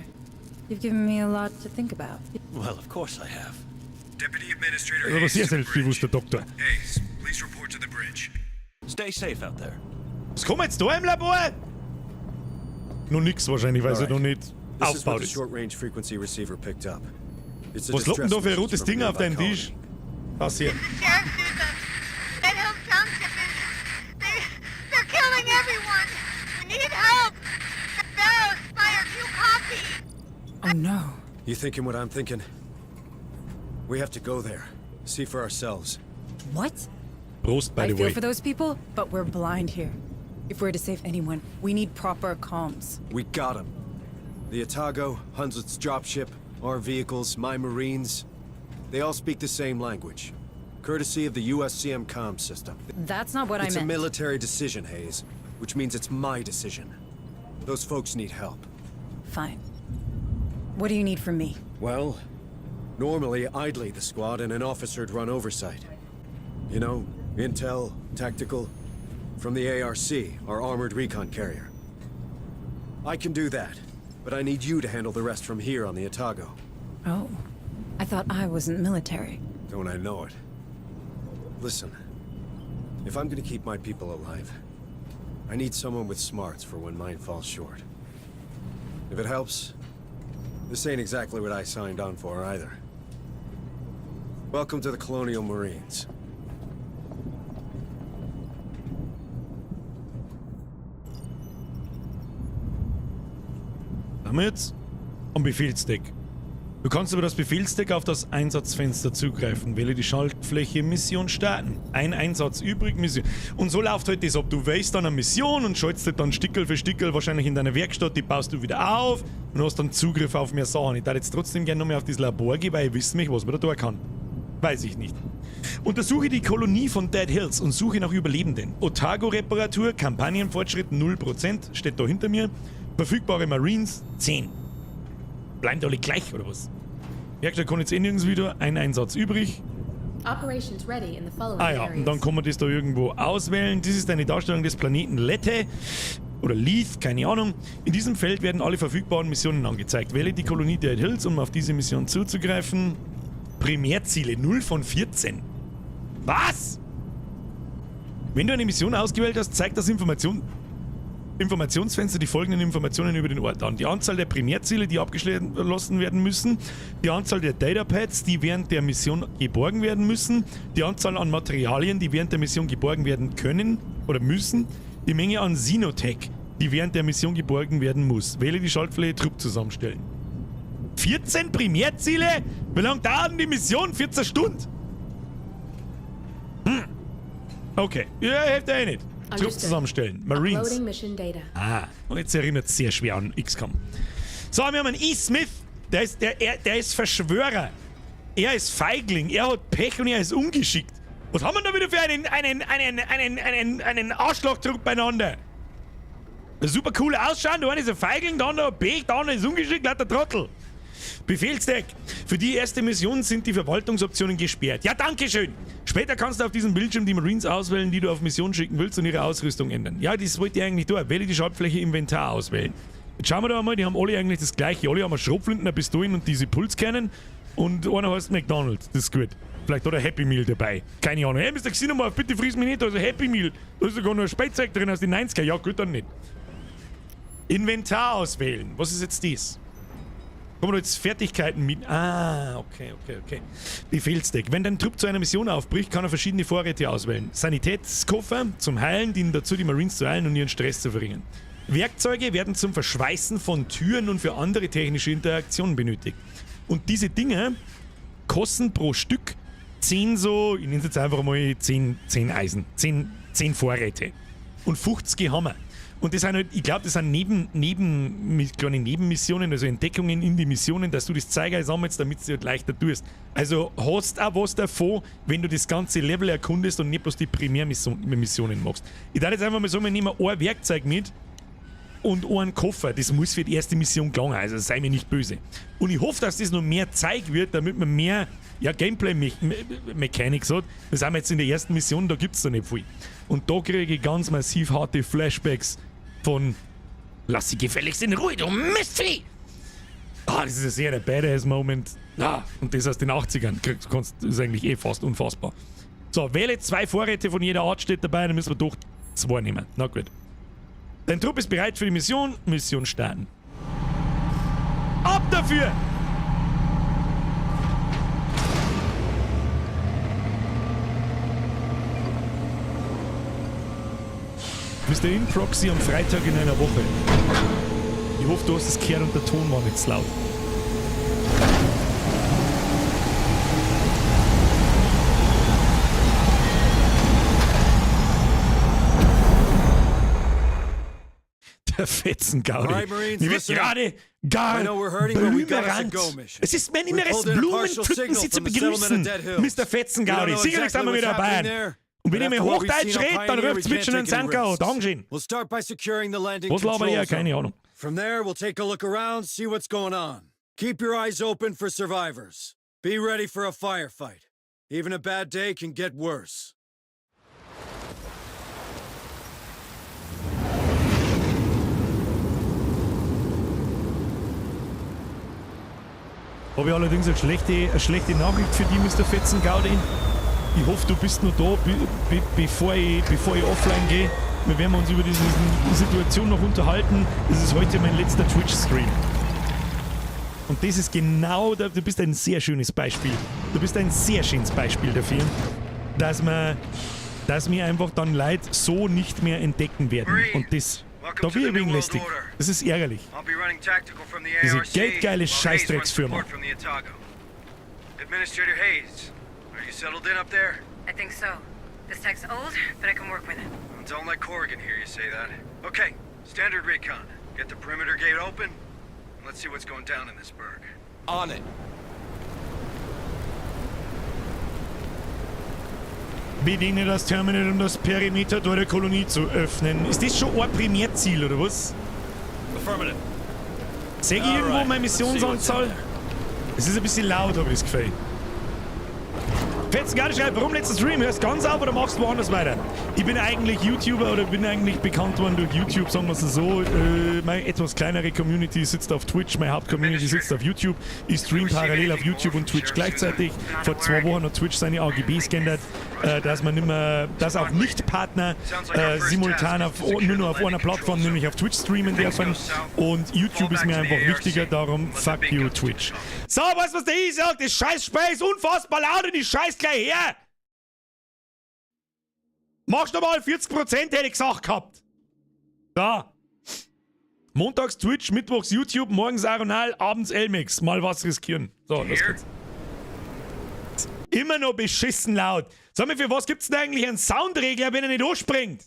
You've given me a lot to think about. Well, of course I have. Deputy Administrator Das ist aber Hayes sehr to the bridge. selbstbewusster Doktor. Hayes, please report to the bridge. Stay safe out there. Was kommt jetzt da im Labor? Noch nix wahrscheinlich, weil es ja noch nicht This is what aufgebaut the ist. short-range frequency receiver picked up. It's a Was lockt denn da für ein distress rotes message from Ding a auf deinem nearby Tisch? Das hier. Sheriff Newsom, Red Hill Township is... They're killing everyone! We need help! Barrows fired, you copy! Oh no. You thinking what I'm thinking? We have to go there. See for ourselves. What? Prost, by I the feel way. for those people, but we're blind here. If we're to save anyone, we need proper comms. We got 'em. The Otago, Hunslet's dropship, our vehicles, my Marines. They all speak the same language. Courtesy of the USCM comm system. That's not what I It's a meant. military decision, Hayes, which means it's my decision. Those folks need help. Fine. What do you need from me? Well, normally I'd lead the squad and an officer'd run oversight. You know, intel, tactical, from the ARC, our armored recon carrier. I can do that, but I need you to handle the rest from here on the Otago. Oh, I thought I wasn't military. Don't I know it? Listen, if I'm gonna keep my people alive, I need someone with smarts for when mine falls short. If it helps, this ain't exactly what I signed on for either. Welcome to the Colonial Marines. Haben wir jetzt am Befehlsdeck. Du kannst über das Befehlsdeck auf das Einsatzfenster zugreifen. Wähle die Schaltfläche Mission starten. Ein Einsatz übrig, Mission. Und so läuft halt das ab. Du wählst dann eine Mission und schaltest halt dann Stickel für Stickel wahrscheinlich in deiner Werkstatt, die baust du wieder auf und hast dann Zugriff auf mehr Sachen. Ich darf jetzt trotzdem gerne noch mehr auf das Labor gehen, weil ich wissen möchte, was man da tun kann. Weiß ich nicht. Untersuche die Kolonie von Dead Hills und suche nach Überlebenden. Otago-Reparatur, Kampagnenfortschritt 0%, steht da hinter mir. Verfügbare Marines 10. Bleiben die alle gleich, oder was? Werkstatt kann jetzt eh nirgends wieder. Ein Einsatz übrig. Operations ready in the following Ah ja, und dann areas. kann man das da irgendwo auswählen. Dies ist eine Darstellung des Planeten Lethe oder Leith, keine Ahnung. In diesem Feld werden alle verfügbaren Missionen angezeigt. Wähle die Kolonie Dead Hills, um auf diese Mission zuzugreifen. Primärziele 0 von 14. Was? Wenn du eine Mission ausgewählt hast, zeigt das Informationsfenster die folgenden Informationen über den Ort an. Die Anzahl der Primärziele, die abgeschlossen werden müssen, die Anzahl der Datapads, die während der Mission geborgen werden müssen, die Anzahl an Materialien, die während der Mission geborgen werden können oder müssen, die Menge an Xenotech, die während der Mission geborgen werden muss. Wähle die Schaltfläche Trupp zusammenstellen. 14 Primärziele? Wie lange dauert denn die Mission? 14 Stunden? Hm. Okay. Ja, hilft ja eh nicht. Trupp Understood. zusammenstellen. Marines. Uploading mission data. Ah, und jetzt erinnert es sehr schwer an XCOM. So, wir haben einen E. Smith. Der ist, der ist Verschwörer. Er ist Feigling. Er hat Pech und er ist ungeschickt. Was haben wir da wieder für einen Arschlochtrupp beieinander? Super cool ausschauen. Der eine ist ein Feigling, der andere hat Pech, der andere ist ungeschickt, lauter Trottel. Befehlsdeck. Für die erste Mission sind die Verwaltungsoptionen gesperrt. Ja, danke schön. Später kannst du auf diesem Bildschirm die Marines auswählen, die du auf Mission schicken willst und ihre Ausrüstung ändern. Ja, das wollte ich eigentlich tun. Wähle die Schaltfläche Inventar auswählen. Jetzt schauen wir da einmal, die haben alle eigentlich das gleiche. Alle haben eine Schrotflinten, eine Pistolen und diese Pulskernen. Und einer heißt McDonald's. Das ist gut. Vielleicht hat er Happy Meal dabei. Keine Ahnung. Hey, Mr. Xenomorph, bitte friss mich nicht. Da ist ein Happy Meal. Da ist sogar noch ein Spielzeug drin aus den 90er. Ja, gut, dann nicht. Inventar auswählen. Was ist jetzt das? Kommen wir jetzt Fertigkeiten mit. Ah, okay, okay, okay. Befehlsdeck. Wenn dein Trupp zu einer Mission aufbricht, kann er verschiedene Vorräte auswählen. Sanitätskoffer zum Heilen dienen dazu, die Marines zu heilen und ihren Stress zu verringern. Werkzeuge werden zum Verschweißen von Türen und für andere technische Interaktionen benötigt. Und diese Dinge kosten pro Stück 10 so, ich nenne es jetzt einfach mal 10 Eisen, 10 Vorräte. Und 50 haben wir. Und das sind halt, ich glaub, das sind kleine Nebenmissionen, also Entdeckungen in die Missionen, dass du das Zeug sammelst, damit du es halt leichter tust. Also hast auch was davon, wenn du das ganze Level erkundest und nicht bloß die Primärmissionen machst. Ich darf jetzt einfach mal sagen, wir nehmen ein Werkzeug mit und einen Koffer. Das muss für die erste Mission gelangen, also sei mir nicht böse. Und ich hoffe, dass das noch mehr Zeug wird, damit man mehr, ja, Gameplay-Mechanics hat. Das haben wir jetzt in der ersten Mission, da gibt's da nicht viel. Und da kriege ich ganz massiv harte Flashbacks von Lass sie gefälligst in Ruhe, du Mistvieh! Ah, das ist ein sehr der Badass-Moment. Ah, und das aus den 80ern. Das ist eigentlich eh fast unfassbar. So, wähle 2 Vorräte von jeder Art, steht dabei, dann müssen wir doch 2 nehmen. Na gut. Dein Trupp ist bereit für die Mission. Mission starten. Ab dafür! Mr. InProxy am Freitag in einer Woche. Ich hoffe, du hast es gehört und der Ton war nicht zu laut. Der Fetzen-Gaudi. All right, Marines, Mir wird listen up. gerade gar I know we're hurting, but we got us a blümerant. go mission. Es ist mein We inneres pulled in a Blumen partial pflücken, signal Sie zu from the settlement begrüßen, of Dead Hills. Mr. Fetzen-Gaudi. We don't know Sicherlich sind wir exactly wieder what's dabei. happening there, Und wenn but ich mir after what we've Hochdeutsch seen on rede, dann Pioneer, ruft's we mit schon can't einen take any Sankau. risks. Dankeschön. We'll start by securing the landing Was labert control ihr? Keine zone. Ahnung. From there, we'll take a look around, see what's going on. Keep your eyes open for survivors. Be ready for a firefight. Even a bad day can get worse. Habe ich allerdings eine schlechte Nachricht für die, Mister Fetzen-Gaudi. Ich hoffe, du bist noch da, bevor ich offline gehe. Wir werden uns über diese Situation noch unterhalten. Das ist heute mein letzter Twitch-Stream. Und das ist genau, du bist ein sehr schönes Beispiel. Du bist ein sehr schönes Beispiel dafür, dass wir einfach dann Leute so nicht mehr entdecken werden. Und das, da bin ich ein wenig lästig. Das ist ärgerlich. I'll be running tactical from the Diese ARC geldgeile while Hayes runs Scheißdrecksfirma. support from the Otago. Administrator Hayes, are you settled in up there? I think so. This tech's old, but I can work with it. Don't let Corrigan hear you say that. Okay, standard recon. Get the perimeter gate open, and let's see what's going down in this burg. On it. Bediene das Terminal, um das Perimetertor der Kolonie zu öffnen. Ist das schon ein Primärziel, oder was? Affirmative. Sehe ich irgendwo meine Missionsanzahl? Es ist ein bisschen laut, habe ich das Gefühl. Fetzen gar nicht schreibt, warum letzter Stream? Hörst ganz auf oder machst du woanders weiter? Ich bin eigentlich YouTuber oder bin eigentlich bekannt worden durch YouTube, sagen wir es so. Meine etwas kleinere Community sitzt auf Twitch, meine Hauptcommunity sitzt auf YouTube. Ich stream parallel auf YouTube und Twitch gleichzeitig. Vor 2 Wochen hat Twitch seine AGBs geändert, dass man nimmer, dass auch Nicht-Partner simultan nur noch auf einer Plattform, nämlich auf Twitch streamen dürfen. Und YouTube ist mir einfach wichtiger, darum fuck you Twitch. So, weißt du, was der I sagt? Das scheiß Spiel ist unfassbar laut und ich scheiß gleich her! Machst du mal 40%, hätte ich gesagt gehabt. Da. Montags Twitch, mittwochs YouTube, morgens Aronal, abends Elmix. Mal was riskieren. So, los geht's. Immer noch beschissen laut. Sag mal, für was gibt's denn eigentlich einen Soundregler, wenn er nicht anspringt?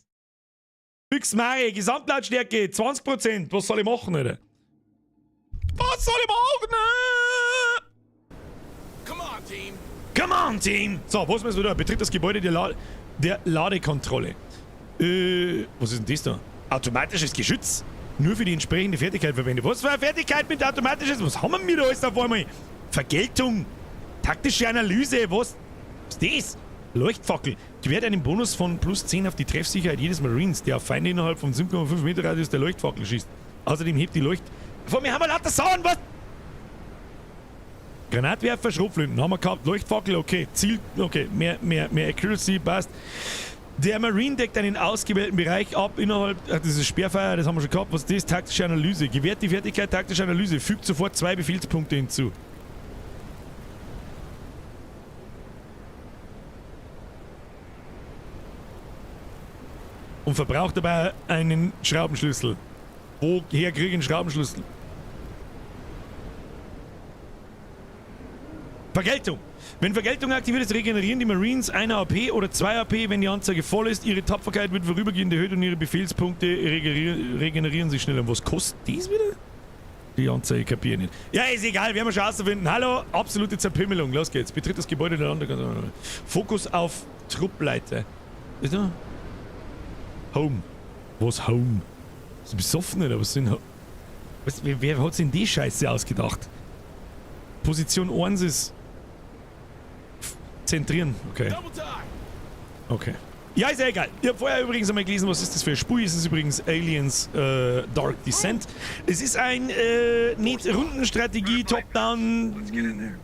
Fix Mari, Gesamtlautstärke 20%. Was soll ich machen, Alter? Was soll ich machen? Come on, Team. Come on, Team! So, was müssen wir da? Betritt das Gebäude der Ladekontrolle. Was ist denn das da? Automatisches Geschütz? Nur für die entsprechende Fertigkeit verwendet. Was für eine Fertigkeit mit automatisches? Was haben wir da alles auf einmal? Vergeltung! Taktische Analyse, was? Was ist das? Leuchtfackel. Gewährt einen Bonus von plus 10 auf die Treffsicherheit jedes Marines, der auf Feinde innerhalb von 7,5 Meter Radius der Leuchtfackel schießt. Außerdem hebt die Leucht... Vor mir haben wir lauter Sauen, was? Granatwerfer, Schrotflinten haben wir gehabt. Leuchtfackel, okay. Ziel, okay. Mehr Accuracy, passt. Der Marine deckt einen ausgewählten Bereich ab innerhalb... Ach, das ist Sperrfeuer, das haben wir schon gehabt. Was ist das? Taktische Analyse. Gewährt die Fertigkeit taktische Analyse. Fügt sofort 2 Befehlspunkte hinzu. Und verbraucht dabei einen Schraubenschlüssel. Woher kriege ich einen Schraubenschlüssel? Vergeltung. Wenn Vergeltung aktiviert ist, regenerieren die Marines 1 AP oder 2 AP, wenn die Anzeige voll ist. Ihre Tapferkeit wird vorübergehend erhöht und ihre Befehlspunkte regenerieren sich schneller. Und was kostet das wieder? Die Anzeige kapiere ich nicht. Ja, ist egal, werden wir schon rausfinden. Hallo, absolute Zerpimmelung. Los geht's. Betritt das Gebäude der Landekante. Fokus auf Truppleiter. Ist da? Home. Was Home? Ist besoffen oder was sind Was, wer hat sich denn die Scheiße ausgedacht? Position 1 ist zentrieren. Okay. Okay. Ja, ist ja egal. Ich hab vorher übrigens einmal gelesen, was ist das für ein Spiel? Es ist übrigens Aliens Dark Descent. Es ist ein nicht Rundenstrategie, Top-Down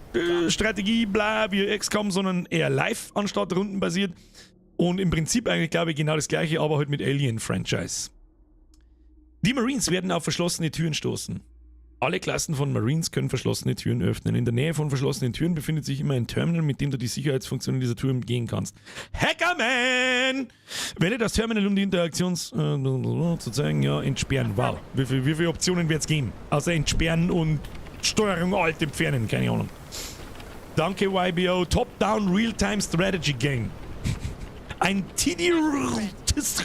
Strategie, bla, wie XCOM, sondern eher live anstatt rundenbasiert. Und im Prinzip eigentlich, glaube ich, genau das gleiche, aber halt mit Alien-Franchise. Die Marines werden auf verschlossene Türen stoßen. Alle Klassen von Marines können verschlossene Türen öffnen. In der Nähe von verschlossenen Türen befindet sich immer ein Terminal, mit dem du die Sicherheitsfunktionen dieser Tür umgehen kannst. Hackerman! Wähle das Terminal, um die Interaktions zu zeigen, ja, entsperren. Wow. Wie viele Optionen wird's geben? Außer entsperren und Steuerung alt entfernen, keine Ahnung. Danke, YBO. Top-Down Real-Time Strategy Game. Ein TD. Das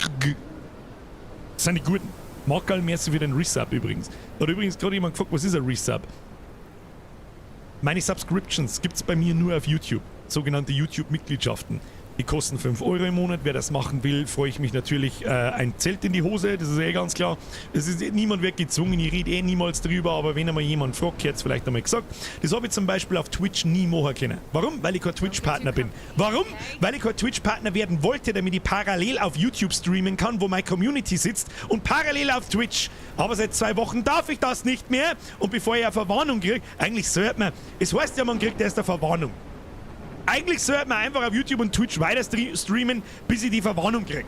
sind die guten. Markerl, merci für den Resub übrigens. Hat übrigens gerade jemand gefragt, was ist ein Resub? Meine Subscriptions gibt's bei mir nur auf YouTube. Sogenannte YouTube-Mitgliedschaften. Die kosten 5 Euro im Monat. Wer das machen will, freue ich mich natürlich ein Zelt in die Hose. Das ist eh ganz klar. Es ist, niemand wird gezwungen, ich rede eh niemals drüber, aber wenn einmal jemand fragt, hätte es vielleicht einmal gesagt. Das habe ich zum Beispiel auf Twitch nie machen können. Warum? Weil ich kein Twitch-Partner bin. Warum? Weil ich kein Twitch-Partner werden wollte, damit ich parallel auf YouTube streamen kann, wo meine Community sitzt und parallel auf Twitch. Aber seit 2 Wochen darf ich das nicht mehr. Und bevor ich eine Verwarnung kriege, eigentlich sollte man, es heißt ja, man kriegt erst eine Verwarnung. Eigentlich sollte man einfach auf YouTube und Twitch weiter streamen, bis ich die Verwarnung krieg.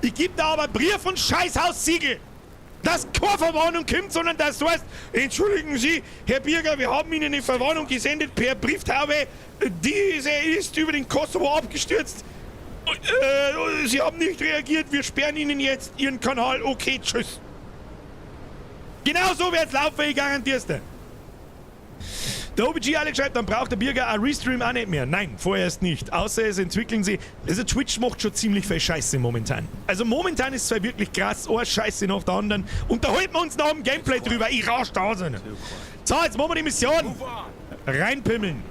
Ich geb da aber einen Brief von Scheißhaussiegel, dass keine Verwarnung kommt, sondern dass du heißt, entschuldigen Sie, Herr Birger, wir haben Ihnen eine Verwarnung gesendet per Brieftaube. Diese ist über den Kosovo abgestürzt. Sie haben nicht reagiert, wir sperren Ihnen jetzt Ihren Kanal. Okay, tschüss. Genau so wird's laufen, ich garantier's dir. Der OBG Alex schreibt, dann braucht der Birger ein Restream auch nicht mehr. Nein, vorerst nicht. Außer es entwickeln sie... Also Twitch macht schon ziemlich viel Scheiße momentan. Also momentan ist es zwar wirklich krass, eine Scheiße nach der anderen. Und da halten wir uns noch im Gameplay drüber. Ich rasch da so. So, jetzt machen wir die Mission. Reinpimmeln.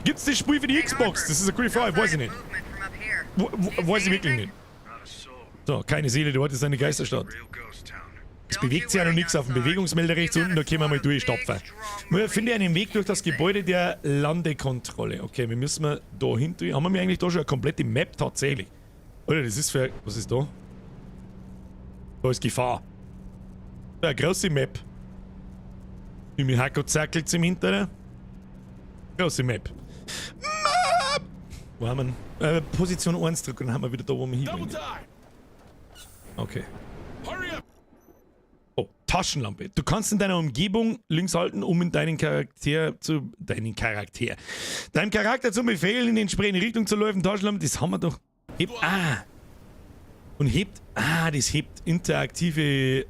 Gibt's das Spiel für die Xbox? Das ist eine gute Frage, weiß ich nicht. Weiß ich wirklich nicht. So, keine Seele, dort ist eine Geisterstadt. Es bewegt sich ja noch nichts auf dem Bewegungsmelder rechts unten, da können wir mal durchstapfen. Wir finden einen Weg durch das Gebäude der Landekontrolle. Okay, wir müssen mal da hinten. Haben wir eigentlich da schon eine komplette Map tatsächlich? Alter, das ist für. Was ist da? Da ist Gefahr. Eine große Map. Mit Hacko zackelt im Hinteren. Große Map. Map! Wo haben wir? Position 1 drücken, dann haben wir wieder da, wo wir hin. Okay. Oh, Taschenlampe. Du kannst in deiner Umgebung links halten, um in deinen Charakter zu. Deinen Charakter. Deinem Charakter zu befehlen, in die entsprechende Richtung zu laufen. Taschenlampe, das haben wir doch. Hebt. Ah! Und hebt. Ah, das hebt interaktive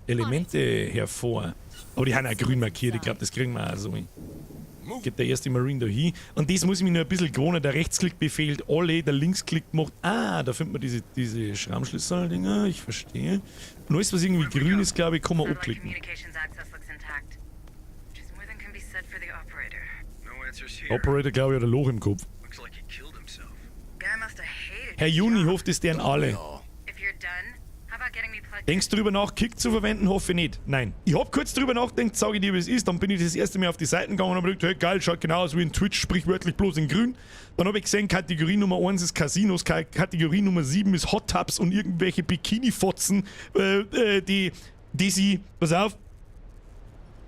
Elemente hervor. Aber die haben auch grün markiert, ich glaube, das kriegen wir auch so hin. Geht der erste Marine da hin. Und das muss ich mir nur ein bisschen gewohnen. Der Rechtsklick befehlt alle, der Linksklick macht. Ah, da findet man diese Schrammschlüssel-Dinger. Ich verstehe. Und alles, was irgendwie grün ist, glaube ich, kann man anklicken. Operator, glaube ich, hat ein Loch im Kopf. Herr Juni, hofft es deren alle. Denkst du drüber nach, Kick zu verwenden? Hoffe nicht. Nein. Ich hab kurz drüber nachgedacht, sage ich dir, wie es ist. Dann bin ich das erste Mal auf die Seiten gegangen und hab gedacht, hey, geil, schaut genau aus wie in Twitch, sprichwörtlich bloß in grün. Dann hab ich gesehen, Kategorie Nummer 1 ist Casinos, Kategorie Nummer 7 ist Hot Tubs und irgendwelche Bikini-Fotzen, die sie, pass auf,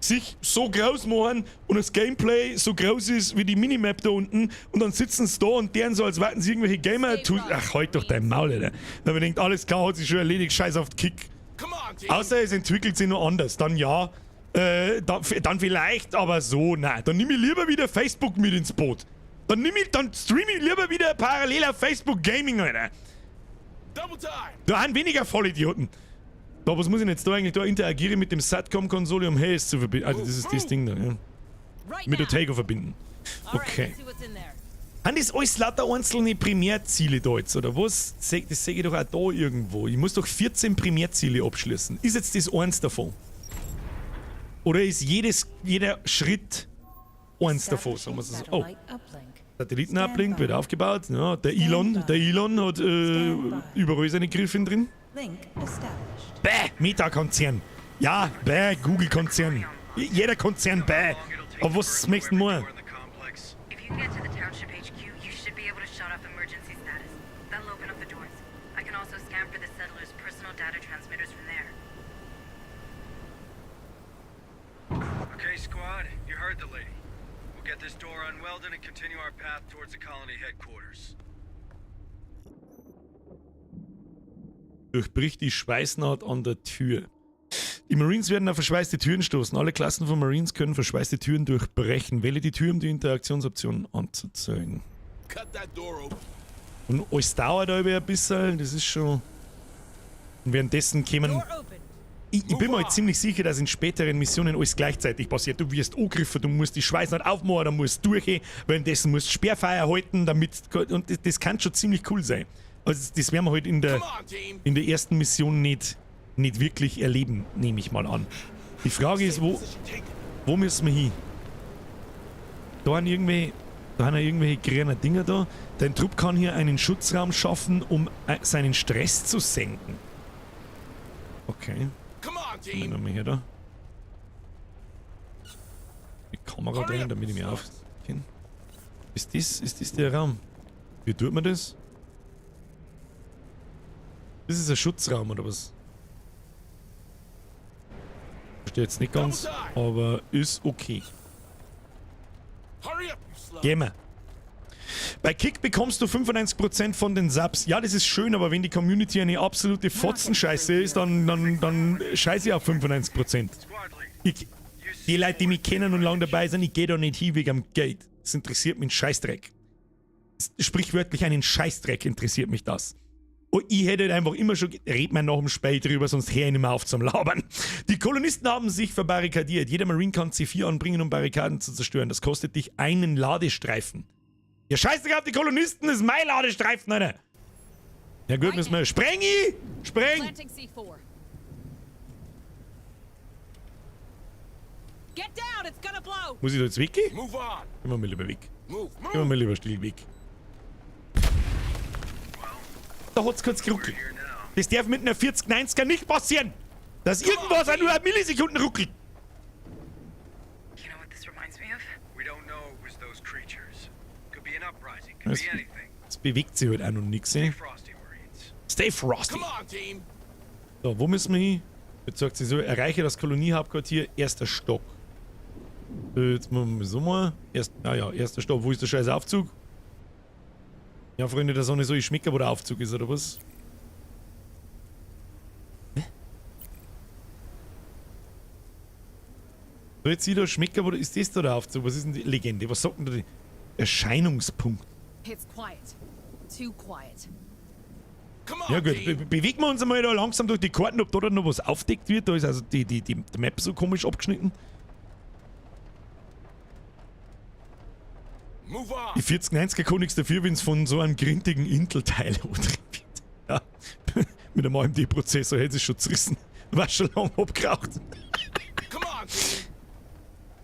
sich so groß machen und das Gameplay so groß ist wie die Minimap da unten und dann sitzen sie da und deren so, als warten sie irgendwelche Gamer. Ach, halt doch dein Maul, Alter. Dann man denkt, alles klar, hat sich schon erledigt, scheiß auf den Kick. Außer es entwickelt sich noch anders, dann ja, dann vielleicht, aber so, nein. Dann nimm ich lieber wieder Facebook mit ins Boot. Dann stream ich lieber wieder parallel auf Facebook Gaming, Alter. Da haben weniger Vollidioten. So, was muss ich denn jetzt da eigentlich da interagieren mit dem Satcom-Konsole, um Hayes zu verbinden? Also das ist das Ding da, ja. Mit der Tago verbinden. Okay. Haben das alles lauter einzelne Primärziele da jetzt, oder was? Das sehe ich doch auch da irgendwo. Ich muss doch 14 Primärziele abschließen. Ist jetzt das eins davon? Oder ist jeder Schritt eins davon? Sagen wir es so. Oh. Satellitenuplink wird aufgebaut. Ja, der Elon hat überall seine Griffin drin. Bäh, Meta-Konzern. Ja, bäh, Google-Konzern. Jeder Konzern, bäh. Aber was möchtest du mehr? Okay, squad, you heard the lady. We'll get this door unwelded and continue our path towards the colony headquarters. Durchbricht die Schweißnaht an der Tür. Die Marines werden auf verschweißte Türen stoßen. Alle Klassen von Marines können verschweißte Türen durchbrechen. Wähle die Tür, um die Interaktionsoptionen anzuzeigen. Und alles dauert aber ein bisschen. Das ist schon. Und währenddessen kämen. Ich bin mir halt ziemlich sicher, dass in späteren Missionen alles gleichzeitig passiert. Du wirst angegriffen, du musst die Schweißnaht aufmachen, dann musst du durchgehen, währenddessen musst du Sperrfeuer halten, damit. Und das kann schon ziemlich cool sein. Also das werden wir halt in der ersten Mission nicht wirklich erleben, nehme ich mal an. Die Frage ist, wo müssen wir hin? Da haben irgendwelche grünen Dinger da. Dein Trupp kann hier einen Schutzraum schaffen, um seinen Stress zu senken. Okay. Nehmen wir mal her da. Die Kamera drin, damit ich mich aufkenne. Ist das der Raum? Wie tut man das? Das ist ein Schutzraum oder was? Verstehe jetzt nicht ganz, aber ist okay. Gehen wir. Bei Kick bekommst du 95% von den Subs. Ja, das ist schön, aber wenn die Community eine absolute Fotzenscheiße ist, dann scheiße ich auf 95%. Die Leute, die mich kennen und lange dabei sind, ich gehe da nicht hin wegen am Geld. Das interessiert mich ein Scheißdreck. Sprichwörtlich einen Scheißdreck interessiert mich das. Und ich hätte halt einfach immer schon, red mir nach dem Spiel drüber, sonst hör ich nicht mehr auf zum Labern. Die Kolonisten haben sich verbarrikadiert. Jeder Marine kann C4 anbringen, um Barrikaden zu zerstören. Das kostet dich einen Ladestreifen. Ja, scheiße auf die Kolonisten, das ist mein Ladestreifen, Alter. Ja gut, müssen wir... Sprengi! Spreng! Muss ich da jetzt weggehen? Gehen wir mal lieber weg. Gehen wir mal lieber still weg. Da hat's kurz geruckelt. Das darf mit einer 4090er nicht passieren! Dass irgendwas auch nur eine Millisekunden ruckelt. You know what this reminds me of? We don't know it was those creatures. Could be an uprising, could Es, be anything. es bewegt sich halt auch noch nichts, eh? Frosty, Marines. Stay frosty. Come on, team. So, wo müssen wir hin? Jetzt sagt sie so, erreiche das Koloniehauptquartier, erster Stock. So, jetzt machen wir so mal. Naja, erster Stock. Wo ist der scheiß Aufzug? Ja, Freunde der Sonne, so ich schmecke, wo der Aufzug ist, oder was? Hä? So, jetzt sieht er Schmecker, wo ist das da der Aufzug? Was ist denn die Legende? Was sagt denn da die Erscheinungspunkt? It's quiet. Too quiet. Ja gut, bewegen wir uns einmal da langsam durch die Karten, ob da dann noch was aufdeckt wird. Da ist also die Map so komisch abgeschnitten. Move on. Die 4090er kann nichts dafür, wenn es von so einem grintigen Intel-Teil angetrieben wird. Ja, mit einem AMD-Prozessor hätte es schon zerrissen. War schon lange abgeraucht. Come on, team.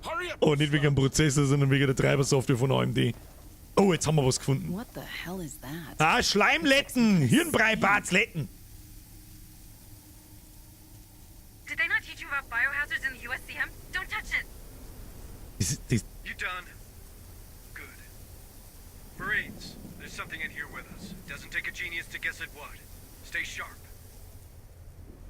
Hurry up. Oh, nicht wegen dem Prozessor, sondern wegen der Treibersoftware von AMD. Oh, jetzt haben wir was gefunden. What the hell is that? Ah, Schleimletten! Hirnbrei-Bartsletten! Did they not teach you about biohazards in the USCM? Don't touch it! Das, You done? Good. Marines, there's something in here with us. Doesn't take a genius to guess at what. Stay sharp.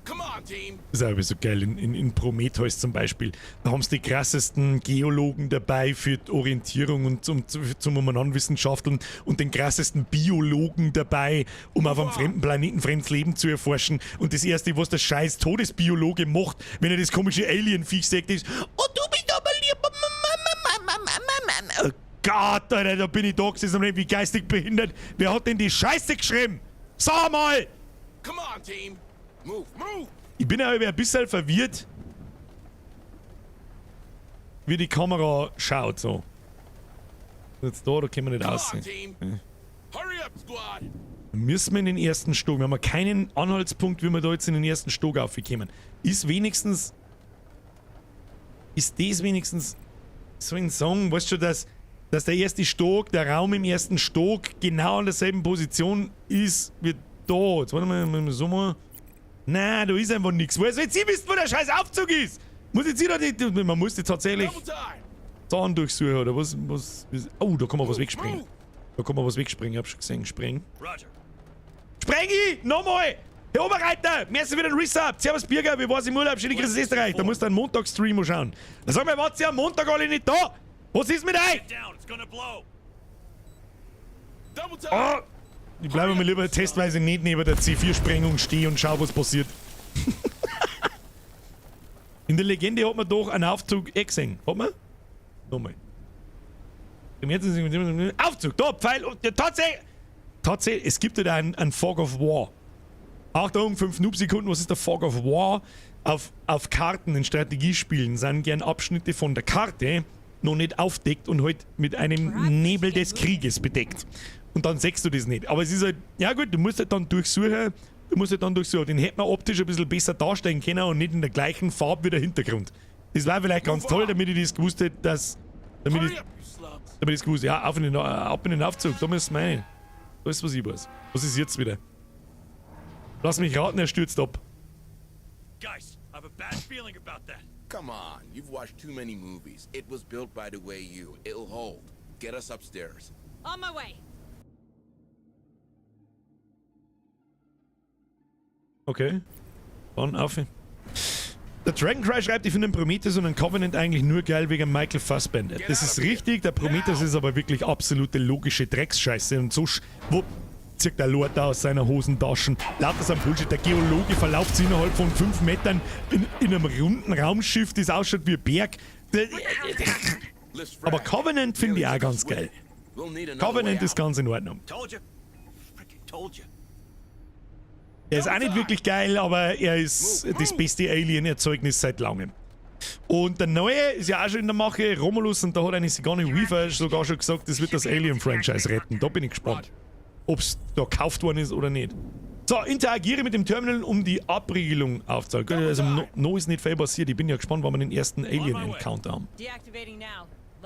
Come on, team. Das ist aber so geil. In Prometheus zum Beispiel. Da haben sie die krassesten Geologen dabei für die Orientierung und zum Umeinander-Wissenschafteln und den krassesten Biologen dabei, um auf einem fremden Planeten fremdes Leben zu erforschen. Und das Erste, was der scheiß Todesbiologe macht, wenn er das komische Alien-Viech sieht, ist: Oh, du bist aber lieb. Oh Gott, Alter, da bin ich da gesessen und wie geistig behindert. Wer hat denn die Scheiße geschrieben? Sag mal! Come on, team. Move, move. Ich bin aber ein bisschen verwirrt, wie die Kamera schaut. So. Jetzt da können wir nicht Come on, aussehen. team. Ja. Hurry up, squad. Dann müssen wir in den ersten Stock. Wir haben keinen Anhaltspunkt, wie wir da jetzt in den ersten Stock aufkommen. Ist wenigstens. Ist das wenigstens so ein Song, weißt du, dass der erste Stock, der Raum im ersten Stock genau an derselben Position ist wie da. Jetzt warte mal, so mal. Na, da ist einfach nichts. Woher soll jetzt ich wissen, wo der scheiß Aufzug ist? Muss jetzt ich da die, man muss die tatsächlich Sachen durchsuchen, oder was, Oh, da kann man was wegspringen. Da kann man was wegspringen, ich hab schon gesehen. Springen. Roger. Spreng ich! Nochmal! Herr Oberreiter, merci für den Resub. Servus Birger, wie war's im Urlaub? Schöne Grüße aus Österreich. Da musst du einen Montagsstream schauen. Da sag mal, wart ihr am Montag alle nicht da? Was ist mit euch? Oh, ich bleibe mir lieber testweise nicht neben der C4-Sprengung stehen und schau, was passiert. In der Legende hat man doch einen Aufzug eh gesehen. Hat man? Nochmal. Aufzug, da, Pfeil. Ja, tatsächlich! Tatsächlich, es gibt ja da einen Fog of War. Achtung, 5 Noob-Sekunden, was ist der Fog of War? Auf Karten in Strategiespielen sind gern Abschnitte von der Karte noch nicht aufdeckt und halt mit einem Nebel des Krieges bedeckt. Und dann siehst du das nicht. Aber es ist halt, ja gut, du musst halt dann durchsuchen, Den hätte man optisch ein bisschen besser darstellen können und nicht in der gleichen Farbe wie der Hintergrund. Das war vielleicht ganz toll, damit ich das gewusst hätte, dass... Damit ich das gewusst hätte. Ja, auf in den, ab in den Aufzug, da müssen wir rein. Das ist, was ich weiß. Was ist jetzt wieder? Lass mich raten, er stürzt ab. Guys, I have a bad feeling about that. Come on, you've watched too many movies. It was built by the way you. It'll hold. Get us upstairs. On my way. Okay. Dann auf. Der Dragon Cry schreibt, ich finde den Prometheus und den Covenant eigentlich nur geil wegen Michael Fassbender. Das ist richtig, der Prometheus ist aber wirklich absolute logische Drecksscheiße und so wo zieht der Lord da aus seiner Hosentaschen. Lauter so ein Bullshit. Der Geologe verlauft sich innerhalb von 5 Metern in einem runden Raumschiff, das ausschaut wie ein Berg. Aber Covenant finde ich auch ganz geil. Covenant ist ganz in Ordnung. Er ist auch nicht wirklich geil, aber er ist das beste Alien-Erzeugnis seit langem. Und der neue ist ja auch schon in der Mache, Romulus, und da hat eine Sigourney Weaver sogar schon gesagt, das wird das Alien-Franchise retten. Da bin ich gespannt, ob's da gekauft worden ist oder nicht. So, interagiere mit dem Terminal, um die Abriegelung aufzuhalten. Also, no ist nicht viel passiert. Ich bin ja gespannt, wann wir den ersten Alien-Encounter haben.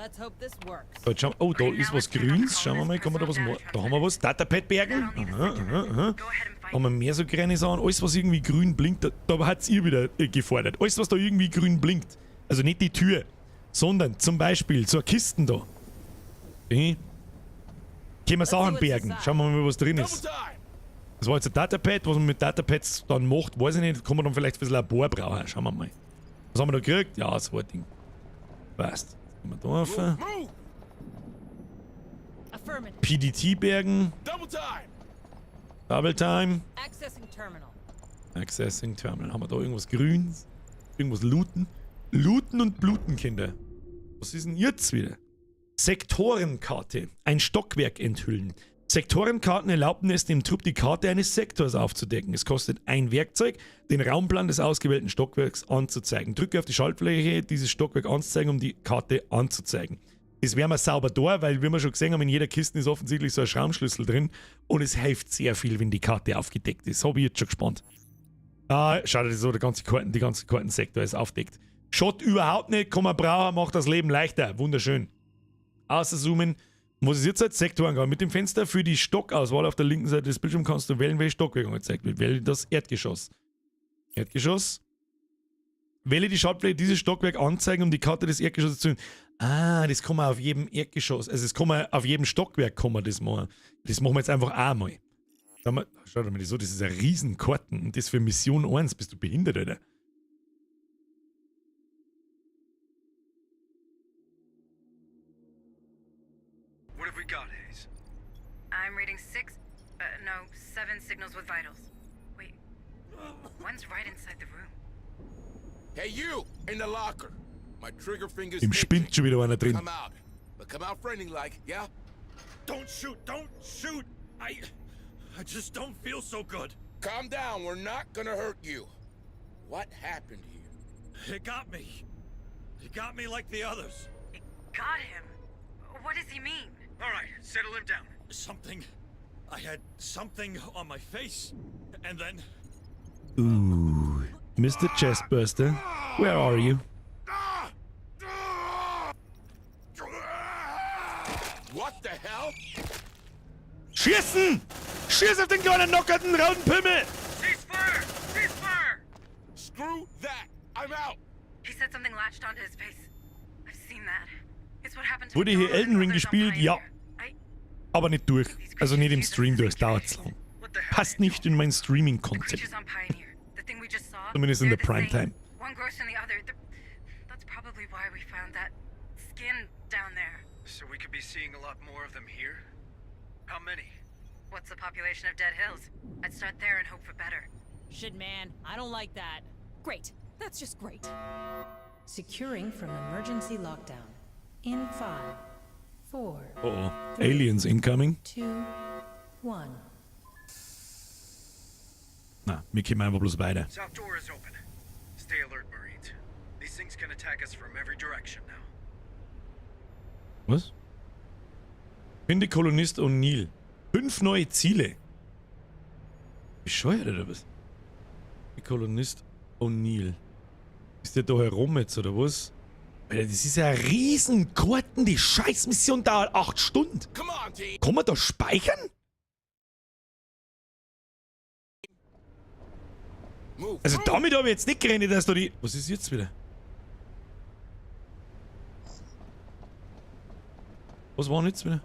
Let's hope this works. So, jetzt schauen, oh, da ist was Grünes. Schauen wir mal, kann man da was machen? Da haben wir was. Datapad bergen. Aha, aha, aha. Haben wir mehr so kleine Sachen. Alles, was irgendwie grün blinkt, da hat's ihr wieder gefordert. Alles, was da irgendwie grün blinkt. Also nicht die Tür, sondern zum Beispiel so eine Kisten da. Okay. Können wir Sachen bergen. Schauen wir mal, was drin ist. Das war jetzt ein Datapad. Was man mit Datapads dann macht, weiß ich nicht. Kann man dann vielleicht fürs Labor brauchen. Schauen wir mal. Was haben wir da gekriegt? Ja, so ein Ding. Passt. Gehen wir da rauf. PDT bergen. Double time. Double Time. Accessing Terminal. Accessing Terminal. Haben wir da irgendwas Grünes? Irgendwas looten? Looten und bluten, Kinder. Was ist denn jetzt wieder? Sektorenkarte. Ein Stockwerk enthüllen. Sektorenkarten erlaubten es dem Trupp, die Karte eines Sektors aufzudecken. Es kostet ein Werkzeug, den Raumplan des ausgewählten Stockwerks anzuzeigen. Drücke auf die Schaltfläche, dieses Stockwerk anzuzeigen, um die Karte anzuzeigen. Das wäre mir sauber da, weil, wie wir schon gesehen haben, in jeder Kiste ist offensichtlich so ein Schraubenschlüssel drin und es hilft sehr viel, wenn die Karte aufgedeckt ist. Hab ich jetzt schon gespannt. Ah, schade, so der ganze Karten, die ganze Kartensektor ist aufdeckt. Schaut überhaupt nicht, kann man brauchen, macht das Leben leichter. Wunderschön. Außerzoomen. Was ist jetzt als Sektorangabe? Mit dem Fenster für die Stockauswahl auf der linken Seite des Bildschirms kannst du wählen, welches Stockwerk angezeigt wird. Wähle das Erdgeschoss. Erdgeschoss. Wähle die Schaltfläche dieses Stockwerk anzeigen, um die Karte des Erdgeschosses zu. Ah, das kann man auf jedem Erdgeschoss. Also das kann man auf jedem Stockwerk kann man das machen. Das machen wir jetzt einfach auch mal. Schau mal so, das ist ein Riesenkarten. Und das für Mission 1. Bist du behindert, Alter? What have we got, Hayes? I'm reading 7 signals with vitals. Wait, one's right inside the room. Hey, you in the locker. My trigger finger's Im spinnt schon wieder einer drin. Come out, but come out friendly like, yeah? Don't shoot! Don't shoot! I just don't feel so good. Calm down. We're not gonna hurt you. What happened here? It got me. It got me like the others. It got him? What does he mean? All right, settle him down. Something. I had something on my face, and then. Ooh, Mr. Chestburster, where are you? What the hell? Schießen! Schieß auf den kleinen nockerten roten Pimmel! Cease fire! Cease fire! Screw that! I'm out! He said something latched onto his face. I've seen that. It's what happened to Wurde hier Elden Ring gespielt? Ja. Aber nicht durch. Also nicht im Stream durch, dauert zu lang. Passt nicht in mein Streaming-Konzept. Zumindest in der Primetime. One gross than the other. That's probably why we found that skin down there. So we could be seeing a lot more of them here? How many? What's the population of Dead Hills? I'd start there and hope for better. Shit, man. I don't like that. Great. That's just great. Securing from emergency lockdown. In 5, 4, Oh, aliens incoming. 2, 1. Na, wir kommen einfach bloß weiter. South door is open. Stay alert, Marines. These things can attack us from every direction now. Was? Finde Kolonist O'Neill. 5 neue Ziele. Bescheuert oder was? Kolonist O'Neill. Ist der da herum jetzt oder was? Alter, das ist ja ein Riesenkarten. Die Scheißmission dauert 8 Stunden. Kann man da speichern? Also damit habe ich jetzt nicht gerechnet, dass da die... Was ist jetzt wieder? Was war denn jetzt wieder?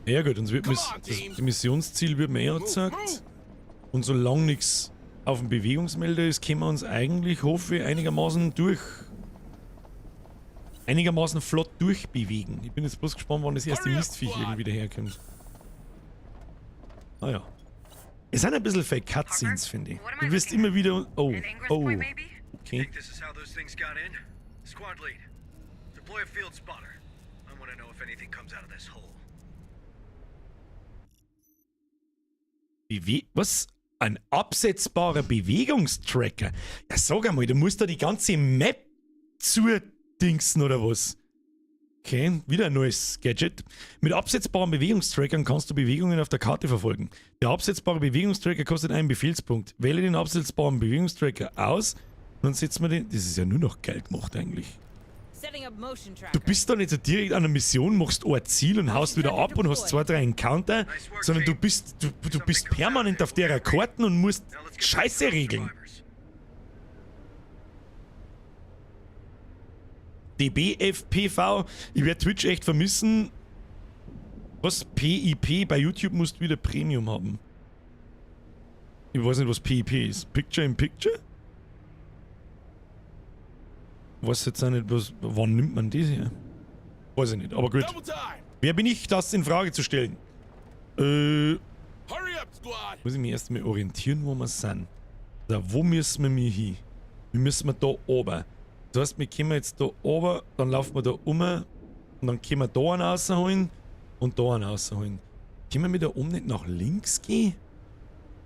Ja gut, uns wird das Missionsziel wird mir eh angezeigt. Und solange nichts auf dem Bewegungsmelder ist, können wir uns eigentlich, hoffe ich, einigermaßen durch... einigermaßen flott durchbewegen. Ich bin jetzt bloß gespannt, wann das erste Mistviech irgendwie daherkommt. Naja. Es sind ein bisschen fake Cutscenes, finde ich. Du wirst immer wieder... Oh, oh. Okay. Think this is how those things got in? Squad lead. Deploy a field spotter. I want to know if anything comes out of this hole. Was? Ein absetzbarer Bewegungstracker? Ja, sag einmal, du musst da die ganze Map zudingsen oder was? Okay, wieder ein neues Gadget. Mit absetzbaren Bewegungstrackern kannst du Bewegungen auf der Karte verfolgen. Der absetzbare Bewegungstracker kostet einen Befehlspunkt. Wähle den absetzbaren Bewegungstracker aus, Und dann setzen wir den. Das ist ja nur noch geil gemacht eigentlich. Du bist da nicht so direkt an der Mission, machst ein Ziel und haust wieder ab und hast 2, 3 Encounter, sondern du bist, du bist permanent auf der Karten und musst Scheiße regeln. DBFPV, ich werde Twitch echt vermissen. Was? PIP? Bei YouTube musst du wieder Premium haben. Ich weiß nicht, was PIP ist. Picture in Picture? Weiß jetzt auch nicht, was, wann nimmt man das her? Weiß ich nicht, aber gut. Wer bin ich, das in Frage zu stellen? Muss ich mich erst mal orientieren, wo wir sind. Da, wo müssen wir hin? Wir müssen da oben. Das heißt, wir kommen jetzt da oben, dann laufen wir da um und dann können wir da einen rausholen und da einen rausholen. Können wir da oben nicht nach links gehen?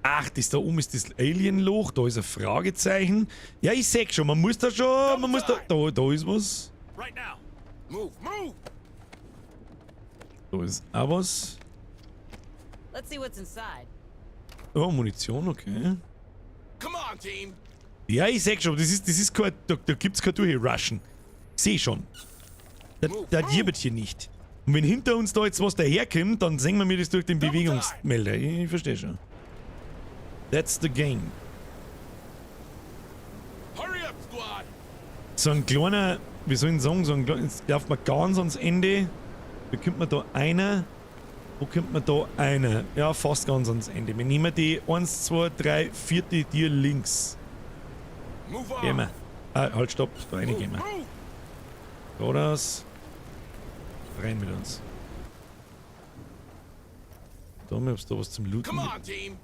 Ach, das da oben ist das Alien-Loch, da ist ein Fragezeichen. Ja, ich seh schon, man muss da schon, man muss da, da ist was. Da ist auch was. Let's see what's inside. Oh, Munition, okay. Come on, team. Ja, ich seh schon, das ist kein, da gibt's kein Durchrushen. Ich seh schon. Da wird hier nicht. Und wenn hinter uns da jetzt was daherkommt, dann sehen wir mir das durch den Bewegungsmelder. Ich verstehe schon. That's the game. Hurry up, squad. So ein kleiner, wie soll ich sagen, so ein kleiner, jetzt darf man ganz ans Ende. Da kommt man da einer. Wo kommt man da einer? Ja, fast ganz ans Ende. Wir nehmen die 1, 2, 3, 4, die Tür links. Gehen wir. Ah, halt, stopp. Da rein gehen wir. Geradeaus. Rein mit uns. Da haben wir da was zum Looten. Come on, team.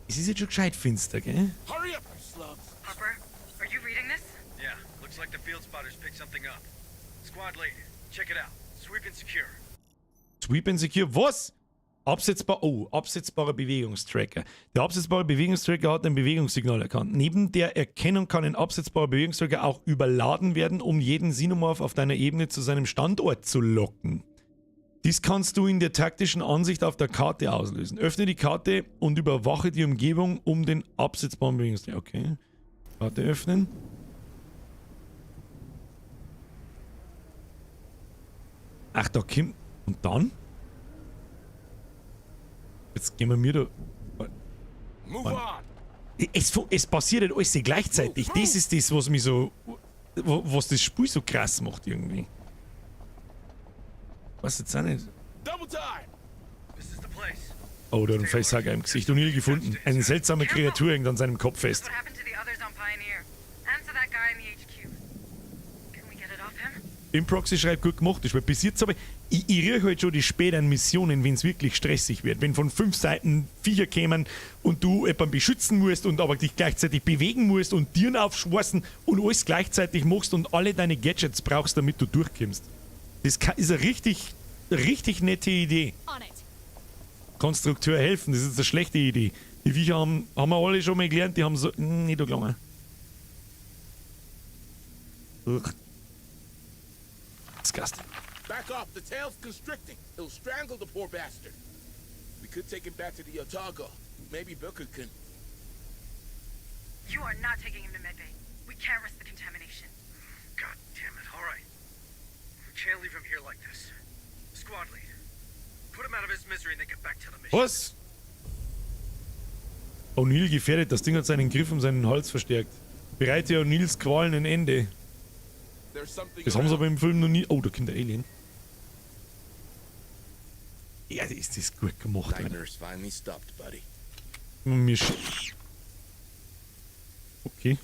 Es ist jetzt schon gescheit finster, gell? Hurry up, you slugs. Harper, are you reading this? Yeah, looks like the field spotters picked something up. Squad lead, check it out. Sweep and secure. Sweep and secure, was? Absetzbar, oh, absetzbarer Bewegungstracker. Der absetzbare Bewegungstracker hat ein Bewegungssignal erkannt. Neben der Erkennung kann ein absetzbarer Bewegungstracker auch überladen werden, um jeden Xenomorph auf deiner Ebene zu seinem Standort zu locken. Dies kannst du in der taktischen Ansicht auf der Karte auslösen. Öffne die Karte und überwache die Umgebung um den absetzbaren Bewegungstracker. Okay. Karte öffnen. Ach, da kommt... Und dann? Jetzt gehen wir mir da... Move on. Es passiert halt alles gleichzeitig. Das ist das, was mich so... Was das Spiel so krass macht irgendwie. Weiß jetzt auch nicht. Double time. This is the place. Oh, der hat einen Facehugger im Gesicht. O'Neill gefunden. Eine seltsame Kreatur hängt an seinem Kopf fest. What happened to the others on Pioneer? And to that guy in the HQ? Can we get it off him? Improxy schreibt, gut gemacht ist, weil bis jetzt aber ich rieche halt schon die späteren Missionen, wenn's wirklich stressig wird. Wenn von 5 Seiten Viecher kämen und du jemanden beschützen musst und aber dich gleichzeitig bewegen musst und Tieren aufschweißen und alles gleichzeitig machst und alle deine Gadgets brauchst, damit du durchkommst. Das ist eine richtig, richtig nette Idee. Konstrukteur helfen, das ist eine schlechte Idee. Die Viecher haben wir alle schon mal gelernt, die haben so... Nicht so gelangen. Ugh. Disgusting. Back off, the tail's constricting. It'll strangle the poor bastard. We could take him back to the Otago. Maybe Booker can... You are not taking him to medbay. We can't risk the contamination. God damn it, all right. We can't leave him here like this. Squad lead. Put him out of his misery and then get back to the mission. Was? O'Neill gefährdet. Das Ding hat seinen Griff um seinen Hals verstärkt. Bereite O'Neills Qualen ein Ende. Das haben sie aber im Film noch nie... Oh, da kommt der Alien. Ja, ist das gut gemacht, Alter. Nightmares finally stopped, buddy. Mir Okay.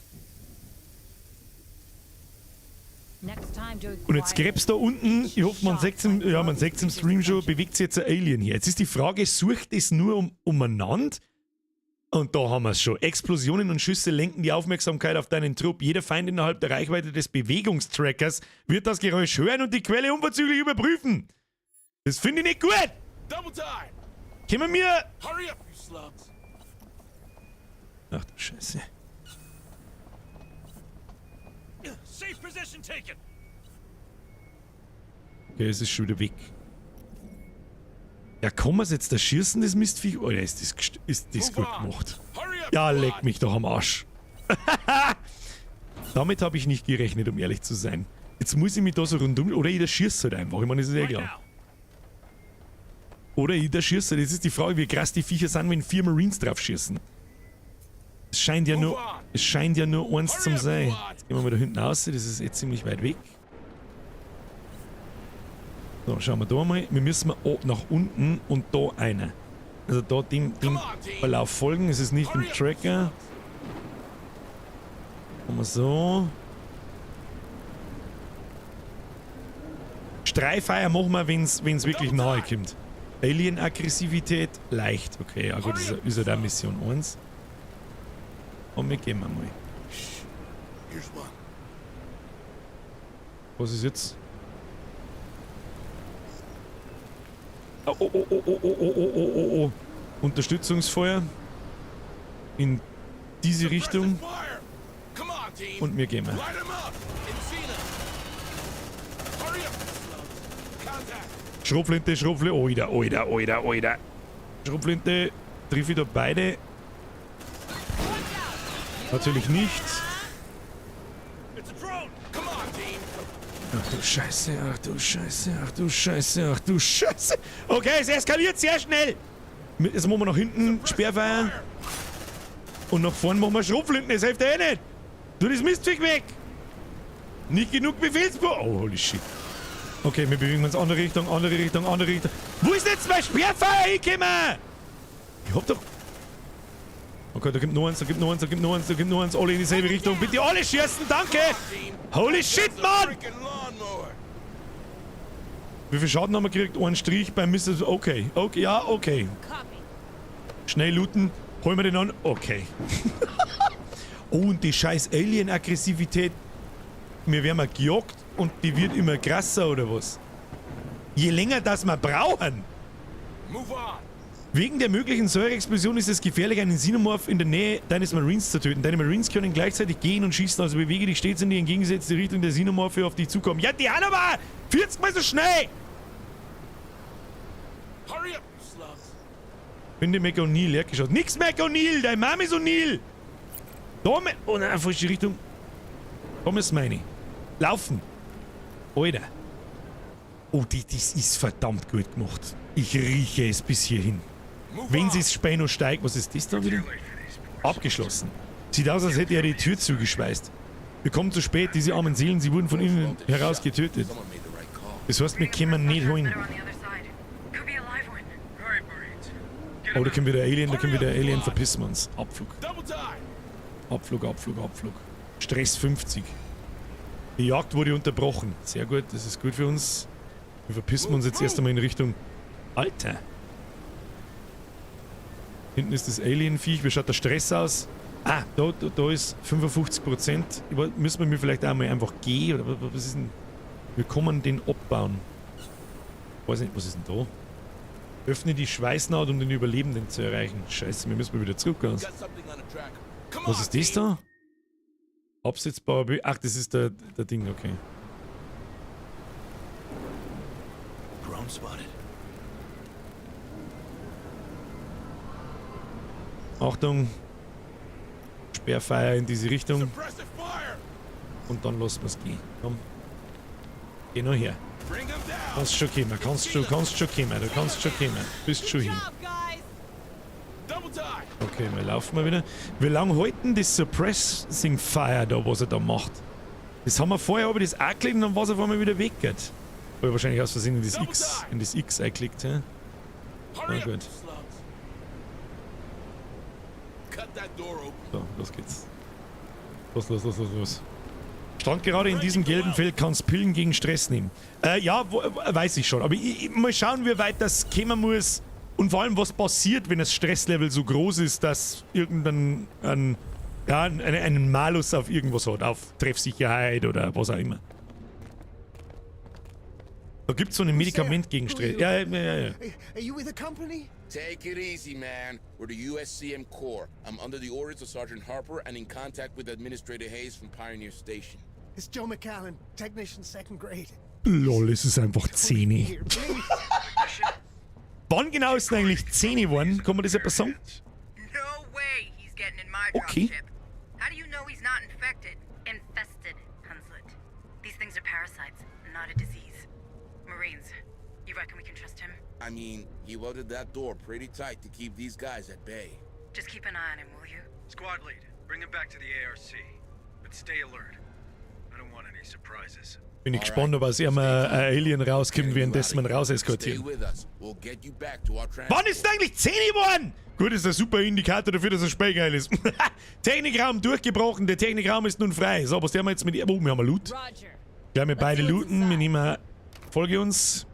Und jetzt gräbst da unten, ich hoffe, man sieht's im, ja, man sieht's im Stream schon, bewegt sich jetzt ein Alien hier. Jetzt ist die Frage, sucht es nur umeinander? Und da haben wir's schon. Explosionen und Schüsse lenken die Aufmerksamkeit auf deinen Trupp. Jeder Feind innerhalb der Reichweite des Bewegungstrackers wird das Geräusch hören und die Quelle unverzüglich überprüfen. Das finde ich nicht gut. Double time. Können wir mir... Hurry up, you slugs. Ach du Scheiße. Safe position taken. Okay, es ist schon wieder weg. Ja, kann man's jetzt da schießen, das Mistviech? Oder ist das gut gemacht? Ja, leck mich doch am Arsch. Damit habe ich nicht gerechnet, um ehrlich zu sein. Jetzt muss ich mich da so rundum... Oder jeder schießt halt einfach. Ich meine, das ist eh klar. Oder jeder schießt halt. Jetzt ist die Frage, wie krass die Viecher sind, wenn 4 Marines drauf schießen. Es scheint ja nur, eins zum sein. Jetzt gehen wir mal da hinten raus. Das ist eh ziemlich weit weg. So, schauen wir da mal. Wir müssen mal nach unten und da einer. Also da dem Verlauf folgen. Es ist nicht im Tracker. Machen wir so. Streifeuer machen wir, wenn's wirklich nahe kommt. Alien-Aggressivität leicht. Okay, ja gut, das ist ja da Mission 1. Und wir gehen mal. Was ist jetzt? Oh, oh, oh, oh, oh, oh, oh, oh, oh, oh. Unterstützungsfeuer. In diese Richtung. Und wir gehen mal. Schrotflinte, Schrotflinte. Oida, oida, oida, oida. Schrotflinte. Triff ich da beide? Natürlich nicht. Ach du Scheiße, ach du Scheiße, ach du Scheiße, ach du Scheiße. Okay, es eskaliert sehr schnell. Jetzt machen wir nach hinten Sperrfeuer. Und nach vorne machen wir Schrotflinten, das hilft ja eh nicht. Tu das Mistzeug weg. Nicht genug Befehlspo. Oh, holy shit. Okay, wir bewegen uns andere Richtung, andere Richtung, andere Richtung. Wo ist jetzt mein Sperrfeuer hingekommen? Ich hab doch... Okay, da kommt noch eins, da kommt noch eins, da kommt noch eins, da kommt noch eins. Alle in dieselbe Richtung. Bitte alle schießen, danke! Holy shit, Mann! Wie viel Schaden haben wir gekriegt? Einen Strich beim Mr. Okay, okay, ja, okay. Schnell looten. Holen wir den an. Okay. Oh, und die scheiß Alien-Aggressivität. Wir werden mal gejagt und die wird immer krasser, oder was? Je länger das wir brauchen. Wegen der möglichen Säureexplosion ist es gefährlich, einen Xenomorph in der Nähe deines Marines zu töten. Deine Marines können gleichzeitig gehen und schießen, also bewege dich stets in die entgegengesetzte Richtung der Xenomorphe auf dich zukommen. Ja, die haben aber 40 Mal so schnell! Finde Mac O'Neill, leer geschaut. Nix Mac O'Neill, dein Mom ist O'Neill! Da, oh nein, falsche Richtung. Komm, ist meine. Laufen! Alter. Oh, das ist verdammt gut gemacht. Ich rieche es bis hierhin. Wenn sie es Späno steigt, was ist das da wieder? Abgeschlossen. Sieht aus, als hätte er die Tür zugeschweißt. Wir kommen zu spät, diese armen Seelen, sie wurden von innen heraus getötet. Das heißt, wir können nicht holen. Oh, da kommt wieder Alien, da kommt wieder Alien, verpissen wir uns. Abflug. Abflug, Abflug, Abflug. Stress 50. Die Jagd wurde unterbrochen. Sehr gut, das ist gut für uns. Wir verpissen uns jetzt erst einmal in Richtung... Alter! Hinten ist das Alien-Viech. Wie schaut der Stress aus? Ah, da ist 55%. Müssen wir mir vielleicht einmal einfach gehen? Oder was ist denn? Wir kommen den abbauen. Weiß nicht, was ist denn da? Öffne die Schweißnaht, um den Überlebenden zu erreichen. Scheiße, wir müssen mal wieder zurück. Was ist das da? Absetzbarer Bö. Ach, das ist der Ding, okay. Achtung. Sperrfeuer in diese Richtung. Und dann lassen wir es gehen. Komm. Geh noch her. Kannst schon kommen, kannst schon kommen, du kannst schon kommen. Bist schon hin. Okay, wir laufen mal wieder. Wie lange halten das Suppressing Fire da, was er da macht? Das haben wir vorher, aber das auch geklickt und dann war es auf einmal wieder weg. Geht. Habe ich wahrscheinlich aus Versehen in das X eingeklickt. Hä? Na gut. So, los geht's. Los, los, los, los, los. Stand gerade in diesem gelben Feld, kannst Pillen gegen Stress nehmen. Ja, weiß ich schon. Aber ich mal schauen, wie weit das kommen muss. Und vor allem, was passiert, wenn das Stresslevel so groß ist, dass irgendein einen Malus auf irgendwas hat. Auf Treffsicherheit oder was auch immer. Da gibt's so ein Medikament gegen Stress. Ja, ja, ja, ja. Are you with the company? Take it easy, man. We're the USCM Corps. I'm under the orders of Sergeant Harper and in contact with Administrator Hayes from Pioneer Station. It's Joe McAllen, technician second grade. Lol, es ist einfach 10. Wann genau ist denn eigentlich 10 geworden? Kann man das etwas sagen? Okay. I mean, he welded that door pretty tight to keep these guys at bay. Just keep an eye on him, will you? Squad lead, bring him back to the ARC. But stay alert. I don't want any surprises. Bin ich gespannt, ob aus ihm ein Alien rauskommt, währenddessen man raus Stay eskortieren. with us. We'll get you back to our transport. Wann ist denn eigentlich 10 geworden? Gut, ist ein super Indikator dafür, dass es Spiel geil ist. Technikraum durchgebrochen, der Technikraum ist nun frei. So, was tun wir jetzt mit... Oh, wir haben Loot. Gleich wir beide looten. Wir nehmen... Folge uns.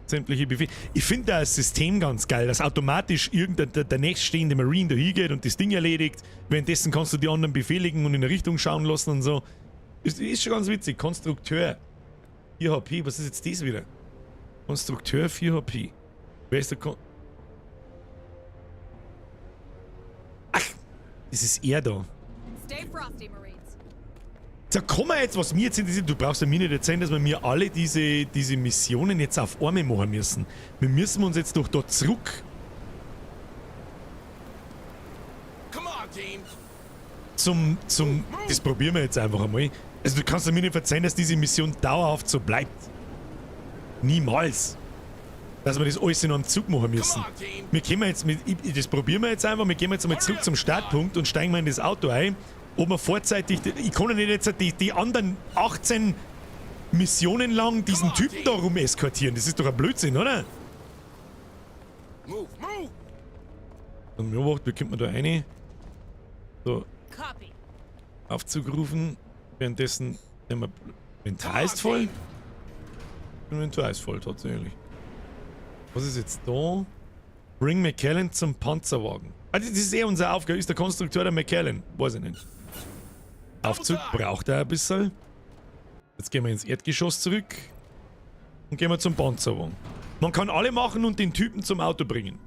Sämtliche Befehle. Ich finde das System ganz geil, dass automatisch irgendein der nächststehende Marine da hingeht und das Ding erledigt. Währenddessen kannst du die anderen befehligen und in eine Richtung schauen lassen und so. Ist schon ganz witzig. Konstrukteur. 4 HP. Was ist jetzt das wieder? Konstrukteur 4 HP. Wer ist der Kon... Ach, das ist er da. Stay frosty, Marines. So, komm mal jetzt, was mir jetzt interessiert. Du brauchst ja mir nicht erzählen, dass wir mir alle diese Missionen jetzt auf einmal machen müssen. Wir müssen uns jetzt doch da zurück. Come on, team. Das probieren wir jetzt einfach einmal. Also du kannst ja mir nicht verzeihen, dass diese Mission dauerhaft so bleibt. Niemals. Dass wir das alles in einem Zug machen müssen. Wir können jetzt mit, das probieren wir jetzt einfach, wir gehen jetzt einmal zurück zum Startpunkt und steigen mal in das Auto ein. Ob wir vorzeitig, ich kann ja nicht jetzt die anderen 18 Missionen lang diesen Typen da rum eskortieren. Das ist doch ein Blödsinn, oder? Move, move. Und mir wie kommt man da rein? So. Aufzug rufen. Währenddessen nehmen wir. Inventar ist voll? Inventar ist voll, tatsächlich. Was ist jetzt da? Bring McKellen zum Panzerwagen. Ah, das ist eh unsere Aufgabe. Ist der Konstrukteur der McKellen? Weiß ich nicht. Aufzug braucht er ein bisschen. Jetzt gehen wir ins Erdgeschoss zurück. Und gehen wir zum Panzerwagen. Man kann alle machen und den Typen zum Auto bringen.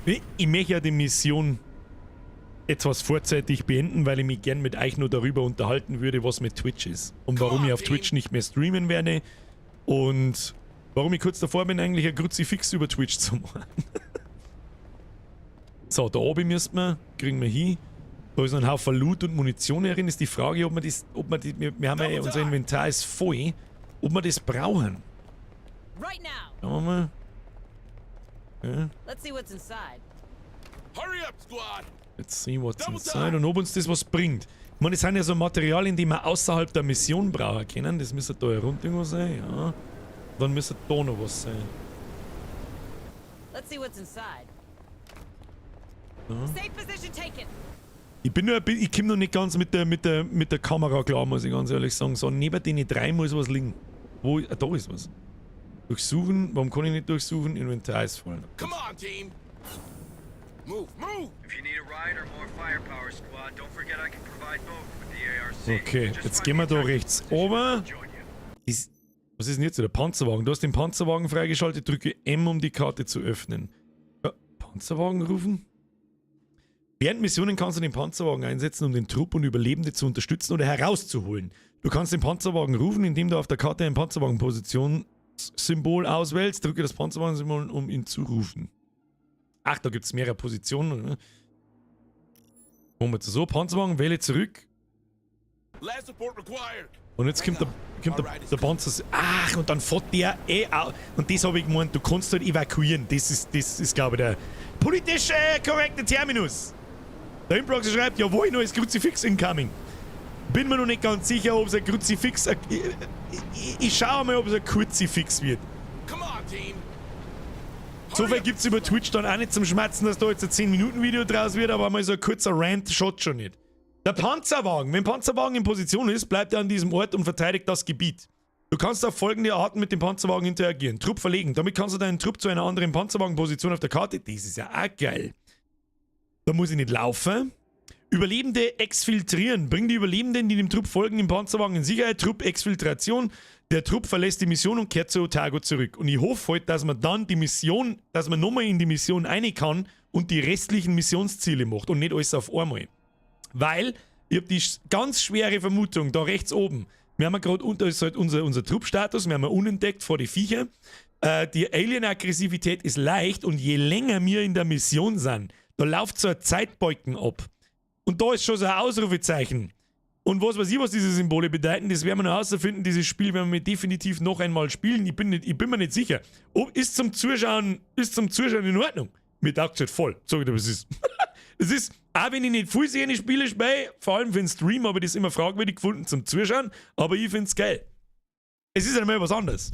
Ich möchte ja die Mission etwas vorzeitig beenden, weil ich mich gern mit euch nur darüber unterhalten würde, was mit Twitch ist. Und warum ich auf Twitch nicht mehr streamen werde. Und warum ich kurz davor bin, eigentlich ein Kruzifix über Twitch zu machen. So, da oben müssen wir, kriegen wir hin. Da ist noch ein Haufen Loot und Munition herin. Ist die Frage, ob wir das, ob wir die, wir haben ja, unser Inventar ist voll, ob wir das brauchen. Schauen wir mal. Ja. Let's see what's inside. Hurry up, squad. Let's see what's inside. Und ob uns das was bringt. Ich meine, das sind ja so Materialien, die wir außerhalb der Mission brauchen können. Das müsste da ja rund irgendwo sein, ja. Dann müsste da noch was sein. Let's see what's inside. Ja. Safe position taken. Ich bin nur ein bisschen, ich komme noch nicht ganz mit der Kamera klar, muss ich ganz ehrlich sagen. So, neben den drei muss was liegen. Wo, da ist was. Durchsuchen, warum kann ich nicht durchsuchen? Inventar ist voll. Come on, team. Move, move. If you need a ride or more firepower, squad, don't forget I can provide both with the ARC. Okay, jetzt gehen wir da rechts oben. Ist, was ist denn jetzt? Der Panzerwagen. Du hast den Panzerwagen freigeschaltet. Drücke M, um die Karte zu öffnen. Ja, Panzerwagen rufen? Während Missionen kannst du den Panzerwagen einsetzen, um den Trupp und Überlebende zu unterstützen oder herauszuholen. Du kannst den Panzerwagen rufen, indem du auf der Karte ein Panzerwagenpositionssymbol auswählst. Drücke das Panzerwagensymbol, um ihn zu rufen. Ach, da gibt es mehrere Positionen. Ne? Machen wir jetzt so. Panzerwagen, wähle zurück. Und jetzt kommt der Panzer. Ach, und dann fährt der eh au. Und das habe ich gemeint, du kannst halt evakuieren. Das ist glaube ich, der politisch korrekte Terminus. Der Inbroxer schreibt, jawohl, neues Kruzifix incoming. Bin mir noch nicht ganz sicher, ob es ein Kruzifix... Ich schaue mal, ob es ein Kruzifix wird. So viel gibt es über Twitch dann auch nicht zum Schmerzen, dass da jetzt ein 10-Minuten-Video draus wird, aber mal so ein kurzer Rant schaut schon nicht. Der Panzerwagen. Wenn Panzerwagen in Position ist, bleibt er an diesem Ort und verteidigt das Gebiet. Du kannst auf folgende Arten mit dem Panzerwagen interagieren. Trupp verlegen. Damit kannst du deinen Trupp zu einer anderen Panzerwagenposition auf der Karte... Das ist ja auch geil. Da muss ich nicht laufen. Überlebende exfiltrieren. Bring die Überlebenden, die dem Trupp folgen, im Panzerwagen in Sicherheit. Trupp Exfiltration. Der Trupp verlässt die Mission und kehrt zu Otago zurück. Und ich hoffe halt, dass man dann die Mission, dass man nochmal in die Mission rein kann und die restlichen Missionsziele macht und nicht alles auf einmal. Weil, ich habe die ganz schwere Vermutung, da rechts oben, wir haben ja gerade unter ist halt unser Truppstatus, wir haben ja unentdeckt vor die Viecher. Die Alien-Aggressivität ist leicht und je länger wir in der Mission sind, da läuft so ein Zeitbalken ab. Und da ist schon so ein Ausrufezeichen. Und was weiß ich, was diese Symbole bedeuten, das werden wir noch herausfinden. Dieses Spiel werden wir definitiv noch einmal spielen. Ich bin mir nicht sicher. Ob, ist zum Zuschauen in Ordnung? Mir taugt es halt voll. Sag ich dir, was es ist. Es ist, auch wenn ich nicht viel sehe, Spiele spiele, vor allem für den Stream, habe ich das immer fragwürdig gefunden zum Zuschauen, aber ich find's geil. Es ist einmal was anderes.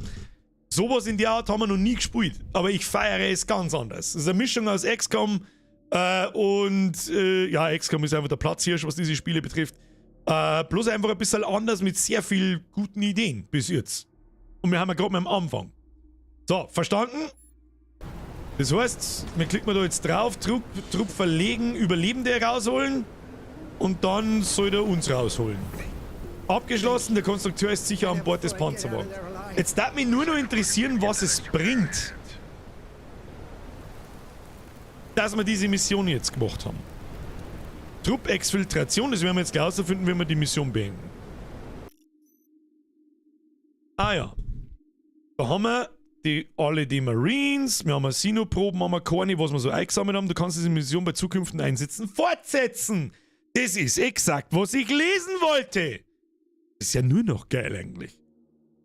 Sowas in der Art haben wir noch nie gespielt, aber ich feiere es ganz anders. Es ist eine Mischung aus XCOM ja, XCOM ist einfach der Platzhirsch, was diese Spiele betrifft. Bloß einfach ein bisschen anders mit sehr viel guten Ideen bis jetzt. Und wir haben ja gerade mal am Anfang. So, verstanden? Das heißt, wir klicken da jetzt drauf, Trupp verlegen, Überlebende rausholen und dann soll er uns rausholen. Abgeschlossen, der Konstrukteur ist sicher an Bord des Panzerwagens. Jetzt darf mich nur noch interessieren, was es bringt, dass wir diese Mission jetzt gemacht haben. Trupp-Exfiltration, das werden wir jetzt gleich herausfinden, wenn wir die Mission beenden. Ah ja. Da haben wir alle die Marines, wir haben Sinoproben, haben wir keine, was wir so eingesammelt haben. Du kannst diese Mission bei zukünftigen Einsätzen fortsetzen. Das ist exakt, was ich lesen wollte. Das ist ja nur noch geil eigentlich.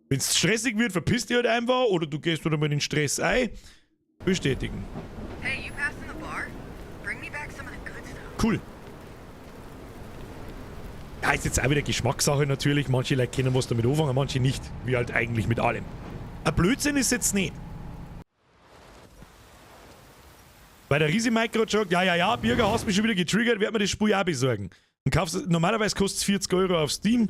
Wenn es stressig wird, verpiss dich halt einfach oder du gehst wieder mal den Stress ein. Bestätigen. Hey, you passing the bar? Bring me back some of the good stuff. Cool. Ja, ist jetzt auch wieder Geschmackssache natürlich. Manche Leute kennen was damit anfangen, manche nicht. Wie halt eigentlich mit allem. Ein Blödsinn ist jetzt nicht. Weil der Riese Mike gerade sagt, ja, Birger, hast mich schon wieder getriggert, werd mir das Spiel auch besorgen. Und kaufst, normalerweise kostet es 40 Euro auf Steam.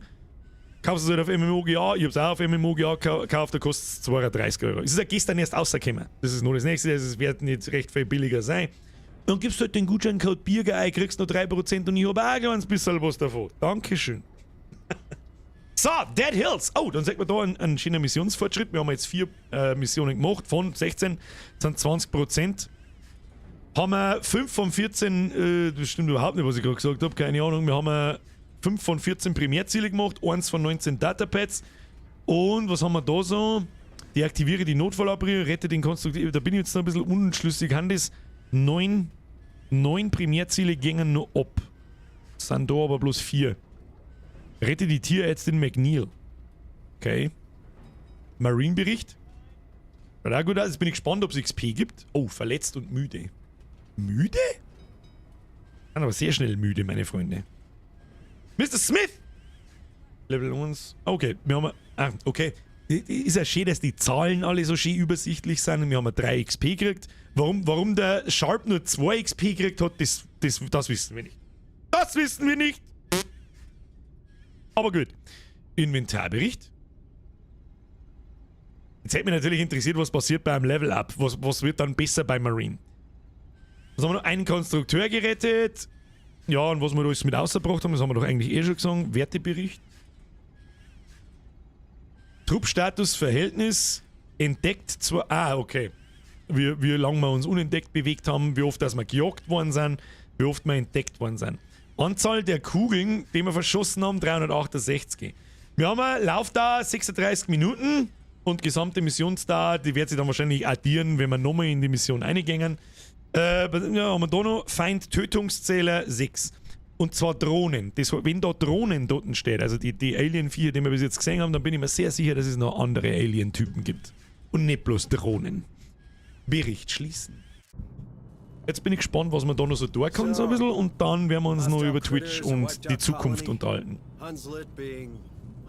Kaufst es halt auf MMOGA, ich hab's auch auf MMOGA gekauft, da kostet es 32 Euro. Es ist ja gestern erst rausgekommen. Das ist nur das nächste, es wird nicht recht viel billiger sein. Dann gibst du halt den Gutscheincode Birger ein, kriegst noch 3% und ich hab auch ein kleines bisschen was davon. Dankeschön. So, Dead Hills. Oh, dann sieht man da einen schönen Missionsfortschritt. Wir haben jetzt 4 Missionen gemacht von 16, das sind 20%. Haben wir 5 von 14, das stimmt überhaupt nicht, was ich gerade gesagt habe, keine Ahnung. Wir haben 5 von 14 Primärziele gemacht, 1 von 19 Datapads. Und was haben wir da so? Deaktiviere die Notfallabriehe, rette den Konstruktiv. Da bin ich jetzt noch ein bisschen unschlüssig. Haben das 9 Primärziele gingen nur ab. Sind da aber bloß 4. Rette die Tierärztin McNeil. Okay. Marine-Bericht. Na gut, jetzt bin ich gespannt, ob es XP gibt. Oh, verletzt und müde. Müde? Sind aber sehr schnell müde, meine Freunde. Mr. Smith! Level 1. Okay, wir haben... Ah, okay. Ist ja schön, dass die Zahlen alle so schön übersichtlich sind. Wir haben 3 XP gekriegt. Warum der Sharp nur 2 XP gekriegt hat, das wissen wir nicht. Das wissen wir nicht! Aber gut. Inventarbericht. Jetzt hätte mich natürlich interessiert, was passiert beim Level-Up. Was wird dann besser bei Marine? Was haben wir noch? Einen Konstrukteur gerettet. Ja, und was wir da alles mit rausgebracht haben, das haben wir doch eigentlich eh schon gesagt. Wertebericht. Truppstatus, Verhältnis. Entdeckt zwar. Ah, okay. Wie lange wir uns unentdeckt bewegt haben, wie oft dass wir gejagt worden sind, wie oft wir entdeckt worden sind. Anzahl der Kugeln, die wir verschossen haben, 368. Wir haben eine Laufdauer 36 Minuten und gesamte Missionsdauer, die wird sich dann wahrscheinlich addieren, wenn wir nochmal in die Mission eingehen. Ja, haben wir da noch Feind-Tötungszähler 6. Und zwar Drohnen. Das, wenn da Drohnen dort steht, also die Alien-Viecher, die wir bis jetzt gesehen haben, dann bin ich mir sehr sicher, dass es noch andere Alien-Typen gibt. Und nicht bloß Drohnen. Bericht schließen. Jetzt bin ich gespannt, was man da noch so tun kann, so ein bisschen, und dann werden wir uns noch über Twitch und die Zukunft unterhalten. Hunslet being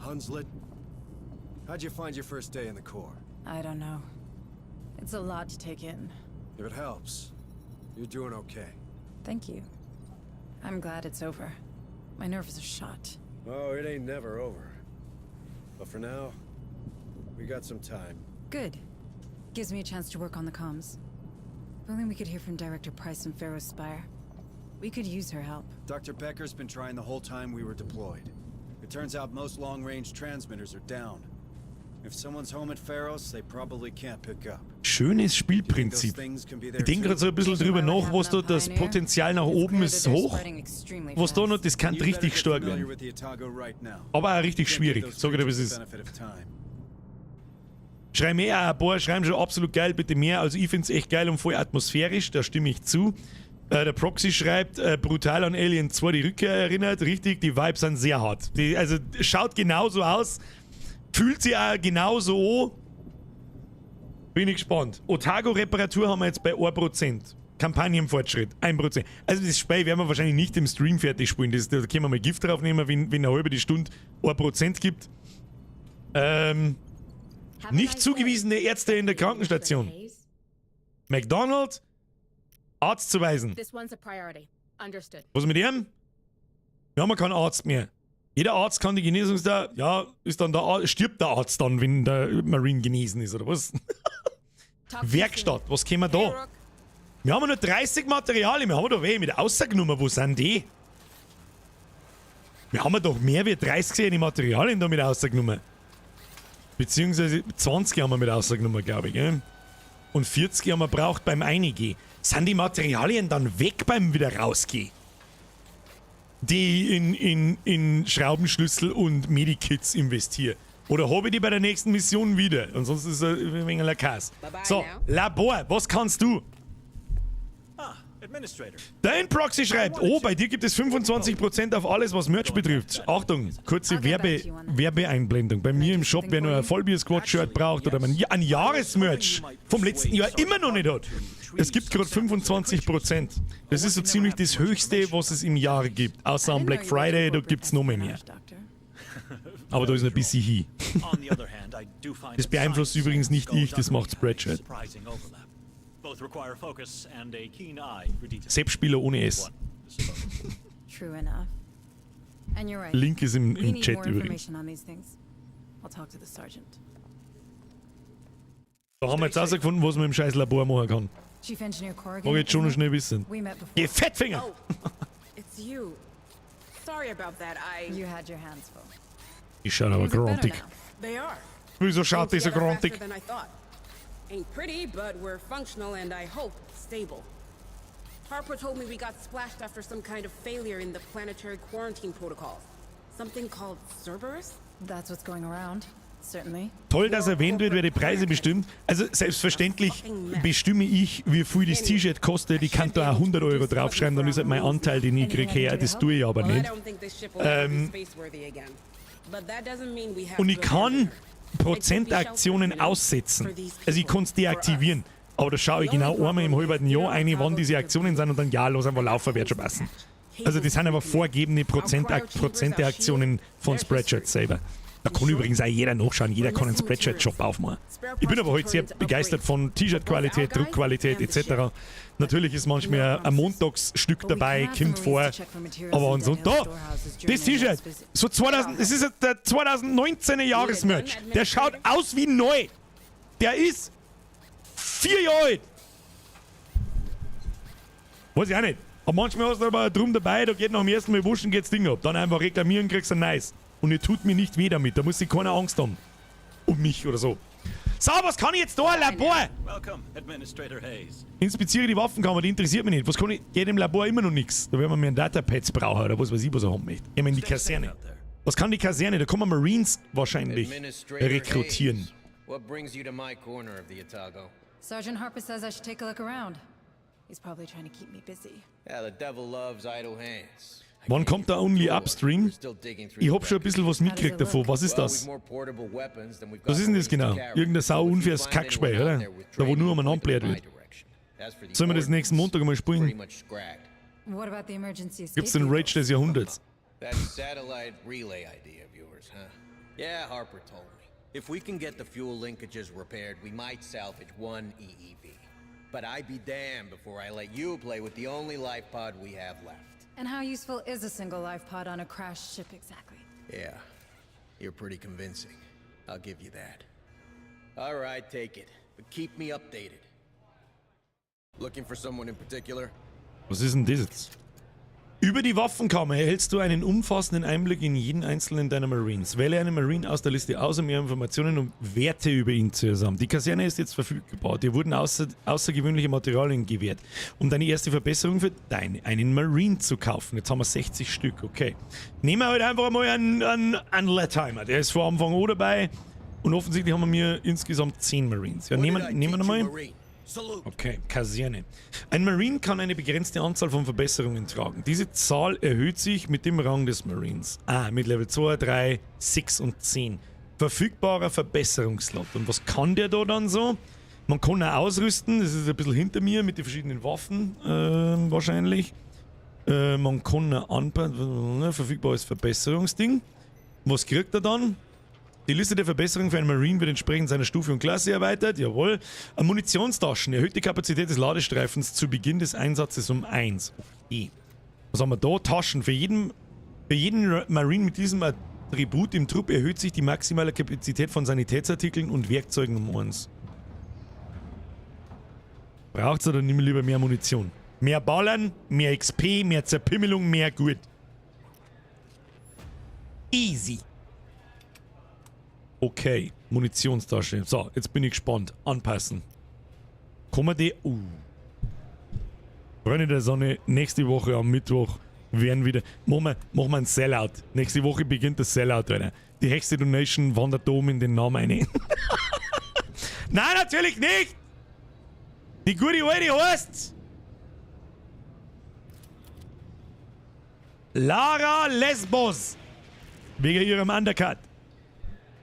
Hunslet. How'd you find your first day in the Corps? I don't know. It's a lot to take in. If it helps, you're doing okay. Thank you. I'm glad it's over. My nerves are shot. Oh, it ain't never over. But for now, we got some time. Good. Gives me a chance to work on the comms. If only we could hear from Director Price and Pharos Spire. We could use her help. Dr. Becker's been trying the whole time we were deployed. It turns out most long-range transmitters are down. If someone's home at Pharos, they probably can't pick up. Schönes Spielprinzip. Ich denke gerade so ein bisschen drüber nach, was da das Potenzial nach oben ist hoch. Was da noch, das kann richtig stark werden. Aber auch richtig schwierig. Sag ich dir, was es ist. Schreiben mehr, ein paar schreiben schon absolut geil, bitte mehr. Also ich finde es echt geil und voll atmosphärisch, da stimme ich zu. Der Proxy schreibt, brutal an Alien 2 die Rückkehr erinnert. Richtig, die Vibes sind sehr hart. Die, also schaut genauso aus, fühlt sich auch genauso an. Bin ich gespannt. Otago-Reparatur haben wir jetzt bei 1%. Kampagnenfortschritt, 1%. Also das Spiel werden wir wahrscheinlich nicht im Stream fertig spielen. Das, da können wir mal Gift drauf nehmen, wenn eine halbe die Stunde 1% gibt. Nicht zugewiesene Ärzte in der Krankenstation. McDonald, Arzt zuweisen. This one's a priority. Understood. Was ist mit ihm? Wir haben ja keinen Arzt mehr. Jeder Arzt kann die Genesungsda. Ja, ist dann der Arzt, stirbt der Arzt dann, wenn der Marine genesen ist, oder was? Werkstatt, was können wir da? Wir haben ja nur 30 Materialien, wir haben doch welche mit ausgenommen, wo sind die? Wir haben ja doch mehr wie 30 Materialien da mit ausgenommen. Beziehungsweise 20 haben wir mit ausgenommen, glaube ich. Gell? Und 40 haben wir braucht beim Eingehen. Sind die Materialien dann weg beim wieder rausgehen? Die ich in Schraubenschlüssel und Medikits investiere. Oder habe ich die bei der nächsten Mission wieder? Ansonsten ist es ein wenig ein Kass. So, Labor, was kannst du? Ah, Administrator. Dein Proxy schreibt, oh, bei dir gibt es 25% auf alles, was Merch betrifft. Achtung, kurze Werbeeinblendung. Bei mir im Shop, wer nur ein Vollbier-Squad-Shirt braucht oder man ein Jahresmerch vom letzten Jahr immer noch nicht hat. Es gibt gerade 25%. Das ist so ziemlich das Höchste, was es im Jahr gibt. Außer am Black Friday, da gibt es noch mehr. Aber da ist ein bisschen hin. Das beeinflusst übrigens nicht ich, das macht Spreadshirt. Surprising overlap. Both require focus and a keen eye for detail. Sepp-Spieler ohne S. True enough. And you're right. Link ist We im need Chat more übrigens. information on these things. I'll talk to the sergeant. Da haben wir jetzt rausgefunden, was man im scheiß Labor machen kann. Chief Engineer Corrigan. Mag ich jetzt schon noch isn't it? schnell wissen. We met before. Geh Fettfinger! Oh, it's you. Sorry about that. I. You had your hands full. Die schaut aber Things are better grantig. now. They are. Wieso schaut die so Came together grantig? faster than I thought. Ain't pretty, but we're functional and I hope stable. Harper told me we got splashed after some kind of failure in the planetary quarantine protocols. Something called Cerberus? That's what's going around. Certainly. Toll, dass erwähnt wird, wer die Preise bestimmt. Also selbstverständlich bestimme ich, wie viel das T-Shirt kostet. Ich kann da auch 100 Euro draufschreiben, dann ist halt mein Anteil, den ich kriege, her. Das tue ich aber Well, I nicht. don't think this ship will ever be spaceworthy again. But that doesn't mean we have Und ich to abandon kann her. Prozentaktionen aussetzen. Also ich kann es deaktivieren. Aber da schaue ich genau einmal im halben Jahr rein, wann diese Aktionen sind und dann ja, lass einfach laufen, wird schon passen. Also das sind aber vorgegebene Prozenteaktionen von Spreadshirt selber. Da kann übrigens auch jeder nachschauen, jeder kann einen Spreadshirt-Shop aufmachen. Ich bin aber heute sehr begeistert von T-Shirt-Qualität, Druckqualität etc. Natürlich ist manchmal ein Montagsstück dabei, kommt vor, aber ansonsten... Da! Das T-Shirt! So 2000, das ist der 2019er Jahresmerch. Der schaut aus wie neu. Der ist 4 Jahre alt. Weiß ich auch nicht. Aber manchmal hast du aber drum dabei, da geht nach dem ersten Mal waschen, geht's Ding ab. Dann einfach reklamieren, kriegst du ein neues. Und ihr tut mir nicht weh damit, da muss ich keine Angst haben. Um mich oder so. So, was kann ich jetzt da? Labor! Welcome, Administrator Hayes. Inspiziere die Waffenkammer, die interessiert mich nicht. Was kann ich? Geht im Labor immer noch nichts. Da werden wir mehr Datapads brauchen oder was weiß ich, was er haben möchte. Gehen wir in die Kaserne. Was kann die Kaserne? Da kann man Marines wahrscheinlich Administrator rekrutieren. Hayes, what brings you to my corner of the Otago? Sergeant Harper says I should take a look around. He's probably trying to keep me busy. Yeah, the devil loves idle hands. Wann kommt der Only Upstream? Ich hab schon ein bisschen was mitgekriegt davon. Was ist das? Was ist denn das genau? Irgendein sau unfaires Kackspiel, oder? Da wo nur umeinander bläht wird. Sollen wir das nächsten Montag mal spielen? What about the emergency escape Gibt's den Rage des Jahrhunderts? That satellite relay idea of yours, huh? Yeah, Harper told me. If we can get the fuel linkages repaired, we might salvage one EEV. But I'd be damned before I let you play with the only life pod we have left. And how useful is a single life pod on a crashed ship exactly? Yeah, you're pretty convincing. I'll give you that. All right, take it. But keep me updated. Looking for someone in particular? Was ist denn das jetzt? Über die Waffenkammer erhältst du einen umfassenden Einblick in jeden einzelnen deiner Marines. Wähle einen Marine aus der Liste aus, um mehr Informationen und Werte über ihn zu erfahren. Die Kaserne ist jetzt verfügbar. Dir wurden außergewöhnliche Materialien gewährt, um deine erste Verbesserung für einen Marine zu kaufen. Jetzt haben wir 60 Stück, okay. Nehmen wir halt einfach mal einen Latimer. Der ist vor Anfang an dabei. Und offensichtlich haben wir insgesamt 10 Marines. Ja, nehmen wir nochmal. Marine? Salute. Okay, Kaserne. Ein Marine kann eine begrenzte Anzahl von Verbesserungen tragen. Diese Zahl erhöht sich mit dem Rang des Marines. Ah, mit Level 2, 3, 6 und 10. Verfügbarer Verbesserungsslot. Und was kann der da dann so? Man kann auch ausrüsten, das ist ein bisschen hinter mir mit den verschiedenen Waffen wahrscheinlich. Man kann auch anpassen, verfügbares Verbesserungsding. Was kriegt er dann? Die Liste der Verbesserungen für einen Marine wird entsprechend seiner Stufe und Klasse erweitert. Jawohl. Munitionstaschen. Erhöht die Kapazität des Ladestreifens zu Beginn des Einsatzes um 1. Okay. Was haben wir da? Taschen. Für jeden Marine mit diesem Attribut im Trupp erhöht sich die maximale Kapazität von Sanitätsartikeln und Werkzeugen um 1. Braucht's oder nimm lieber mehr Munition? Mehr Ballern, mehr XP, mehr Zerpimmelung, mehr gut. Easy. Okay, Munitionstasche. So, jetzt bin ich gespannt. Anpassen. Kommen die... Freunde der Sonne, nächste Woche am Mittwoch werden wieder... Machen wir ein Sellout. Nächste Woche beginnt das Sellout, Alter. Die höchste Donation wandert da oben in den Namen rein. Nein, natürlich nicht! Die gute alte heißt... Lara Lesbos. Wegen ihrem Undercut.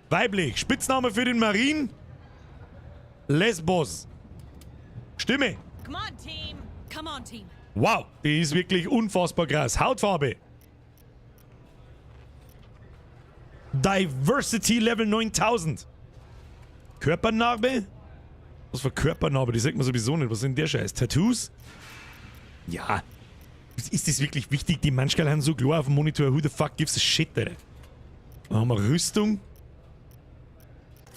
Weiblich. Spitzname für den Marine? Lesbos. Stimme. Come on, team. Come on, team. Wow, die ist wirklich unfassbar krass. Hautfarbe. Diversity Level 9000. Körpernarbe? Was für Körpernarbe? Die sagt man sowieso nicht. Was ist denn der Scheiß? Tattoos? Ja. Ist das wirklich wichtig? Die Manschkerl haben so klar auf dem Monitor. Who the fuck gives a shit, Alter? Dann haben wir Rüstung.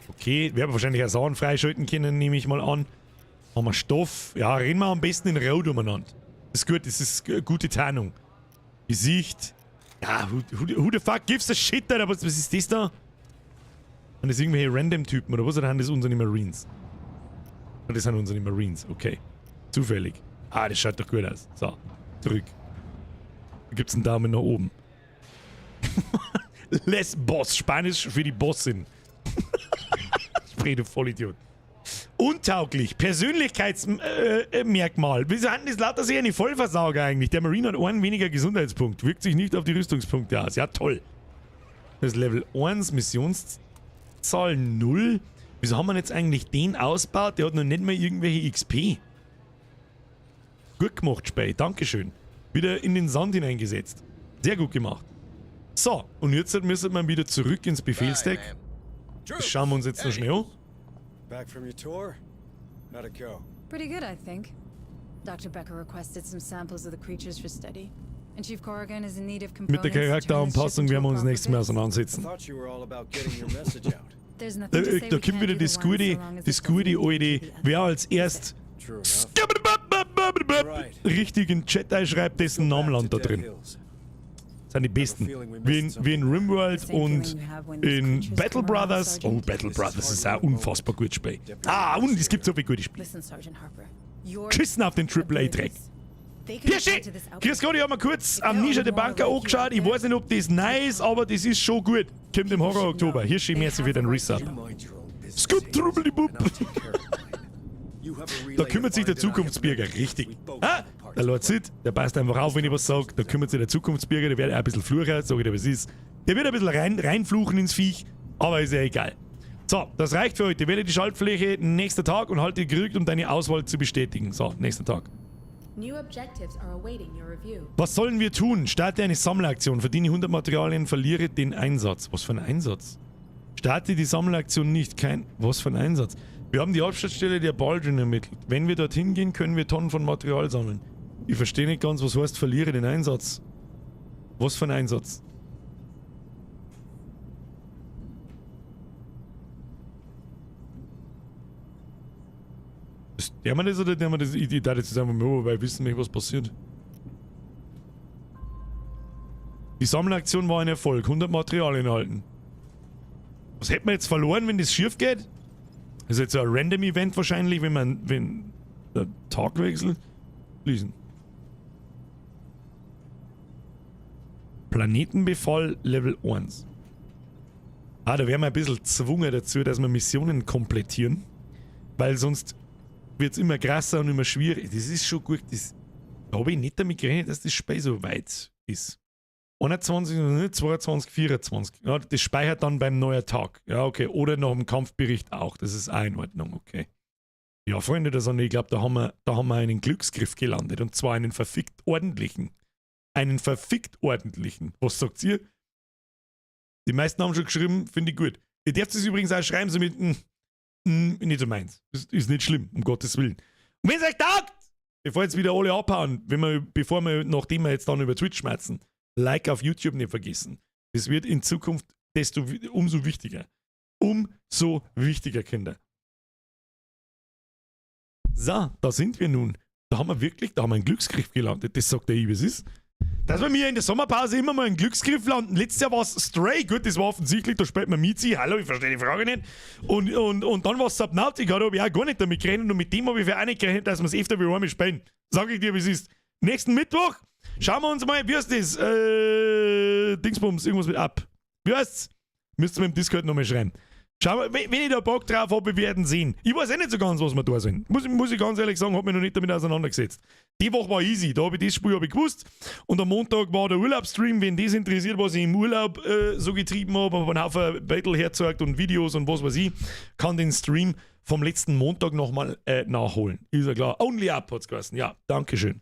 Okay, werden wir wahrscheinlich auch Sachen freischalten können, nehme ich mal an. Haben wir Stoff. Ja, reden wir am besten in Rot umeinander. Das ist gut, das ist eine gute Tarnung. Gesicht. Ja, who the fuck gives a shit, Alter? Was ist das da? Sind das irgendwelche Random-Typen oder was? Oder sind das unsere Marines? Das sind unsere Marines, okay. Zufällig. Ah, das schaut doch gut aus. So, zurück. Da gibt's einen Daumen nach oben. Les Boss, Spanisch für die Bossin. Sprich, du Vollidiot. Untauglich. Persönlichkeitsmerkmal. Wieso haben das lauter sich eine Vollversauger eigentlich? Der Marine hat einen weniger Gesundheitspunkt. Wirkt sich nicht auf die Rüstungspunkte aus. Ja, toll. Das ist Level 1, Missionszahl 0. Wieso haben wir jetzt eigentlich den ausgebaut? Der hat noch nicht mal irgendwelche XP. Gut gemacht, Spey. Dankeschön. Wieder in den Sand hineingesetzt. Sehr gut gemacht. So, und jetzt müssen wir wieder zurück ins Befehlsdeck. Das schauen wir uns jetzt noch schnell an. Back from your tour? How'd it go? Pretty good, I think. Dr. Becker requested some samples of the creatures for study. And Chief Corrigan is in need of Mit der components to turn this ship Charakteranpassung werden wir uns into a nächstes Mal auseinandersetzen. I thought you were all about getting your message out. There's Da, nothing to say da we kommt can't wieder do das the one gute, so long as das it doesn't gute alte, wer als erst richtig in den Chat einschreibt, dessen Namen landet da drin. Das sind die besten. Wie in Rimworld und in Battle Brothers. Oh, Battle Brothers ist auch unfassbar gutes Spiel. Ah, und es gibt so viele gute Spiele. Listen, Sergeant Harper. Your Geschissen auf den AAA-Dreck. Hirschi! Grüß Gott, ich hab mir kurz am Nisha de Banker angeschaut. Ich weiß nicht, ob das neu ist, aber das ist schon gut. Kommt im Horror Oktober. Hirschi, merci für den Resub. Scoop, trubbelibub. Da kümmert sich der Zukunftsbürger, richtig. Ah, der Lord Sid, der passt einfach auf, wenn ich was sag. Da kümmert sich der Zukunftsbürger, der wird auch ein bisschen fluchen, sag ich dir, was ist. Der wird ein bisschen reinfluchen ins Viech, aber ist ja egal. So, das reicht für heute. Wähle die Schaltfläche nächster Tag und halte gedrückt, um deine Auswahl zu bestätigen. So, nächster Tag. New objectives are awaiting your review. Was sollen wir tun? Starte eine Sammelaktion, verdiene 100 Materialien, verliere den Einsatz. Was für ein Einsatz? Starte die Sammelaktion nicht. Kein... Was für ein Einsatz? Wir haben die Hauptstadtstelle der Baldrin ermittelt. Wenn wir dorthin gehen, können wir Tonnen von Material sammeln. Ich verstehe nicht ganz, was heißt, verliere den Einsatz. Was für ein Einsatz? Ist der man das oder der man das? Ich darf jetzt einfach mal, weil wissen nicht, was passiert. Die Sammelaktion war ein Erfolg. 100 Materialien erhalten. Was hätten wir jetzt verloren, wenn das schief geht? Das ist jetzt so ein random Event wahrscheinlich, wenn der Tag wechselt. Lesen. Planetenbefall Level 1. Ah, da wären wir ein bisschen gezwungen dazu, dass wir Missionen komplettieren. Weil sonst Wird es immer krasser und immer schwieriger. Das ist schon gut. Das, da habe ich nicht damit gerechnet, dass das Spiel so weit ist. 21, 22, 24. Ja, das speichert dann beim neuen Tag. Ja, okay. Oder nach dem Kampfbericht auch. Das ist auch in Ordnung, okay. Ja, Freunde der Sonne, ich glaube, da haben wir einen Glücksgriff gelandet. Und zwar einen verfickt ordentlichen. Einen verfickt ordentlichen. Was sagt ihr? Die meisten haben schon geschrieben, finde ich gut. Ihr dürft es übrigens auch schreiben, so mit, nicht so meins. Das ist nicht schlimm, um Gottes Willen. Und wenn es euch taugt, bevor jetzt wieder alle abhauen, wenn wir, bevor wir, nachdem wir jetzt dann über Twitch schmatzen, Like auf YouTube nicht vergessen. Das wird in Zukunft desto umso wichtiger. Umso wichtiger, Kinder. So, da sind wir nun. Da haben wir wirklich, da haben wir einen Glücksgriff gelandet. Das sagt der ich, wie es ist. Dass wir mir in der Sommerpause immer mal einen Glücksgriff landen. Letztes Jahr war es Stray, gut, das war offensichtlich, da spielt man Mizi, hallo, ich verstehe die Frage nicht. Und dann war es Subnautica, da habe ich auch gar nicht damit gerechnet und mit dem habe ich für auch nicht gerechnet, dass wir es öfter wie einmal spielen. Sag ich dir, wie es ist. Nächsten Mittwoch schauen wir uns mal, wie heißt das? Dingsbums, irgendwas mit ab. Wie heißt's? Müsst ihr mir im Discord nochmal schreiben. Schauen wir, wenn ich da Bock drauf habe, wir werden sehen. Ich weiß eh nicht so ganz, was wir da sind. Muss ich ganz ehrlich sagen, hab mich noch nicht damit auseinandergesetzt. Die Woche war easy, da habe ich das Spiel hab ich gewusst. Und am Montag war der Urlaubsstream. Wen das interessiert, was ich im Urlaub so getrieben habe, habe einen Haufen Battle herzeigt und Videos und was weiß ich, kann den Stream vom letzten Montag nochmal nachholen. Ist ja klar. Only Up hat's geheißen. Ja, Dankeschön.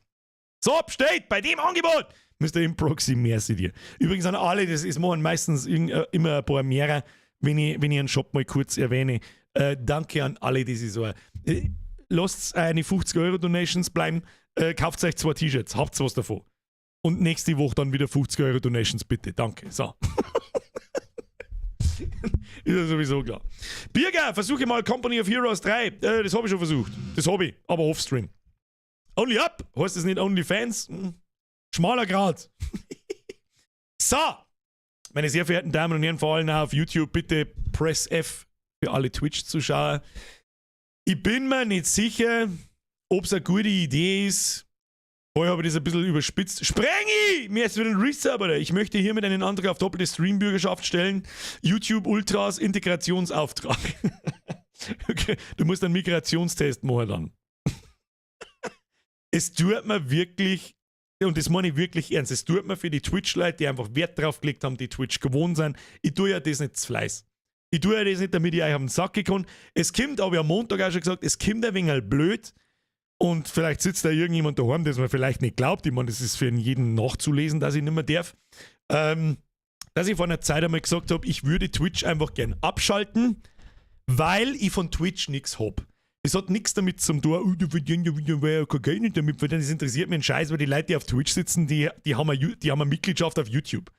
So, bestellt bei dem Angebot. Mr. Improxy, merci dir. Übrigens an alle, das ist machen meistens immer ein paar mehr, wenn ich einen Shop mal kurz erwähne. Danke an alle, die sich so. Lasst eine 50 Euro Donations bleiben, kauft euch zwei T-Shirts, habt was davon. Und nächste Woche dann wieder 50 Euro Donations, bitte. Danke. So. Ist ja sowieso klar. Birger, versuche mal Company of Heroes 3. Das habe ich schon versucht. Das habe ich, aber offstream. Only Up? Heißt das nicht Only Fans? Hm. Schmaler Grat. So, meine sehr verehrten Damen und Herren, vor allem auf YouTube, bitte Press F für alle Twitch-Zuschauer. Ich bin mir nicht sicher, ob es eine gute Idee ist. Vorher habe ich das ein bisschen überspitzt. Sprengi! Mir ist wieder ein Resub, oder? Ich möchte hiermit einen Antrag auf doppelte Streambürgerschaft stellen. YouTube Ultras Integrationsauftrag. Okay, du musst einen Migrationstest machen dann. Es tut mir wirklich, und das meine ich wirklich ernst, es tut mir für die Twitch-Leute, die einfach Wert drauf gelegt haben, die Twitch gewohnt sind, ich tue ja das nicht zu Fleiß. Ich tue ja das nicht, damit ich euch auf den Sack kann. Es kommt, habe ich am Montag auch schon gesagt, es kommt ein wenig blöd. Und vielleicht sitzt da irgendjemand daheim, das mir vielleicht nicht glaubt. Ich meine, das ist für jeden nachzulesen, dass ich nicht mehr darf. Dass ich vor einer Zeit einmal gesagt habe, ich würde Twitch einfach gern abschalten, weil ich von Twitch nichts hab. Es hat nichts damit zum tun, oh, du verdienst ja wieder kein Geld nicht damit verdienen. Das interessiert mich einen Scheiß, weil die Leute, die auf Twitch sitzen, die haben eine Mitgliedschaft auf YouTube.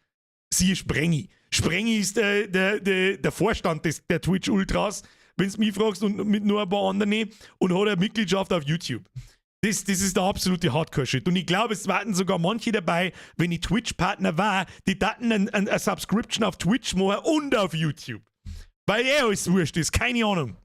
Siehe Sprengi. Sprengi ist der Vorstand der Twitch Ultras, wenn du mich fragst, und mit nur ein paar anderen und hat eine Mitgliedschaft auf YouTube. Das ist der absolute Hardcore-Shit. Und ich glaube, es waren sogar manche dabei, wenn ich Twitch-Partner war, die daten eine Subscription auf Twitch machen und auf YouTube. Weil eh alles wurscht ist, keine Ahnung.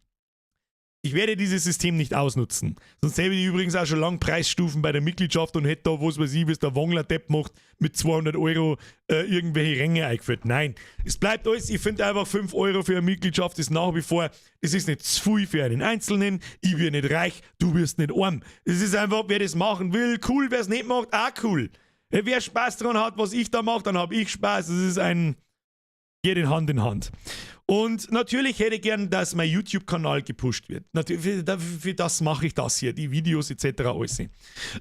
Ich werde dieses System nicht ausnutzen. Sonst hätte ich übrigens auch schon lange Preisstufen bei der Mitgliedschaft und hätte da, was weiß ich, wie es der Wongler-Depp macht, mit 200 Euro irgendwelche Ränge eingeführt. Nein, es bleibt alles. Ich finde einfach 5 Euro für eine Mitgliedschaft ist nach wie vor, es ist nicht zu viel für einen Einzelnen. Ich bin nicht reich, du wirst nicht arm. Es ist einfach, wer das machen will, cool. Wer es nicht macht, auch cool. Wer Spaß dran hat, was ich da mache, dann habe ich Spaß. Es ist ein, geht in Hand. Und natürlich hätte ich gern, dass mein YouTube-Kanal gepusht wird. Natürlich, für das mache ich das hier, die Videos etc. alles.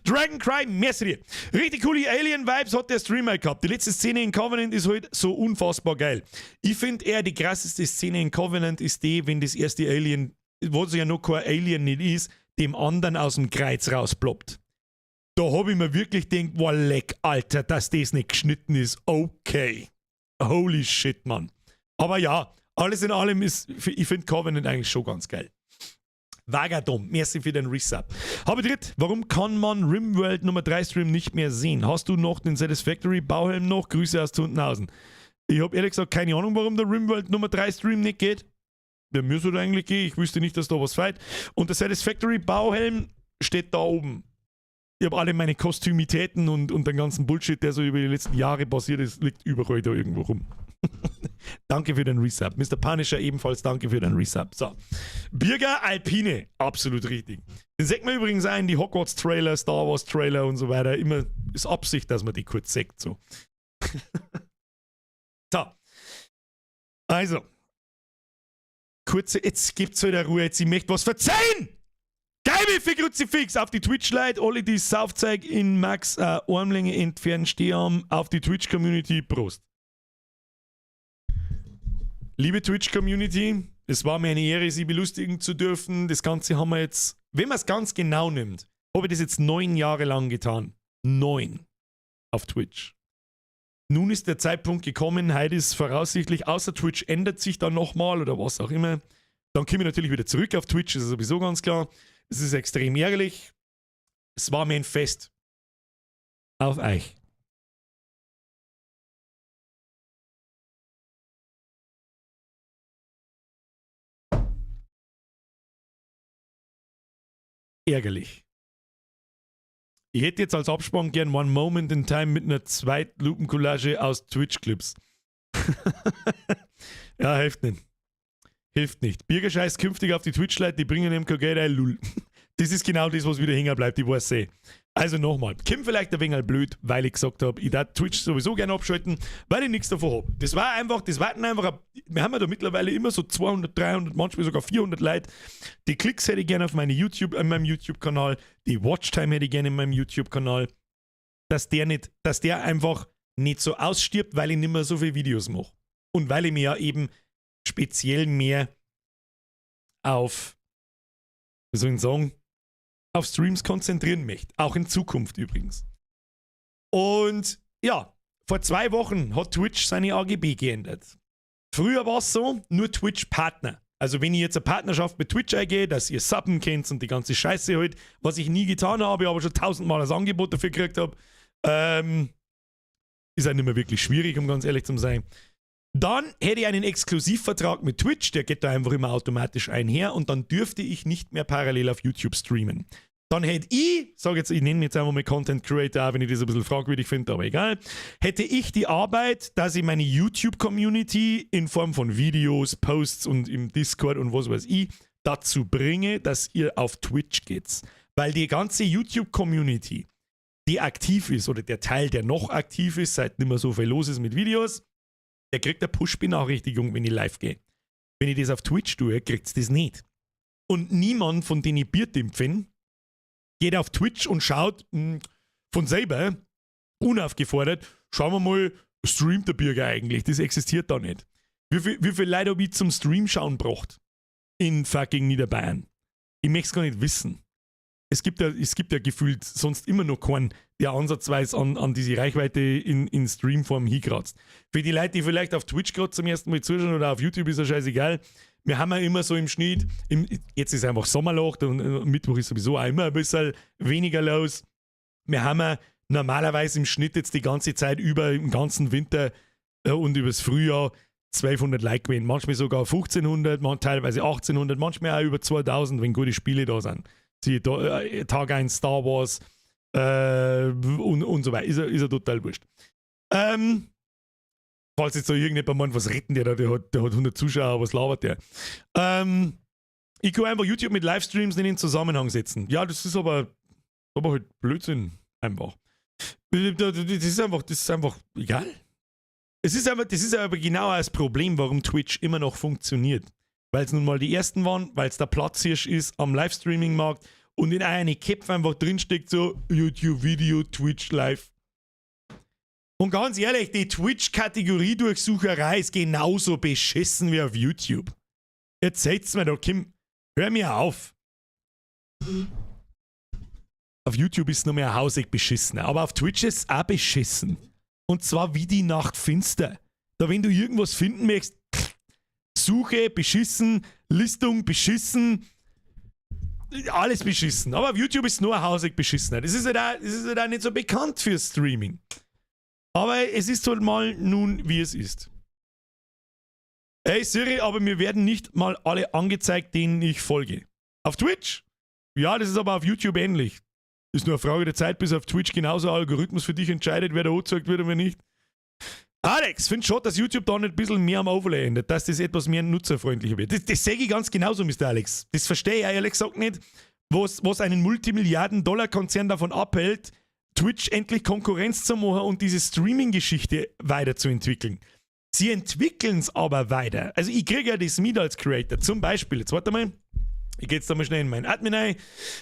Dragon Cry, merci dir. Richtig coole Alien-Vibes hat der Streamer gehabt. Die letzte Szene in Covenant ist halt so unfassbar geil. Ich finde eher, die krasseste Szene in Covenant ist die, wenn das erste Alien, wo es ja noch kein Alien nicht ist, dem anderen aus dem Kreuz rausploppt. Da habe ich mir wirklich gedacht, boah, leck, Alter, dass das nicht geschnitten ist. Okay. Holy shit, Mann. Aber ja, alles in allem ist, ich finde Covenant eigentlich schon ganz geil. Vagadom, merci für den Resub. Habe dritt, warum kann man Rimworld Nummer 3 Stream nicht mehr sehen? Hast du noch den Satisfactory Bauhelm noch? Grüße aus Tuntenhausen. Ich habe ehrlich gesagt keine Ahnung, warum der Rimworld Nummer 3 Stream nicht geht. Der müsste eigentlich gehen. Ich wüsste nicht, dass da was fehlt. Und der Satisfactory Bauhelm steht da oben. Ich habe alle meine Kostümitäten und den ganzen Bullshit, der so über die letzten Jahre passiert ist, liegt überall da irgendwo rum. Danke für den Resub. Mr. Punisher ebenfalls danke für den Resub. So. Birger Alpine, absolut richtig. Den sagt man übrigens auch in die Hogwarts-Trailer, Star Wars-Trailer und so weiter. Immer ist Absicht, dass man die kurz sagt. So. So. Also. Kurze, jetzt gibt's wieder Ruhe, jetzt ich möchte was verzeihen! Geil, für Kruzifix auf die Twitch-Leute, alle die Saufzeug in Max Armlänge entfernt stehen, auf die Twitch-Community, Prost. Liebe Twitch-Community, es war mir eine Ehre, Sie belustigen zu dürfen. Das Ganze haben wir jetzt, wenn man es ganz genau nimmt, habe ich das jetzt 9 Jahre lang getan. 9 auf Twitch. Nun ist der Zeitpunkt gekommen, heute ist voraussichtlich, außer Twitch ändert sich dann nochmal oder was auch immer. Dann komme ich natürlich wieder zurück auf Twitch, ist sowieso ganz klar. Es ist extrem ärgerlich. Es war mir ein Fest. Auf euch. Ärgerlich. Ich hätte jetzt als Abspann gern One Moment in Time mit einer Zweitlupen-Collage aus Twitch-Clips. Ja, hilft nicht. Hilft nicht. Birger scheißt künftig auf die Twitch-Leute, die bringen ihm kein Geld ein, lul. Das ist genau das, was wieder hängen bleibt, ich weiß eh. Also nochmal, Kim vielleicht ein wenig blöd, weil ich gesagt habe, ich darf Twitch sowieso gerne abschalten, weil ich nichts davon hab. Das war einfach, das warten einfach, wir haben ja da mittlerweile immer so 200, 300, manchmal sogar 400 Leute. Die Klicks hätte ich gerne auf meine YouTube, in meinem YouTube-Kanal, die Watchtime hätte ich gerne in meinem YouTube-Kanal, dass der nicht, dass der einfach nicht so ausstirbt, weil ich nicht mehr so viele Videos mache. Und weil ich mir ja eben speziell mehr auf, wie soll ich sagen, auf Streams konzentrieren möchte. Auch in Zukunft übrigens. Und ja, vor 2 Wochen hat Twitch seine AGB geändert. Früher war es so, nur Twitch-Partner. Also wenn ich jetzt eine Partnerschaft mit Twitch eingehe, dass ihr subben könnt und die ganze Scheiße halt, was ich nie getan habe, aber schon 1000-mal das Angebot dafür gekriegt hab, ist auch nicht mehr wirklich schwierig, um ganz ehrlich zu sein. Dann hätte ich einen Exklusivvertrag mit Twitch, der geht da einfach immer automatisch einher und dann dürfte ich nicht mehr parallel auf YouTube streamen. Dann hätte ich, sag jetzt, ich nenne mich jetzt einfach mal Content Creator, auch wenn ich das ein bisschen fragwürdig finde, aber egal, hätte ich die Arbeit, dass ich meine YouTube-Community in Form von Videos, Posts und im Discord und was weiß ich, dazu bringe, dass ihr auf Twitch geht. Weil die ganze YouTube-Community, die aktiv ist, oder der Teil, der noch aktiv ist, seit nicht mehr so viel los ist mit Videos, der kriegt eine Push-Benachrichtigung, wenn ich live gehe. Wenn ich das auf Twitch tue, kriegt's das nicht. Und niemand, von denen ich Bierdimpfen, geht auf Twitch und schaut von selber, unaufgefordert, schauen wir mal, streamt der Birger eigentlich? Das existiert da nicht. Wie viel Leute hab ich zum Stream schauen gebracht? In fucking Niederbayern. Ich möcht's gar nicht wissen. Es gibt ja gefühlt sonst immer noch keinen, der ansatzweise an diese Reichweite in Streamform hinkratzt. Für die Leute, die vielleicht auf Twitch gerade zum ersten Mal zuschauen oder auf YouTube, ist ja scheißegal. Wir haben ja immer so im Schnitt, jetzt ist einfach Sommerloch und Mittwoch ist sowieso auch immer ein bisschen weniger los. Wir haben ja normalerweise im Schnitt jetzt die ganze Zeit über im ganzen Winter und übers Frühjahr 1200 Like gewesen. Manchmal sogar 1500, teilweise 1800, manchmal auch über 2000, wenn gute Spiele da sind. Siehe da Tag 1 Star Wars und so weiter. Ist ja total wurscht. Falls jetzt so irgendjemand meint, was retten der da, der hat 100 Zuschauer, was labert der? Ich kann einfach YouTube mit Livestreams nicht in Zusammenhang setzen. Ja, das ist aber halt Blödsinn einfach. Das ist einfach egal. Es ist einfach, das ist aber genau das Problem, warum Twitch immer noch funktioniert. Weil's nun mal die ersten waren, weil's der Platzhirsch ist am Livestreaming-Markt und in eine Köpfe einfach drinsteckt, so YouTube-Video, Twitch Live. Und ganz ehrlich, die Twitch-Kategorie-Durchsucherei ist genauso beschissen wie auf YouTube. Erzählt's mir doch, Kim, hör mir auf. Auf YouTube ist noch mehr hausig beschissen, aber auf Twitch ist es auch beschissen. Und zwar wie die Nacht finster. Da, wenn du irgendwas finden möchtest, Suche, beschissen, Listung, beschissen, alles beschissen. Aber auf YouTube ist nur hausig beschissen. Das ist halt auch, das ist halt auch nicht so bekannt für Streaming. Aber es ist halt mal nun, wie es ist. Ey Siri, aber mir werden nicht mal alle angezeigt, denen ich folge. Auf Twitch? Ja, das ist aber auf YouTube ähnlich. Ist nur eine Frage der Zeit, bis auf Twitch genauso ein Algorithmus für dich entscheidet, wer da angezeigt wird und wer nicht. Alex, find schon, dass YouTube da nicht ein bisschen mehr am Overlay ändert, dass das etwas mehr nutzerfreundlicher wird. Das sehe ich ganz genauso, Mr. Alex. Das verstehe ich ehrlich gesagt nicht, was einen Multimilliarden-Dollar-Konzern davon abhält, Twitch endlich Konkurrenz zu machen und diese Streaming-Geschichte weiterzuentwickeln. Sie entwickeln es aber weiter. Also ich kriege ja das mit als Creator. Zum Beispiel, jetzt warte mal, ich gehe jetzt da mal schnell in meinen Admin rein,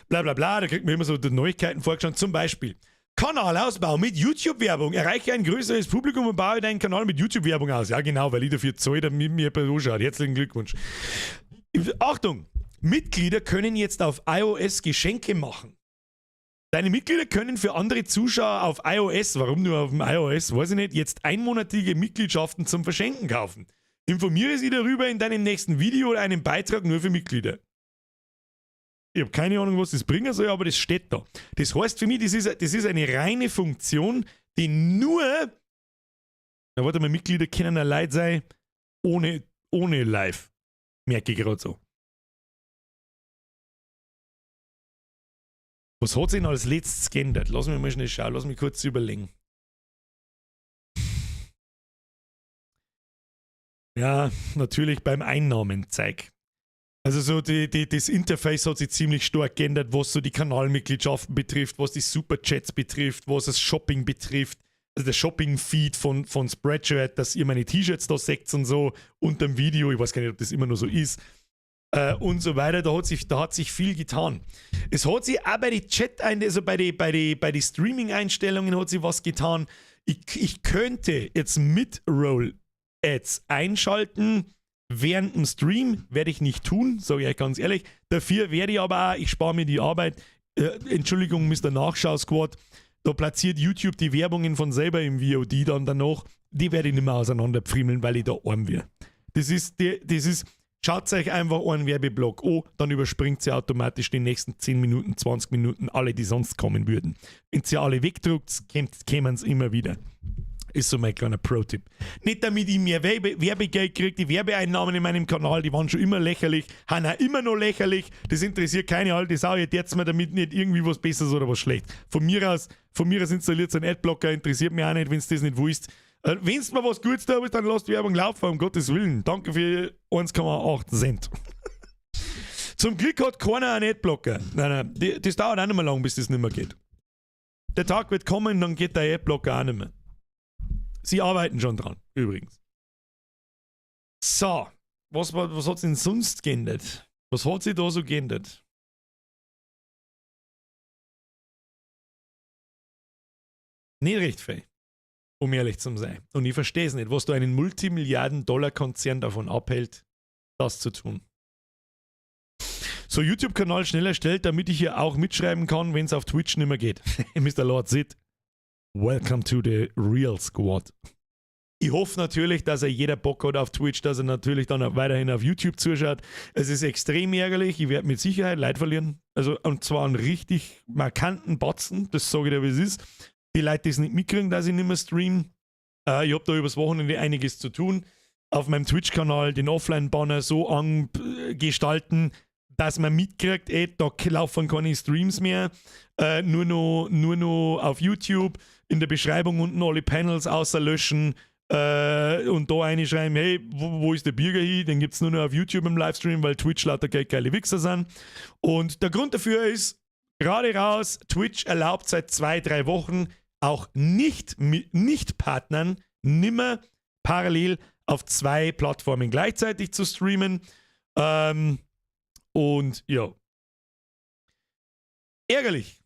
bla bla bla, da kriegt man immer so die Neuigkeiten vorgeschlagen. Zum Beispiel, Kanalausbau mit YouTube-Werbung. Erreiche ein größeres Publikum und baue deinen Kanal mit YouTube-Werbung aus. Ja, genau, weil ich dafür zahle, damit mir jemand anschaut. Herzlichen Glückwunsch. Achtung! Mitglieder können jetzt auf iOS Geschenke machen. Deine Mitglieder können für andere Zuschauer auf iOS, warum nur auf dem iOS, weiß ich nicht, jetzt einmonatige Mitgliedschaften zum Verschenken kaufen. Informiere sie darüber in deinem nächsten Video oder einem Beitrag nur für Mitglieder. Ich habe keine Ahnung, was das bringen soll, aber das steht da. Das heißt für mich, das ist eine reine Funktion, die nur. Na, warte mal, Mitglieder können ja Leute sein, ohne Live. Merke ich gerade so. Was hat sich denn als letztes geändert? Lass mich mal schnell schauen, lass mich kurz überlegen. Ja, natürlich beim Einnahmenzeig. Also so das Interface hat sich ziemlich stark geändert, was so die Kanalmitgliedschaften betrifft, was die Superchats betrifft, was das Shopping betrifft. Also der Shopping-Feed von Spreadshirt, dass ihr meine T-Shirts da seht und so unter dem Video. Ich weiß gar nicht, ob das immer noch so ist. Und so weiter, da hat sich viel getan. Es hat sich auch bei den Chat, also bei die Streaming-Einstellungen hat sich was getan. Ich könnte jetzt Mid-Roll-Ads einschalten während dem Stream, werde ich nicht tun, sage ich euch ganz ehrlich. Dafür werde ich aber auch, ich spare mir die Arbeit. Entschuldigung, Mr. Nachschau-Squad, da platziert YouTube die Werbungen von selber im VOD dann danach. Die werde ich nicht mehr auseinanderpfriemeln, weil ich da arm werde. Das ist, schaut euch einfach einen Werbeblock an, dann überspringt sie automatisch die nächsten 10 Minuten, 20 Minuten, alle, die sonst kommen würden. Wenn sie alle wegdruckt, kämen sie immer wieder. Ist so mein kleiner Pro-Tipp. Nicht damit ich mehr Werbegeld kriege, die Werbeeinnahmen in meinem Kanal, die waren schon immer lächerlich, haben auch immer noch lächerlich. Das interessiert keine alte Sau. Ihr jetzt mir damit nicht irgendwie was Besseres oder was schlecht. Von mir aus installiert ein Adblocker, interessiert mich auch nicht, wenn du das nicht willst. Wenn du mir was Gutes da bist, dann lasst die Werbung laufen, um Gottes Willen. Danke für 1,8 Cent. Zum Glück hat keiner einen Adblocker. Nein, nein, das dauert auch nicht mehr lang, bis das nicht mehr geht. Der Tag wird kommen, dann geht der Adblocker auch nicht mehr. Sie arbeiten schon dran, übrigens. So, was hat sich denn sonst geändert? Was hat sich da so geändert? Nicht recht viel, um ehrlich zu sein. Und ich verstehe es nicht, was da einen Multimilliarden-Dollar-Konzern davon abhält, das zu tun. So, YouTube-Kanal schnell erstellt, damit ich hier auch mitschreiben kann, wenn es auf Twitch nicht mehr geht. Mr. Lord Sid, welcome to the real squad. Ich hoffe natürlich, dass er jeder Bock hat auf Twitch, dass er natürlich dann auch weiterhin auf YouTube zuschaut. Es ist extrem ärgerlich. Ich werde mit Sicherheit Leute verlieren. Also, und zwar einen richtig markanten Batzen, das sage ich dir, wie es ist. Die Leute, die es nicht mitkriegen, dass ich nicht mehr stream. Ich habe da übers Wochenende einiges zu tun. Auf meinem Twitch-Kanal den Offline-Banner so angestalten, dass man mitkriegt, ey, da laufen keine Streams mehr, nur noch auf YouTube, in der Beschreibung unten alle Panels außerlöschen und da reinschreiben, hey, wo ist der Birger hin? Den gibt es nur noch auf YouTube im Livestream, weil Twitch lauter geile Wichser sind. Und der Grund dafür ist, gerade raus, Twitch erlaubt seit 2, 3 Wochen auch nicht, Nicht-Partnern nimmer parallel auf zwei Plattformen gleichzeitig zu streamen. Und ja. Ärgerlich.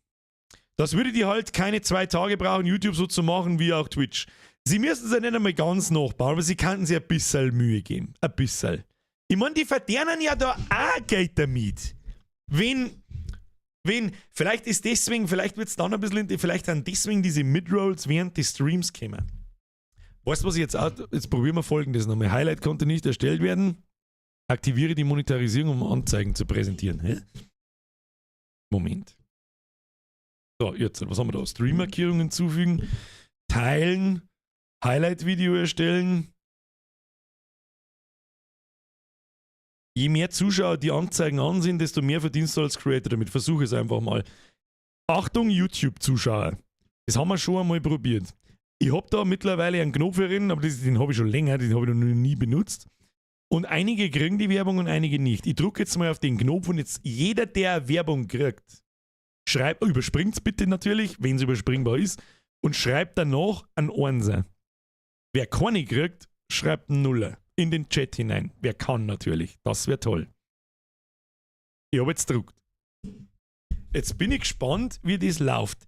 Das würde die halt keine 2 Tage brauchen, YouTube so zu machen wie auch Twitch. Sie müssen es ja nicht einmal ganz nachbauen, aber sie könnten sich ein bisschen Mühe geben. Ein bisschen. Ich meine, die verdienen ja da auch Geld damit. Wenn, vielleicht ist deswegen, vielleicht wird es dann ein bisschen, vielleicht sind deswegen diese Midrolls während des Streams kommen. Weißt du, was ich jetzt auch, jetzt probieren wir Folgendes nochmal. Highlight konnte nicht erstellt werden. Aktiviere die Monetarisierung, um Anzeigen zu präsentieren. Hä? Moment. So, jetzt, was haben wir da? Stream-Markierungen hinzufügen, teilen, Highlight-Video erstellen. Je mehr Zuschauer die Anzeigen ansehen, desto mehr verdienst du als Creator damit. Versuche es einfach mal. Achtung, YouTube-Zuschauer. Das haben wir schon einmal probiert. Ich hab da mittlerweile einen Knopf drin, aber das, den habe ich schon länger, den habe ich noch nie benutzt. Und einige kriegen die Werbung und einige nicht. Ich drücke jetzt mal auf den Knopf und jetzt jeder, der Werbung kriegt, schreibt, überspringt's bitte natürlich, wenn es überspringbar ist, und schreibt danach einen Einser. Wer keine kriegt, schreibt einen Nuller in den Chat hinein. Wer kann natürlich. Das wäre toll. Ich habe jetzt gedruckt. Jetzt bin ich gespannt, wie das läuft.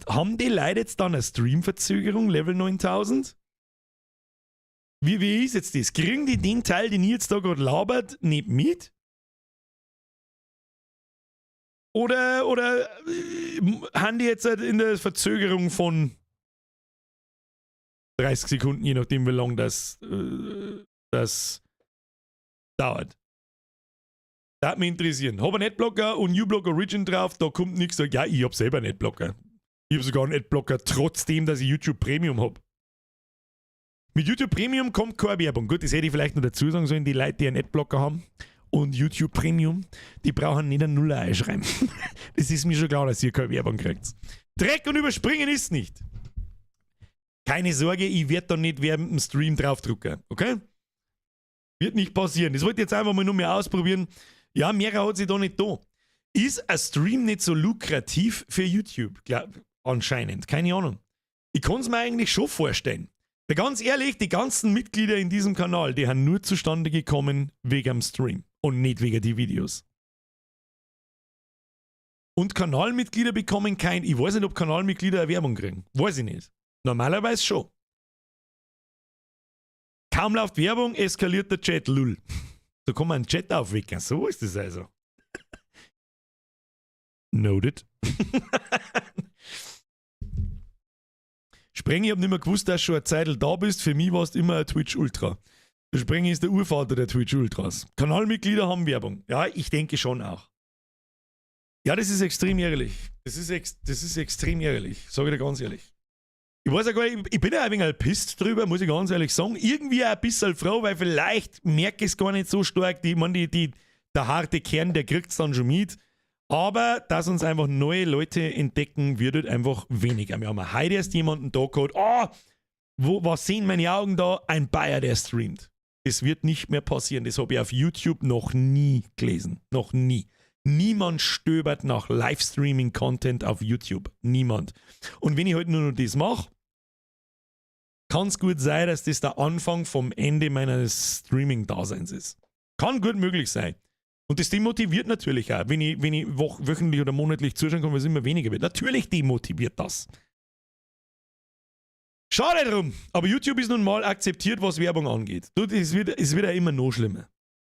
Haben die Leute jetzt dann eine Streamverzögerung, Level 9000? Wie ist jetzt das? Kriegen die den Teil, den ihr jetzt da gerade labert, nicht mit? Oder haben die jetzt halt in der Verzögerung von 30 Sekunden, je nachdem, wie lange das dauert? Das würde mich interessieren. Hab einen Adblocker und uBlock Origin drauf, da kommt nichts. Ja, ich hab selber einen Adblocker. Ich hab sogar einen Adblocker, trotzdem, dass ich YouTube Premium hab. Mit YouTube Premium kommt keine Werbung. Gut, das hätte ich vielleicht noch dazu sagen sollen, die Leute, die einen Adblocker haben und YouTube Premium, die brauchen nicht einen Nuller einschreiben. Das ist mir schon klar, dass ihr keine Werbung kriegt. Dreck und Überspringen ist nicht. Keine Sorge, ich werde da nicht während dem Stream draufdrücken, okay? Wird nicht passieren. Das wollte ich jetzt einfach mal nur mehr ausprobieren. Ja, mehrer hat sich da nicht da. Ist ein Stream nicht so lukrativ für YouTube? Glaub, anscheinend. Keine Ahnung. Ich kann es mir eigentlich schon vorstellen. Weil ganz ehrlich, die ganzen Mitglieder in diesem Kanal, die haben nur zustande gekommen wegen dem Stream und nicht wegen die Videos. Und Kanalmitglieder bekommen kein, ich weiß nicht, ob Kanalmitglieder eine Werbung kriegen. Weiß ich nicht. Normalerweise schon. Kaum läuft Werbung, eskaliert der Chat, lull. So kann man einen Chat aufwecken, so ist es also. Noted. Sprengi, ich hab nicht mehr gewusst, dass du schon eine Zeit da bist. Für mich warst du immer ein Twitch Ultra. Der Sprengi ist der Urvater der Twitch Ultras. Kanalmitglieder haben Werbung. Ja, ich denke schon auch. Ja, das ist extrem ärgerlich. Das ist extrem ärgerlich, sag ich dir ganz ehrlich. Ich weiß ja gar nicht, ich bin ja ein wenig pisst drüber, muss ich ganz ehrlich sagen. Irgendwie auch ein bisschen froh, weil vielleicht merke ich es gar nicht so stark. Ich meine, der harte Kern, der kriegt's dann schon mit. Aber dass uns einfach neue Leute entdecken, wird halt einfach weniger. Wir haben heute erst jemanden da gehabt, oh, was sehen meine Augen da? Ein Bayer, der streamt. Das wird nicht mehr passieren. Das habe ich auf YouTube noch nie gelesen. Noch nie. Niemand stöbert nach Livestreaming-Content auf YouTube. Niemand. Und wenn ich halt nur noch das mache, kann es gut sein, dass das der Anfang vom Ende meines Streaming-Daseins ist. Kann gut möglich sein. Und das demotiviert natürlich auch, wenn ich wöchentlich oder monatlich zuschauen kann, weil es immer weniger wird. Natürlich demotiviert das. Schade drum, aber YouTube ist nun mal akzeptiert, was Werbung angeht. Du, es wird ja immer noch schlimmer.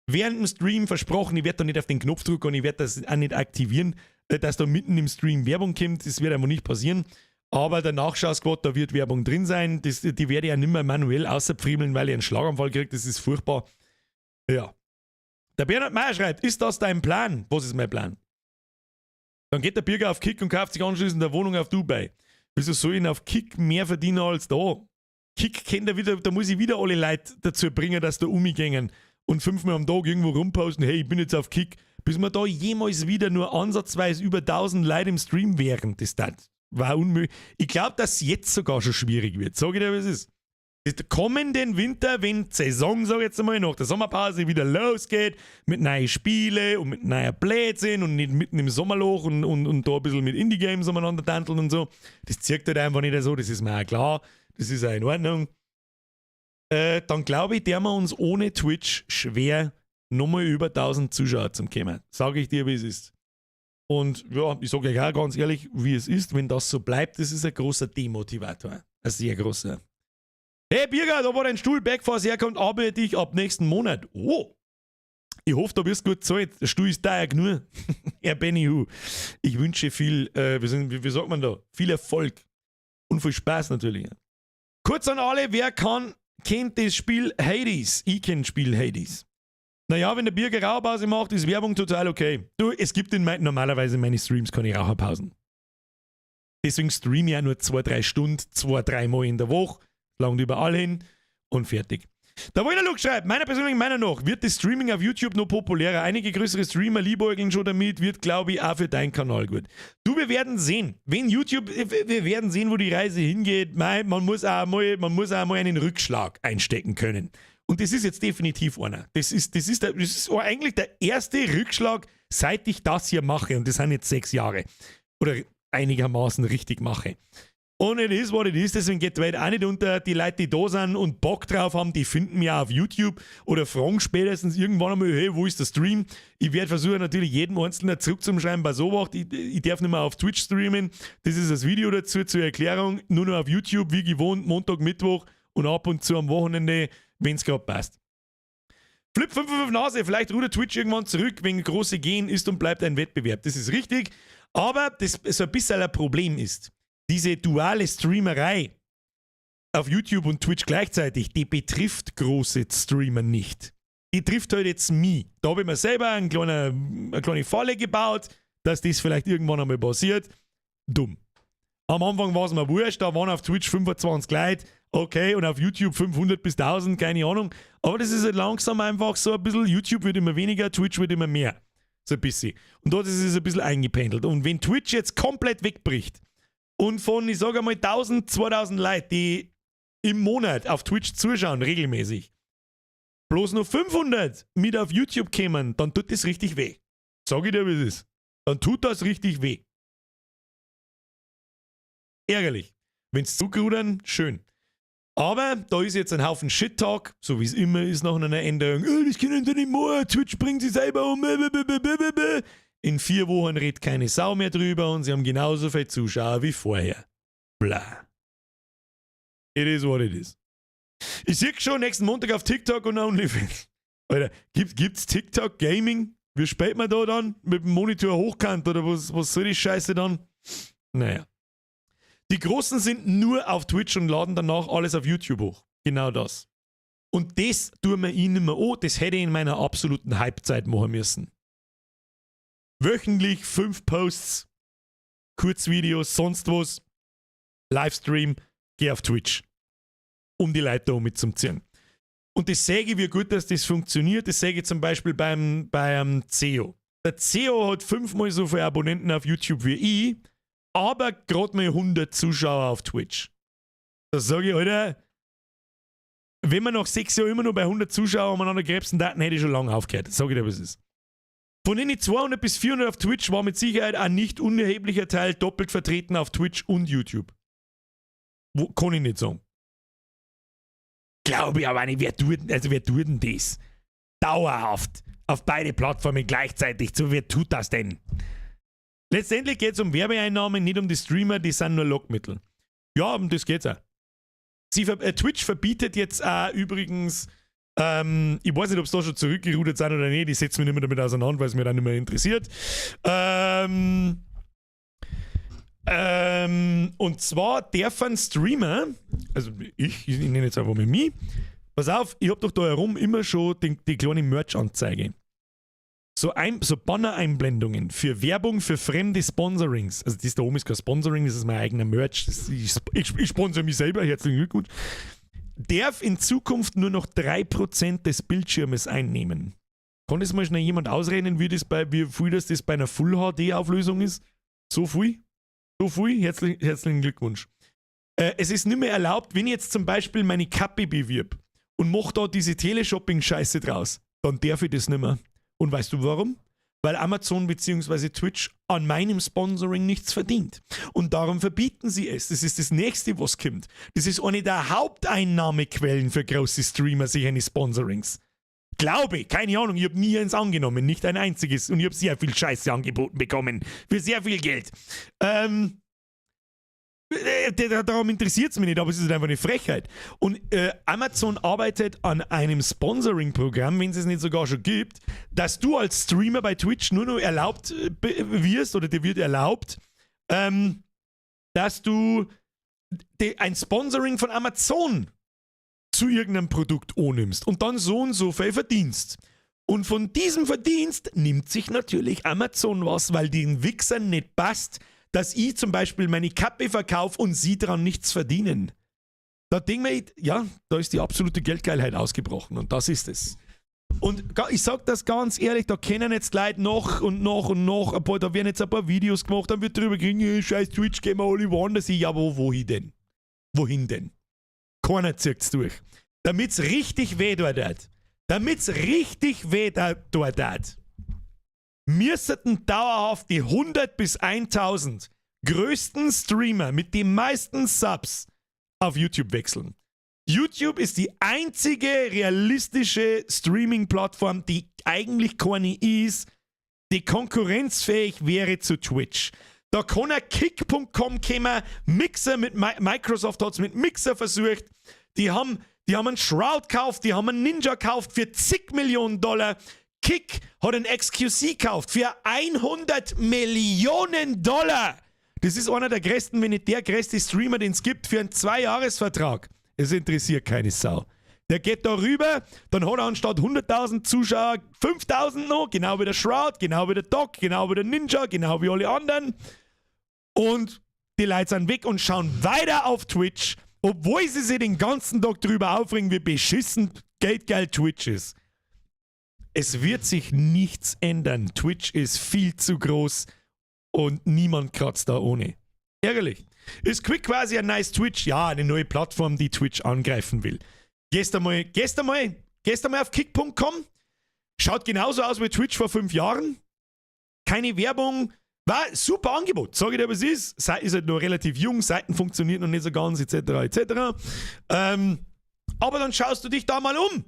Während dem Stream versprochen, ich werde da nicht auf den Knopf drücken und ich werde das auch nicht aktivieren, dass da mitten im Stream Werbung kommt. Das wird einfach nicht passieren. Aber der Nachschau-Squad, da wird Werbung drin sein. Die werde ich ja nicht mehr manuell außerpfriemeln, weil ich einen Schlaganfall kriege. Das ist furchtbar. Ja. Der Bernhard Meyer schreibt, ist das dein Plan? Was ist mein Plan? Dann geht der Birger auf Kick und kauft sich anschließend eine Wohnung auf Dubai. Wieso soll ich ihn auf Kick mehr verdienen als da? Kick kennt er wieder, da muss ich wieder alle Leute dazu bringen, dass da umgehen und 5-mal am Tag irgendwo rumposten, hey, ich bin jetzt auf Kick. Bis wir da jemals wieder nur ansatzweise über 1000 Leute im Stream wären, das war unmöglich. Ich glaube, dass es jetzt sogar schon schwierig wird. Sag ich dir, wie es ist. Das kommenden Winter, wenn die Saison, sag ich jetzt einmal, nach der Sommerpause wieder losgeht, mit neuen Spielen und mit neuen Blödsinn und nicht mitten im Sommerloch und da ein bisschen mit Indie-Games umeinander tanteln und so. Das zirkt halt einfach nicht so, das ist mir auch klar. Das ist auch in Ordnung. Dann glaube ich, der wir uns ohne Twitch schwer nochmal über 1000 Zuschauer zum kommen. Sag ich dir, wie es ist. Und ja, ich sage euch auch ganz ehrlich, wie es ist, wenn das so bleibt, das ist ein großer Demotivator. Ein sehr großer. Hey Birger, da war dein Stuhl, Backforce herkommt, arbeite ich ab nächsten Monat. Oh, ich hoffe, da wirst du gut gezahlt. Der Stuhl ist teuer genug. Herr Benny Hu, ich wünsche viel, wie sagt man da? Viel Erfolg und viel Spaß natürlich. Kurz an alle, wer kennt das Spiel Hades? Ich kenne das Spiel Hades. Naja, wenn der Birger Raucherpause macht, ist Werbung total okay. Du, es gibt normalerweise in meinen Streams keine Raucherpausen. Deswegen streame ich auch nur 2-3 Stunden, 2-3 Mal in der Woche. Langt überall hin und fertig. Der Wolnerlook schreibt, meiner persönlichen Meinung nach wird das Streaming auf YouTube noch populärer. Einige größere Streamer liebäugeln schon damit, wird, glaube ich, auch für deinen Kanal gut. Du, wir werden sehen. Wenn YouTube, wir werden sehen, wo die Reise hingeht. Mei, man muss auch mal einen Rückschlag einstecken können. Und das ist jetzt definitiv einer. Das ist eigentlich der erste Rückschlag, seit ich das hier mache. Und das sind jetzt 6 Jahre. Oder einigermaßen richtig mache. Und it is what it is, deswegen geht die Welt auch nicht unter. Die Leute, die da sind und Bock drauf haben, die finden mich auch auf YouTube oder fragen spätestens irgendwann einmal, hey, wo ist der Stream? Ich werde versuchen, natürlich jedem Einzelnen zurückzuschreiben bei sowas. Ich darf nicht mehr auf Twitch streamen. Das ist das Video dazu zur Erklärung. Nur noch auf YouTube, wie gewohnt, Montag, Mittwoch und ab und zu am Wochenende, wenn es gerade passt. Flip 55 Nase, vielleicht rudert Twitch irgendwann zurück, wenn große gehen, ist und bleibt ein Wettbewerb. Das ist richtig. Aber das so ein bisschen ein Problem ist, diese duale Streamerei auf YouTube und Twitch gleichzeitig, die betrifft große Streamer nicht. Die trifft halt jetzt mich. Da habe ich mir selber eine kleine Falle gebaut, dass das vielleicht irgendwann einmal passiert. Dumm. Am Anfang war es mir wurscht, da waren auf Twitch 25 Leute, okay, und auf YouTube 500 bis 1000, keine Ahnung. Aber das ist halt langsam einfach so ein bisschen, YouTube wird immer weniger, Twitch wird immer mehr. So ein bisschen. Und dort ist es ein bisschen eingependelt. Und wenn Twitch jetzt komplett wegbricht und von, ich sage einmal, 1000, 2000 Leute, die im Monat auf Twitch zuschauen, regelmäßig, bloß nur 500 mit auf YouTube kommen, dann tut das richtig weh. Sag ich dir, wie es ist. Dann tut das richtig weh. Ärgerlich. Wenn's zurückrudern, schön. Aber da ist jetzt ein Haufen Shit-Talk, so wie es immer ist nach einer Änderung. Oh, das können sie nicht mehr, Twitch bringt sie selber um. In 4 Wochen redet keine Sau mehr drüber und sie haben genauso viele Zuschauer wie vorher. Bla. It is what it is. Ich sehe schon nächsten Montag auf TikTok und OnlyFans. Alter, gibt's TikTok Gaming? Wie spielt man da dann? Mit dem Monitor hochkant oder was soll die Scheiße dann? Naja. Die Großen sind nur auf Twitch und laden danach alles auf YouTube hoch. Genau das. Und das tun wir ihnen nicht mehr an, das hätte ich in meiner absoluten Hypezeit machen müssen. Wöchentlich fünf Posts, Kurzvideos, sonst was, Livestream, geh auf Twitch. Um die Leute da mitzuziehen. Und das sehe ich, wie gut dass das funktioniert. Das sehe ich zum Beispiel beim CEO. Der CEO hat fünfmal so viele Abonnenten auf YouTube wie ich, aber gerade mal 100 Zuschauer auf Twitch. Da sage ich, Alter, wenn wir nach 6 Jahren immer noch bei 100 Zuschauern umeinander krebsen täten, hätte ich schon lange aufgehört. Sag ich dir, was es ist. Von den 200 bis 400 auf Twitch war mit Sicherheit ein nicht unerheblicher Teil doppelt vertreten auf Twitch und YouTube. Wo, kann ich nicht sagen. Glaube ich aber nicht, also wer tut denn das? Dauerhaft auf beide Plattformen gleichzeitig. So, wer tut das denn? Letztendlich geht es um Werbeeinnahmen, nicht um die Streamer, die sind nur Lockmittel. Ja, um das geht's auch. Twitch verbietet jetzt auch übrigens, ich weiß nicht, ob es da schon zurückgerudert sind oder nicht, ich setze mich nicht mehr damit auseinander, weil es mir dann nicht mehr interessiert. Und zwar dürfen Streamer, also ich nenne jetzt einfach mal mich, pass auf, ich hab doch da herum immer schon die kleine Merch-Anzeige. So Banner-Einblendungen für Werbung für fremde Sponsorings. Also das da oben ist kein Sponsoring, das ist mein eigener Merch. Das, ich sponsere mich selber, herzlichen Glückwunsch. Darf in Zukunft nur noch 3% des Bildschirmes einnehmen. Kann das mal schnell jemand ausrechnen, wie viel das bei einer Full HD-Auflösung ist? So viel? So viel? Herzlichen Glückwunsch. Es ist nicht mehr erlaubt, wenn ich jetzt zum Beispiel meine Kappe bewirb und mach da diese Teleshopping-Scheiße draus, dann darf ich das nicht mehr. Und weißt du warum? Weil Amazon bzw. Twitch an meinem Sponsoring nichts verdient. Und darum verbieten sie es. Das ist das Nächste, was kommt. Das ist eine der Haupteinnahmequellen für große Streamer, sich eine Sponsorings. Glaube ich, keine Ahnung, ich habe nie eins angenommen, nicht ein einziges. Und ich habe sehr viel Scheiße angeboten bekommen. Für sehr viel Geld. Darum interessiert es mich nicht, aber es ist einfach eine Frechheit. Und Amazon arbeitet an einem Sponsoring-Programm, wenn es es nicht sogar schon gibt, dass du als Streamer bei Twitch nur noch erlaubt wirst oder dir wird erlaubt, dass du ein Sponsoring von Amazon zu irgendeinem Produkt annimmst und dann so und so viel verdienst. Und von diesem Verdienst nimmt sich natürlich Amazon was, weil den Wichsern nicht passt, dass ich zum Beispiel meine Kappe verkaufe und sie daran nichts verdienen. Da denke ich mir, ja, da ist die absolute Geldgeilheit ausgebrochen und das ist es. Und ich sag das ganz ehrlich, da kennen jetzt Leute noch und noch und noch ein paar, da werden jetzt ein paar Videos gemacht, dann wird drüber geredet, scheiß Twitch, gehen wir alle woanders hin. Ja, wohin denn? Wohin denn? Keiner zieht's durch. Damit's richtig weh tut, damit's richtig weh tut, müssten dauerhaft die 100 bis 1000 größten Streamer mit den meisten Subs auf YouTube wechseln. YouTube ist die einzige realistische Streaming-Plattform, die eigentlich keine ist, die konkurrenzfähig wäre zu Twitch. Da kann er Kick.com kommen, Mixer mit Microsoft hat es mit Mixer versucht. Die haben einen Shroud gekauft, die haben einen Ninja gekauft für zig Millionen Dollar. Kick hat einen XQC gekauft für 100 Millionen Dollar. Das ist einer der größten, wenn nicht der größte Streamer, den es gibt, für einen Zweijahresvertrag. Es interessiert keine Sau. Der geht da rüber, dann hat er anstatt 100.000 Zuschauer 5.000 noch, genau wie der Shroud, genau wie der Doc, genau wie der Ninja, genau wie alle anderen. Und die Leute sind weg und schauen weiter auf Twitch, obwohl sie sich den ganzen Tag drüber aufregen, wie beschissen geldgeil Twitch ist. Es wird sich nichts ändern. Twitch ist viel zu groß und niemand kratzt da ohne. Ärgerlich. Ist Kick quasi ein neues Twitch? Ja, eine neue Plattform, die Twitch angreifen will. Gehst einmal auf kick.com. Schaut genauso aus wie Twitch vor 5 Jahren. Keine Werbung. War super Angebot. Sag ich dir, was es ist. Ist halt noch relativ jung, Seiten funktioniert noch nicht so ganz, etc. etc. Aber dann schaust du dich da mal um.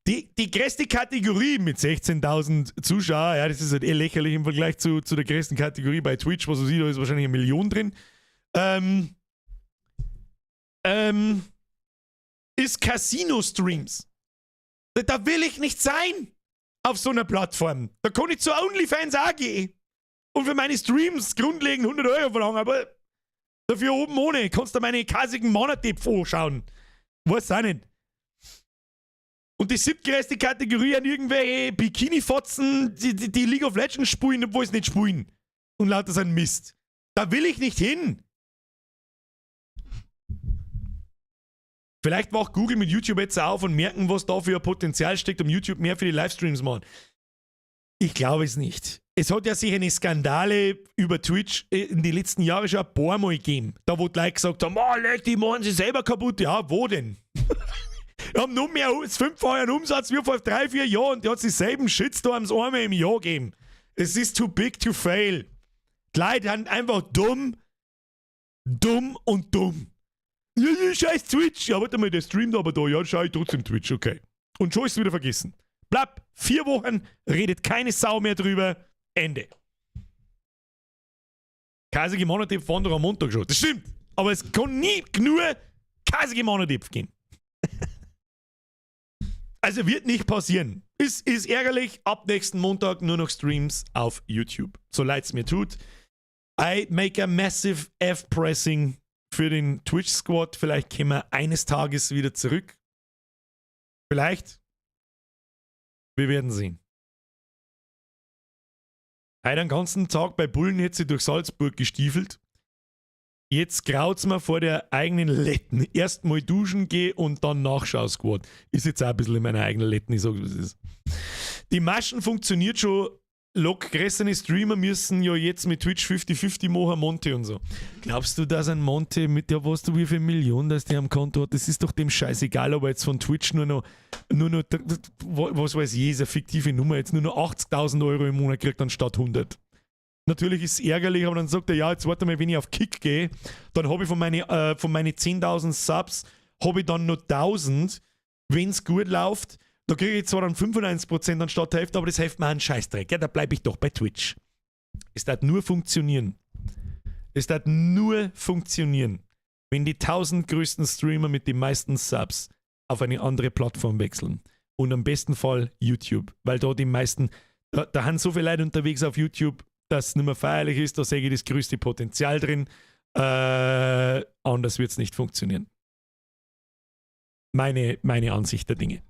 Die größte Kategorie mit 16.000 Zuschauern, ja, das ist halt eh lächerlich im Vergleich zu der größten Kategorie bei Twitch, was du siehst, da ist wahrscheinlich 1 Million drin. Ist Casino-Streams. Da will ich nicht sein auf so einer Plattform. Da kann ich zu OnlyFans auch gehen. Und für meine Streams grundlegend 100 € verlangen, aber dafür oben ohne. Kannst du meine kasigen Monate anschauen. Weiß auch nicht. Und die siebtgrößte Kategorie an irgendwelche Bikini-Fotzen, die League of Legends spielen, obwohl sie nicht spielen. Und lauter so ein Mist. Da will ich nicht hin. Vielleicht wacht Google mit YouTube jetzt auf und merken, was da für ein Potenzial steckt, um YouTube mehr für die Livestreams machen. Ich glaube es nicht. Es hat ja sich eine Skandale über Twitch in den letzten Jahren schon ein paar Mal gegeben. Da, wo die Leute gesagt haben, oh, leck, die machen sich selber kaputt. Ja, wo denn? Wir haben nur mehr als fünffachen Umsatz wie vor 3, 4 Jahren und die hat dieselben Shitstorms einmal im Jahr gegeben. Es ist too big to fail. Die Leute sind einfach dumm, dumm und dumm. Ja, ja, scheiß Twitch. Ja, warte mal, der streamt aber da. Ja, schau ich trotzdem Twitch, okay. Und schon ist es wieder vergessen. Bleib, 4 Wochen, redet keine Sau mehr drüber. Ende. Kasige Monatipf fahren doch am Montag schon. Das stimmt. Aber es kann nie genug kasige Monatipf geben. Also wird nicht passieren. Ist ärgerlich. Ab nächsten Montag nur noch Streams auf YouTube. So leid es mir tut. I make a massive F-Pressing für den Twitch Squad. Vielleicht kommen wir eines Tages wieder zurück. Vielleicht. Wir werden sehen. Heute den ganzen Tag bei Bullenhetze durch Salzburg gestiefelt. Jetzt graut's mir vor der eigenen Letten. Erst mal duschen geh und dann Nachschau-Squad. Ist jetzt auch ein bisschen in meiner eigenen Letten, ich sag, was es ist. Die Maschen funktioniert schon. Lock, größere Streamer müssen ja jetzt mit Twitch 50-50 machen, Monte und so. Glaubst du, dass ein Monte mit der, was du wie viel Millionen, dass der am Konto hat, das ist doch dem scheißegal, ob er jetzt von Twitch nur noch, was weiß ich, ist eine fiktive Nummer, jetzt nur noch 80.000 Euro im Monat kriegt anstatt 100. Natürlich ist es ärgerlich, aber dann sagt er, ja, jetzt warte mal, wenn ich auf Kick gehe, dann habe ich von meine 10.000 Subs, habe ich dann nur 1.000, wenn es gut läuft. Da kriege ich zwar dann 95% anstatt der Hälfte, aber das hilft mir einen Scheißdreck. Ja, da bleibe ich doch bei Twitch. Es darf nur funktionieren. Es darf nur funktionieren, wenn die 1000 größten Streamer mit den meisten Subs auf eine andere Plattform wechseln. Und am besten Fall YouTube, weil da die meisten, da haben so viele Leute unterwegs auf YouTube, dass es nicht mehr feierlich ist, da sehe ich das größte Potenzial drin. Anders wird es nicht funktionieren. Meine Ansicht der Dinge.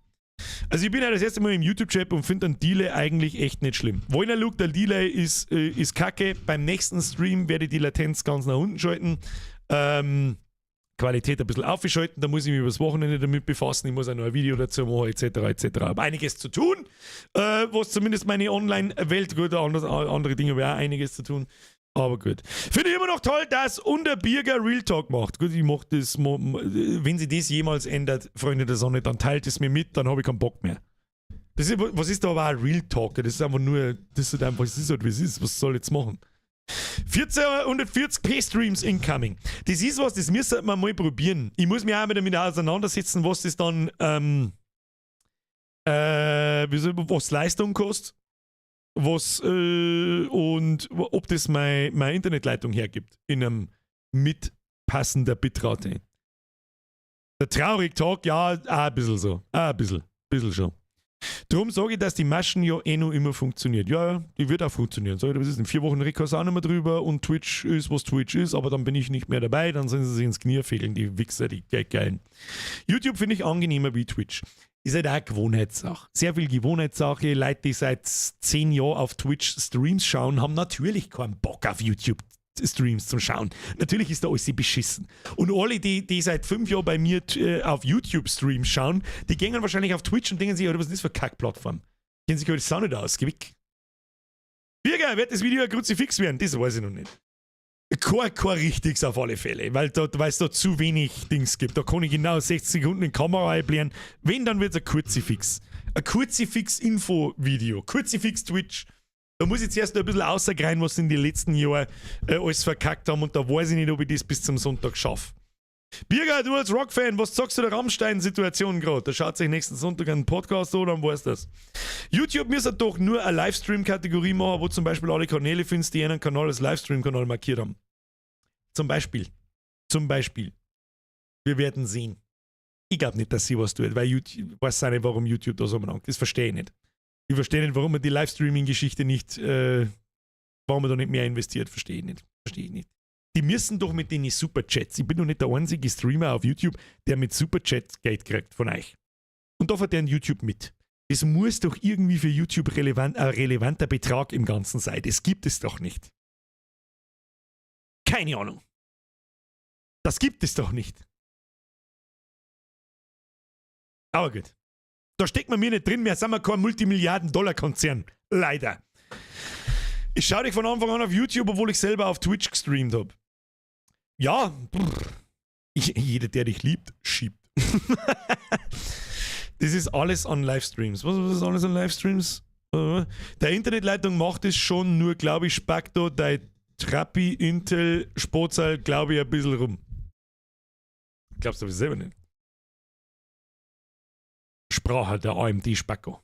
Also ich bin ja das erste Mal im YouTube-Chat und finde den Delay eigentlich echt nicht schlimm. Woiner Luke, der Delay ist kacke. Beim nächsten Stream werde ich die Latenz ganz nach unten schalten. Qualität ein bisschen aufschalten, da muss ich mich übers Wochenende damit befassen, ich muss auch noch ein Video dazu machen, etc. etc. Habe einiges zu tun, was zumindest meine Online-Welt, gut, andere Dinge habe ich auch einiges zu tun, aber gut. Finde ich immer noch toll, dass unter Birger Real Talk macht. Gut, ich mach das, wenn sich das jemals ändert, Freunde der Sonne, dann teilt es mir mit, dann habe ich keinen Bock mehr. Das ist, was ist da aber auch Real Talk? Das ist einfach nur, das ist halt einfach, es ist halt, wie es ist. Was soll ich jetzt machen? 1440p Streams incoming. Das ist was, das müsste man mal probieren. Ich muss mich auch damit auseinandersetzen, was das dann, was Leistung kostet, was, und ob das meine Internetleitung hergibt in einem mit passender Bitrate. Der Traurig Talk, ja, auch ein bisschen so. Auch ein bisschen schon. Drum sage ich, dass die Maschen ja eh noch immer funktioniert. Ja, die wird auch funktionieren. Sag ich, was ist in 4 Wochen Rekurs auch nicht mehr drüber und Twitch ist, was Twitch ist, aber dann bin ich nicht mehr dabei, dann sind sie sich ins Knie fehlen, die Wichser, die Geilen. YouTube finde ich angenehmer wie Twitch. Ist halt auch Gewohnheitssache. Sehr viel Gewohnheitssache. Leute, die seit 10 Jahren auf Twitch Streams schauen, haben natürlich keinen Bock auf YouTube Streams zum Schauen. Natürlich ist da alles beschissen. Und alle, die seit 5 Jahren bei mir auf YouTube Streams schauen, die gehen wahrscheinlich auf Twitch und denken sich, was ist das für eine Kackplattform? Kennen sich heute auch nicht aus. Geh weg. Birger, wird das Video ein Kruzifix werden? Das weiß ich noch nicht. Kein richtiges auf alle Fälle, weil es da zu wenig Dings gibt. Da kann ich genau 60 Sekunden in die Kamera einblären. Wenn, dann wird es ein Kruzifix. Ein Kruzifix-Info-Video. Kruzifix Twitch. Da muss ich zuerst noch ein bisschen rausgreifen, was sie in den letzten Jahren alles verkackt haben, und da weiß ich nicht, ob ich das bis zum Sonntag schaffe. Birger, du als Rock-Fan, was sagst du der Rammstein-Situation gerade? Da schaut sich nächsten Sonntag einen Podcast an, dann weißt du das. YouTube müsste doch nur eine Livestream-Kategorie machen, wo zum Beispiel alle Kanäle findest, die einen Kanal als Livestream-Kanal markiert haben. Zum Beispiel. Zum Beispiel. Wir werden sehen. Ich glaube nicht, dass sie was tut, weil YouTube, ich weiß auch nicht, warum YouTube da so umeinander. Das verstehe ich nicht. Ich verstehe nicht, warum man die Livestreaming-Geschichte nicht, warum man da nicht mehr investiert, verstehe ich nicht. Verstehe ich nicht. Die müssen doch mit den Superchats. Ich bin doch nicht der einzige Streamer auf YouTube, der mit Superchats Geld kriegt von euch. Und da verdient YouTube mit. Das muss doch irgendwie für YouTube ein relevanter Betrag im Ganzen sein. Das gibt es doch nicht. Keine Ahnung. Das gibt es doch nicht. Aber gut. Da steckt man mir nicht drin, wir sind ja kein Multimilliarden-Dollar-Konzern. Leider. Ich schaue dich von Anfang an auf YouTube, obwohl ich selber auf Twitch gestreamt hab. Ja, brr. Jeder, der dich liebt, schiebt. Das ist alles an Livestreams. Was ist alles an Livestreams? Der Internetleitung macht es schon, nur glaube ich, spackt da dein Trappi Intel Sportsaal, glaube ich, ein bisschen rum. Glaubst du aber selber nicht. Sprach halt der AMD-Spacko.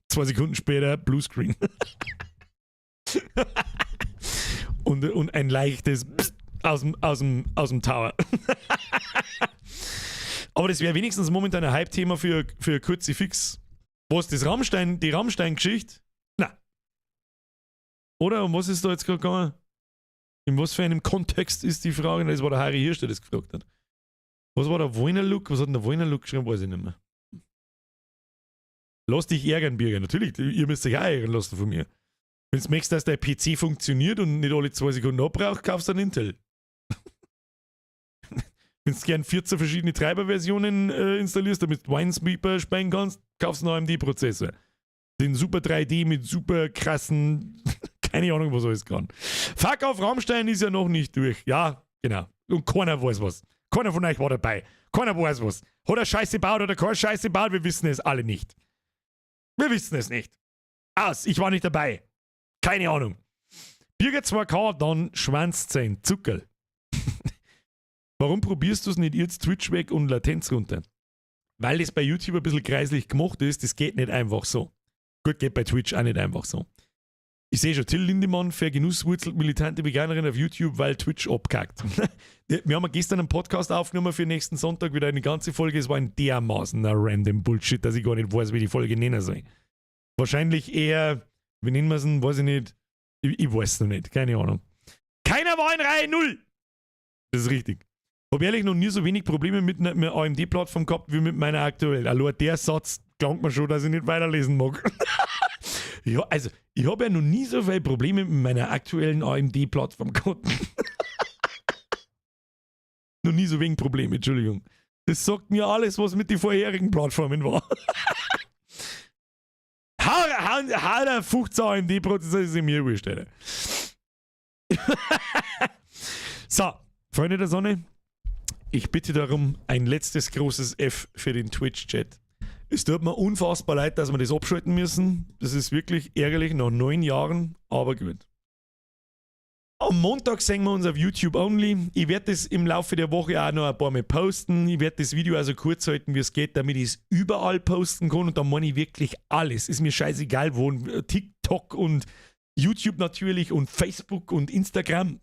2 Sekunden später Bluescreen. und ein leichtes Psst aus dem Tower. Aber das wäre wenigstens momentan ein Hype-Thema für Kruzifix. Was, das Rammstein, die Rammstein-Geschichte? Na. Oder? Um was ist da jetzt gerade gegangen? In was für einem Kontext ist die Frage? Das war der Harry Hirsch, der das gefragt hat. Was war der Wollner-Look? Was hat denn der Wollner-Look geschrieben? Weiß ich nicht mehr. Lass dich ärgern, Birger. Natürlich, ihr müsst euch auch ärgern lassen von mir. Wenn du möchtest, dass dein PC funktioniert und nicht alle 2 Sekunden abbraucht, kaufst du einen Intel. Wenn du gern 14 verschiedene Treiberversionen installierst, damit du Minesweeper spielen kannst, kaufst du einen AMD-Prozessor. Den Super 3D mit super krassen, keine Ahnung, was alles kann. Fuck auf Rammstein ist ja noch nicht durch. Ja, genau. Und keiner weiß was. Keiner von euch war dabei. Keiner weiß was. Hat er Scheiße gebaut oder keine Scheiße gebaut? Wir wissen es alle nicht. Wir wissen es nicht. Aus, ich war nicht dabei. Keine Ahnung. Birger 2K, dann Schwanzzehn, Zuckerl. Warum probierst du es nicht jetzt Twitch weg und Latenz runter? Weil das bei YouTube ein bisschen kreislich gemacht ist, das geht nicht einfach so. Gut, geht bei Twitch auch nicht einfach so. Ich sehe schon, Till Lindemann vergenusswurzelt militante Veganerin auf YouTube, weil Twitch abkackt. Wir haben gestern einen Podcast aufgenommen für nächsten Sonntag, wieder eine ganze Folge. Es war ein dermaßen random Bullshit, dass ich gar nicht weiß, wie die Folge nennen soll. Wahrscheinlich eher, wie nennen wir es denn, weiß ich nicht. Ich weiß es noch nicht, keine Ahnung. Keiner war in Reihe 0! Das ist richtig. Hab ehrlich noch nie so wenig Probleme mit einer AMD-Plattform gehabt wie mit meiner aktuellen. Allein der Satz klangt mir schon, dass ich nicht weiterlesen mag. Ja, also, ich habe ja noch nie so viele Probleme mit meiner aktuellen AMD-Plattform gehabt. Noch nie so wenig Probleme, Entschuldigung. Das sagt mir alles, was mit den vorherigen Plattformen war. Hau der 15 AMD-Prozessor, ist mir wurscht, Alter. So, Freunde der Sonne, ich bitte darum, ein letztes großes F für den Twitch-Chat. Es tut mir unfassbar leid, dass wir das abschalten müssen. Das ist wirklich ärgerlich nach 9 Jahren, aber gut. Am Montag sehen wir uns auf YouTube only. Ich werde das im Laufe der Woche auch noch ein paar Mal posten. Ich werde das Video also kurz halten, wie es geht, damit ich es überall posten kann. Und da meine ich wirklich alles. Ist mir scheißegal, wo. TikTok und YouTube natürlich und Facebook und Instagram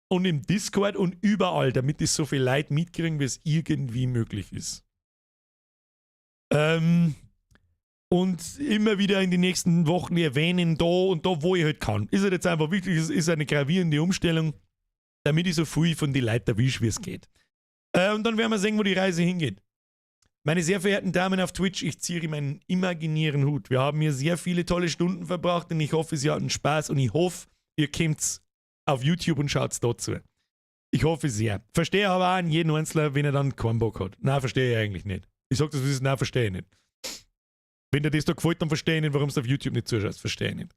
und im Discord und überall, damit ich so viel Leute mitkriegen, wie es irgendwie möglich ist. Und immer wieder in den nächsten Wochen erwähnen, da und da, wo ich halt kann. Ist halt jetzt einfach wichtig, es ist eine gravierende Umstellung, damit ich so viel von den Leuten erwische, wie es geht. Und dann werden wir sehen, wo die Reise hingeht. Meine sehr verehrten Damen auf Twitch, ich ziehe meinen imaginären Hut. Wir haben hier sehr viele tolle Stunden verbracht und ich hoffe, Sie hatten Spaß und ich hoffe, ihr kommt auf YouTube und schaut dazu. Ich hoffe sehr. Verstehe aber auch an jeden Einzelnen, wenn er dann keinen Bock hat. Nein, verstehe ich eigentlich nicht. Ich sag das, wie es ist, nein, verstehe ich nicht. Wenn dir das da gefällt, dann verstehe ich nicht, warum du auf YouTube nicht zuschaust. Verstehe ich nicht.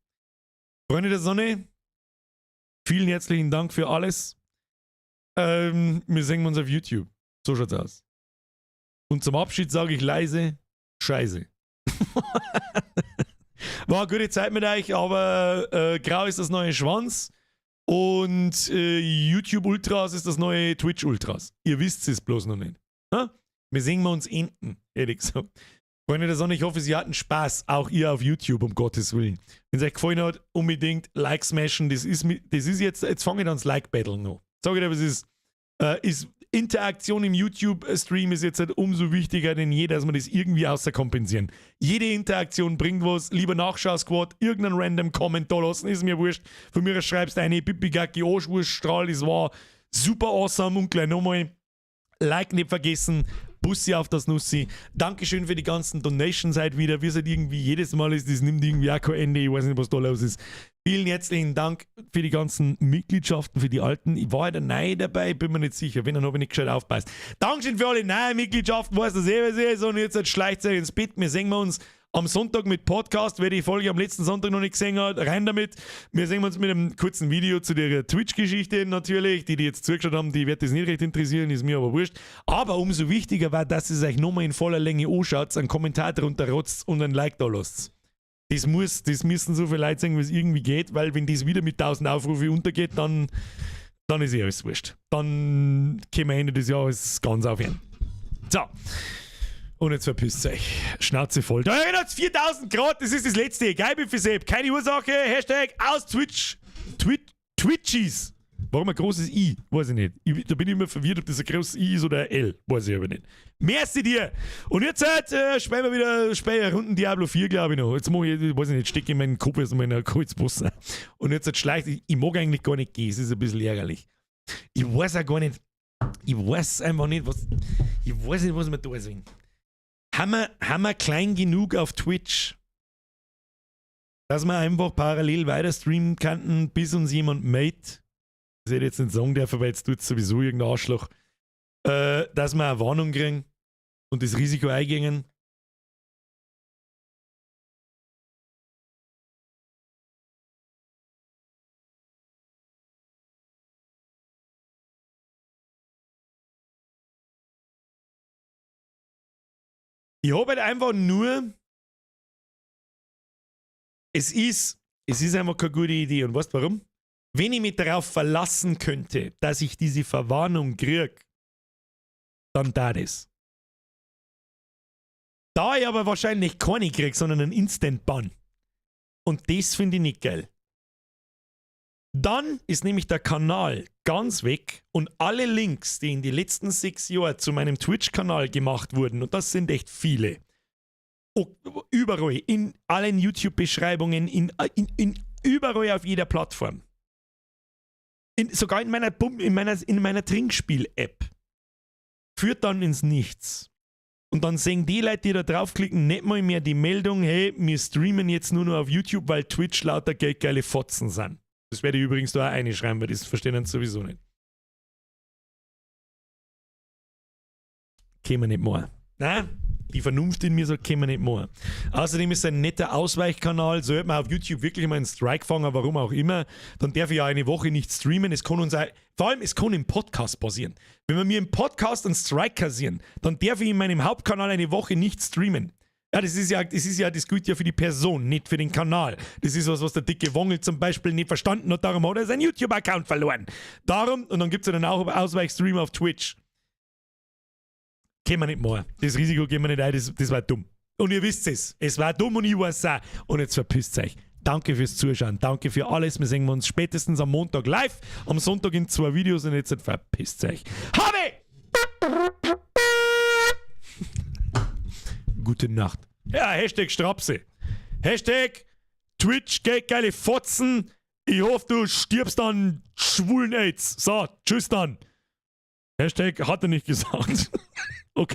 Freunde der Sonne, vielen herzlichen Dank für alles. Wir sehen uns auf YouTube. So schaut's aus. Und zum Abschied sage ich leise, Scheiße. War eine gute Zeit mit euch, aber Grau ist das neue Schwanz und YouTube Ultras ist das neue Twitch Ultras. Ihr wisst es bloß noch nicht. Ha? Wir sehen uns enden, ehrlich gesagt. Freunde der Sonne, ich hoffe, Sie hatten Spaß, auch ihr auf YouTube, um Gottes Willen. Wenn es euch gefallen hat, unbedingt Like smashen. Das ist jetzt, jetzt fange ich an das Like-Battle noch. Sag ich dir, was ist, ist Interaktion im YouTube-Stream ist jetzt halt umso wichtiger denn je, dass wir das irgendwie außerkompensieren. Jede Interaktion bringt was. Lieber Nachschau-Squad, irgendeinen random Comment da lassen, ist mir wurscht. Von mir schreibst du eine Pipi-Gacki, Arschwurst-Strahl, das war super awesome und gleich nochmal. Like nicht vergessen. Bussi auf das Nussi. Dankeschön für die ganzen Donations halt wieder. Wir sind irgendwie jedes Mal ist, das nimmt irgendwie auch kein Ende. Ich weiß nicht, was da los ist. Vielen herzlichen Dank für die ganzen Mitgliedschaften, für die alten. Ich war halt neu dabei, bin mir nicht sicher. Wenn, dann habe ich nicht gescheit aufpasst. Dankeschön für alle neuen Mitgliedschaften. Weiß das eh, was ist. Und jetzt schleicht euch ins Bett. Wir sehen uns am Sonntag mit Podcast. Wer die Folge am letzten Sonntag noch nicht gesehen hat, rein damit. Wir sehen uns mit einem kurzen Video zu der Twitch-Geschichte natürlich. Die, die jetzt zugeschaut haben, die wird das nicht recht interessieren, ist mir aber wurscht. Aber umso wichtiger war, dass ihr es euch nochmal in voller Länge anschaut, einen Kommentar drunter rotzt und ein Like da lasst. Das müssen so viele Leute sehen, wie es irgendwie geht, weil wenn das wieder mit 1000 Aufrufe untergeht, dann ist eh alles wurscht. Dann können wir Ende des Jahres ganz aufhören. So. Und jetzt verpisst euch. Schnauze voll. Da erinnert es 4000 Grad, das ist das letzte. Egal wie viel Sepp. Keine Ursache. Hashtag aus Twitch. Twitchies. Warum ein großes I? Weiß ich nicht. Da bin ich immer verwirrt, ob das ein großes I ist oder ein L. Weiß ich aber nicht. Merci dir. Und jetzt spielen wir wieder Runden Diablo 4, glaube ich noch. Jetzt mache ich, weiß ich nicht, stecke ich meinen Kopf erst mal in ein kaltes Wasser. Und jetzt schleicht ich. Ich mag eigentlich gar nicht gehen. Es ist ein bisschen ärgerlich. Ich weiß auch gar nicht. Ich weiß einfach nicht, was. Ich weiß nicht, was wir da sind. Haben wir klein genug auf Twitch, dass wir einfach parallel weiter streamen könnten, bis uns jemand meldet? Das hätte ich jetzt nicht sagen dürfen, weil jetzt tut sowieso irgendein Arschloch. Dass wir eine Warnung kriegen und das Risiko eingehen. Ich habe halt einfach nur. Es ist einfach keine gute Idee. Und weißt du warum? Wenn ich mich darauf verlassen könnte, dass ich diese Verwarnung kriege, dann da das. Da ich aber wahrscheinlich keine kriege, sondern einen Instant-Ban. Und das finde ich nicht geil. Dann ist nämlich der Kanal ganz weg und alle Links, die in den letzten 6 Jahren zu meinem Twitch-Kanal gemacht wurden, und das sind echt viele, überall, in allen YouTube-Beschreibungen, in überall auf jeder Plattform. Sogar in meiner Trinkspiel-App. Führt dann ins Nichts. Und dann sehen die Leute, die da draufklicken, nicht mal mehr die Meldung, hey, wir streamen jetzt nur noch auf YouTube, weil Twitch lauter geldgeile Fotzen sind. Das werde ich übrigens da auch reinschreiben, weil das verstehen dann sowieso nicht. Können wir nicht machen. Nein? Die Vernunft in mir sagt, können wir nicht machen. Außerdem ist es ein netter Ausweichkanal. Sollte man auf YouTube wirklich mal einen Strike fangen, warum auch immer, dann darf ich ja eine Woche nicht streamen. Es kann uns auch, vor allem, es kann im Podcast passieren. Wenn wir mir im Podcast einen Strike kassieren, dann darf ich in meinem Hauptkanal eine Woche nicht streamen. Ja, das gilt ja für die Person, nicht für den Kanal. Das ist was, was der dicke Wongel zum Beispiel nicht verstanden hat, darum hat er seinen YouTube-Account verloren. Darum, und dann gibt es ja dann auch Ausweichstream auf Twitch. Können wir nicht machen. Das Risiko gehen wir nicht ein, das war dumm. Und ihr wisst es. Es war dumm und ich weiß auch. Und jetzt verpisst euch. Danke fürs Zuschauen. Danke für alles. Wir sehen uns spätestens am Montag live. Am Sonntag in zwei Videos und jetzt verpisst euch. Habe! Gute Nacht. Ja, Hashtag Strapse. Hashtag Twitch, geile Fotzen. Ich hoffe, du stirbst an schwulen AIDS. So, tschüss dann. Hashtag hat er nicht gesagt.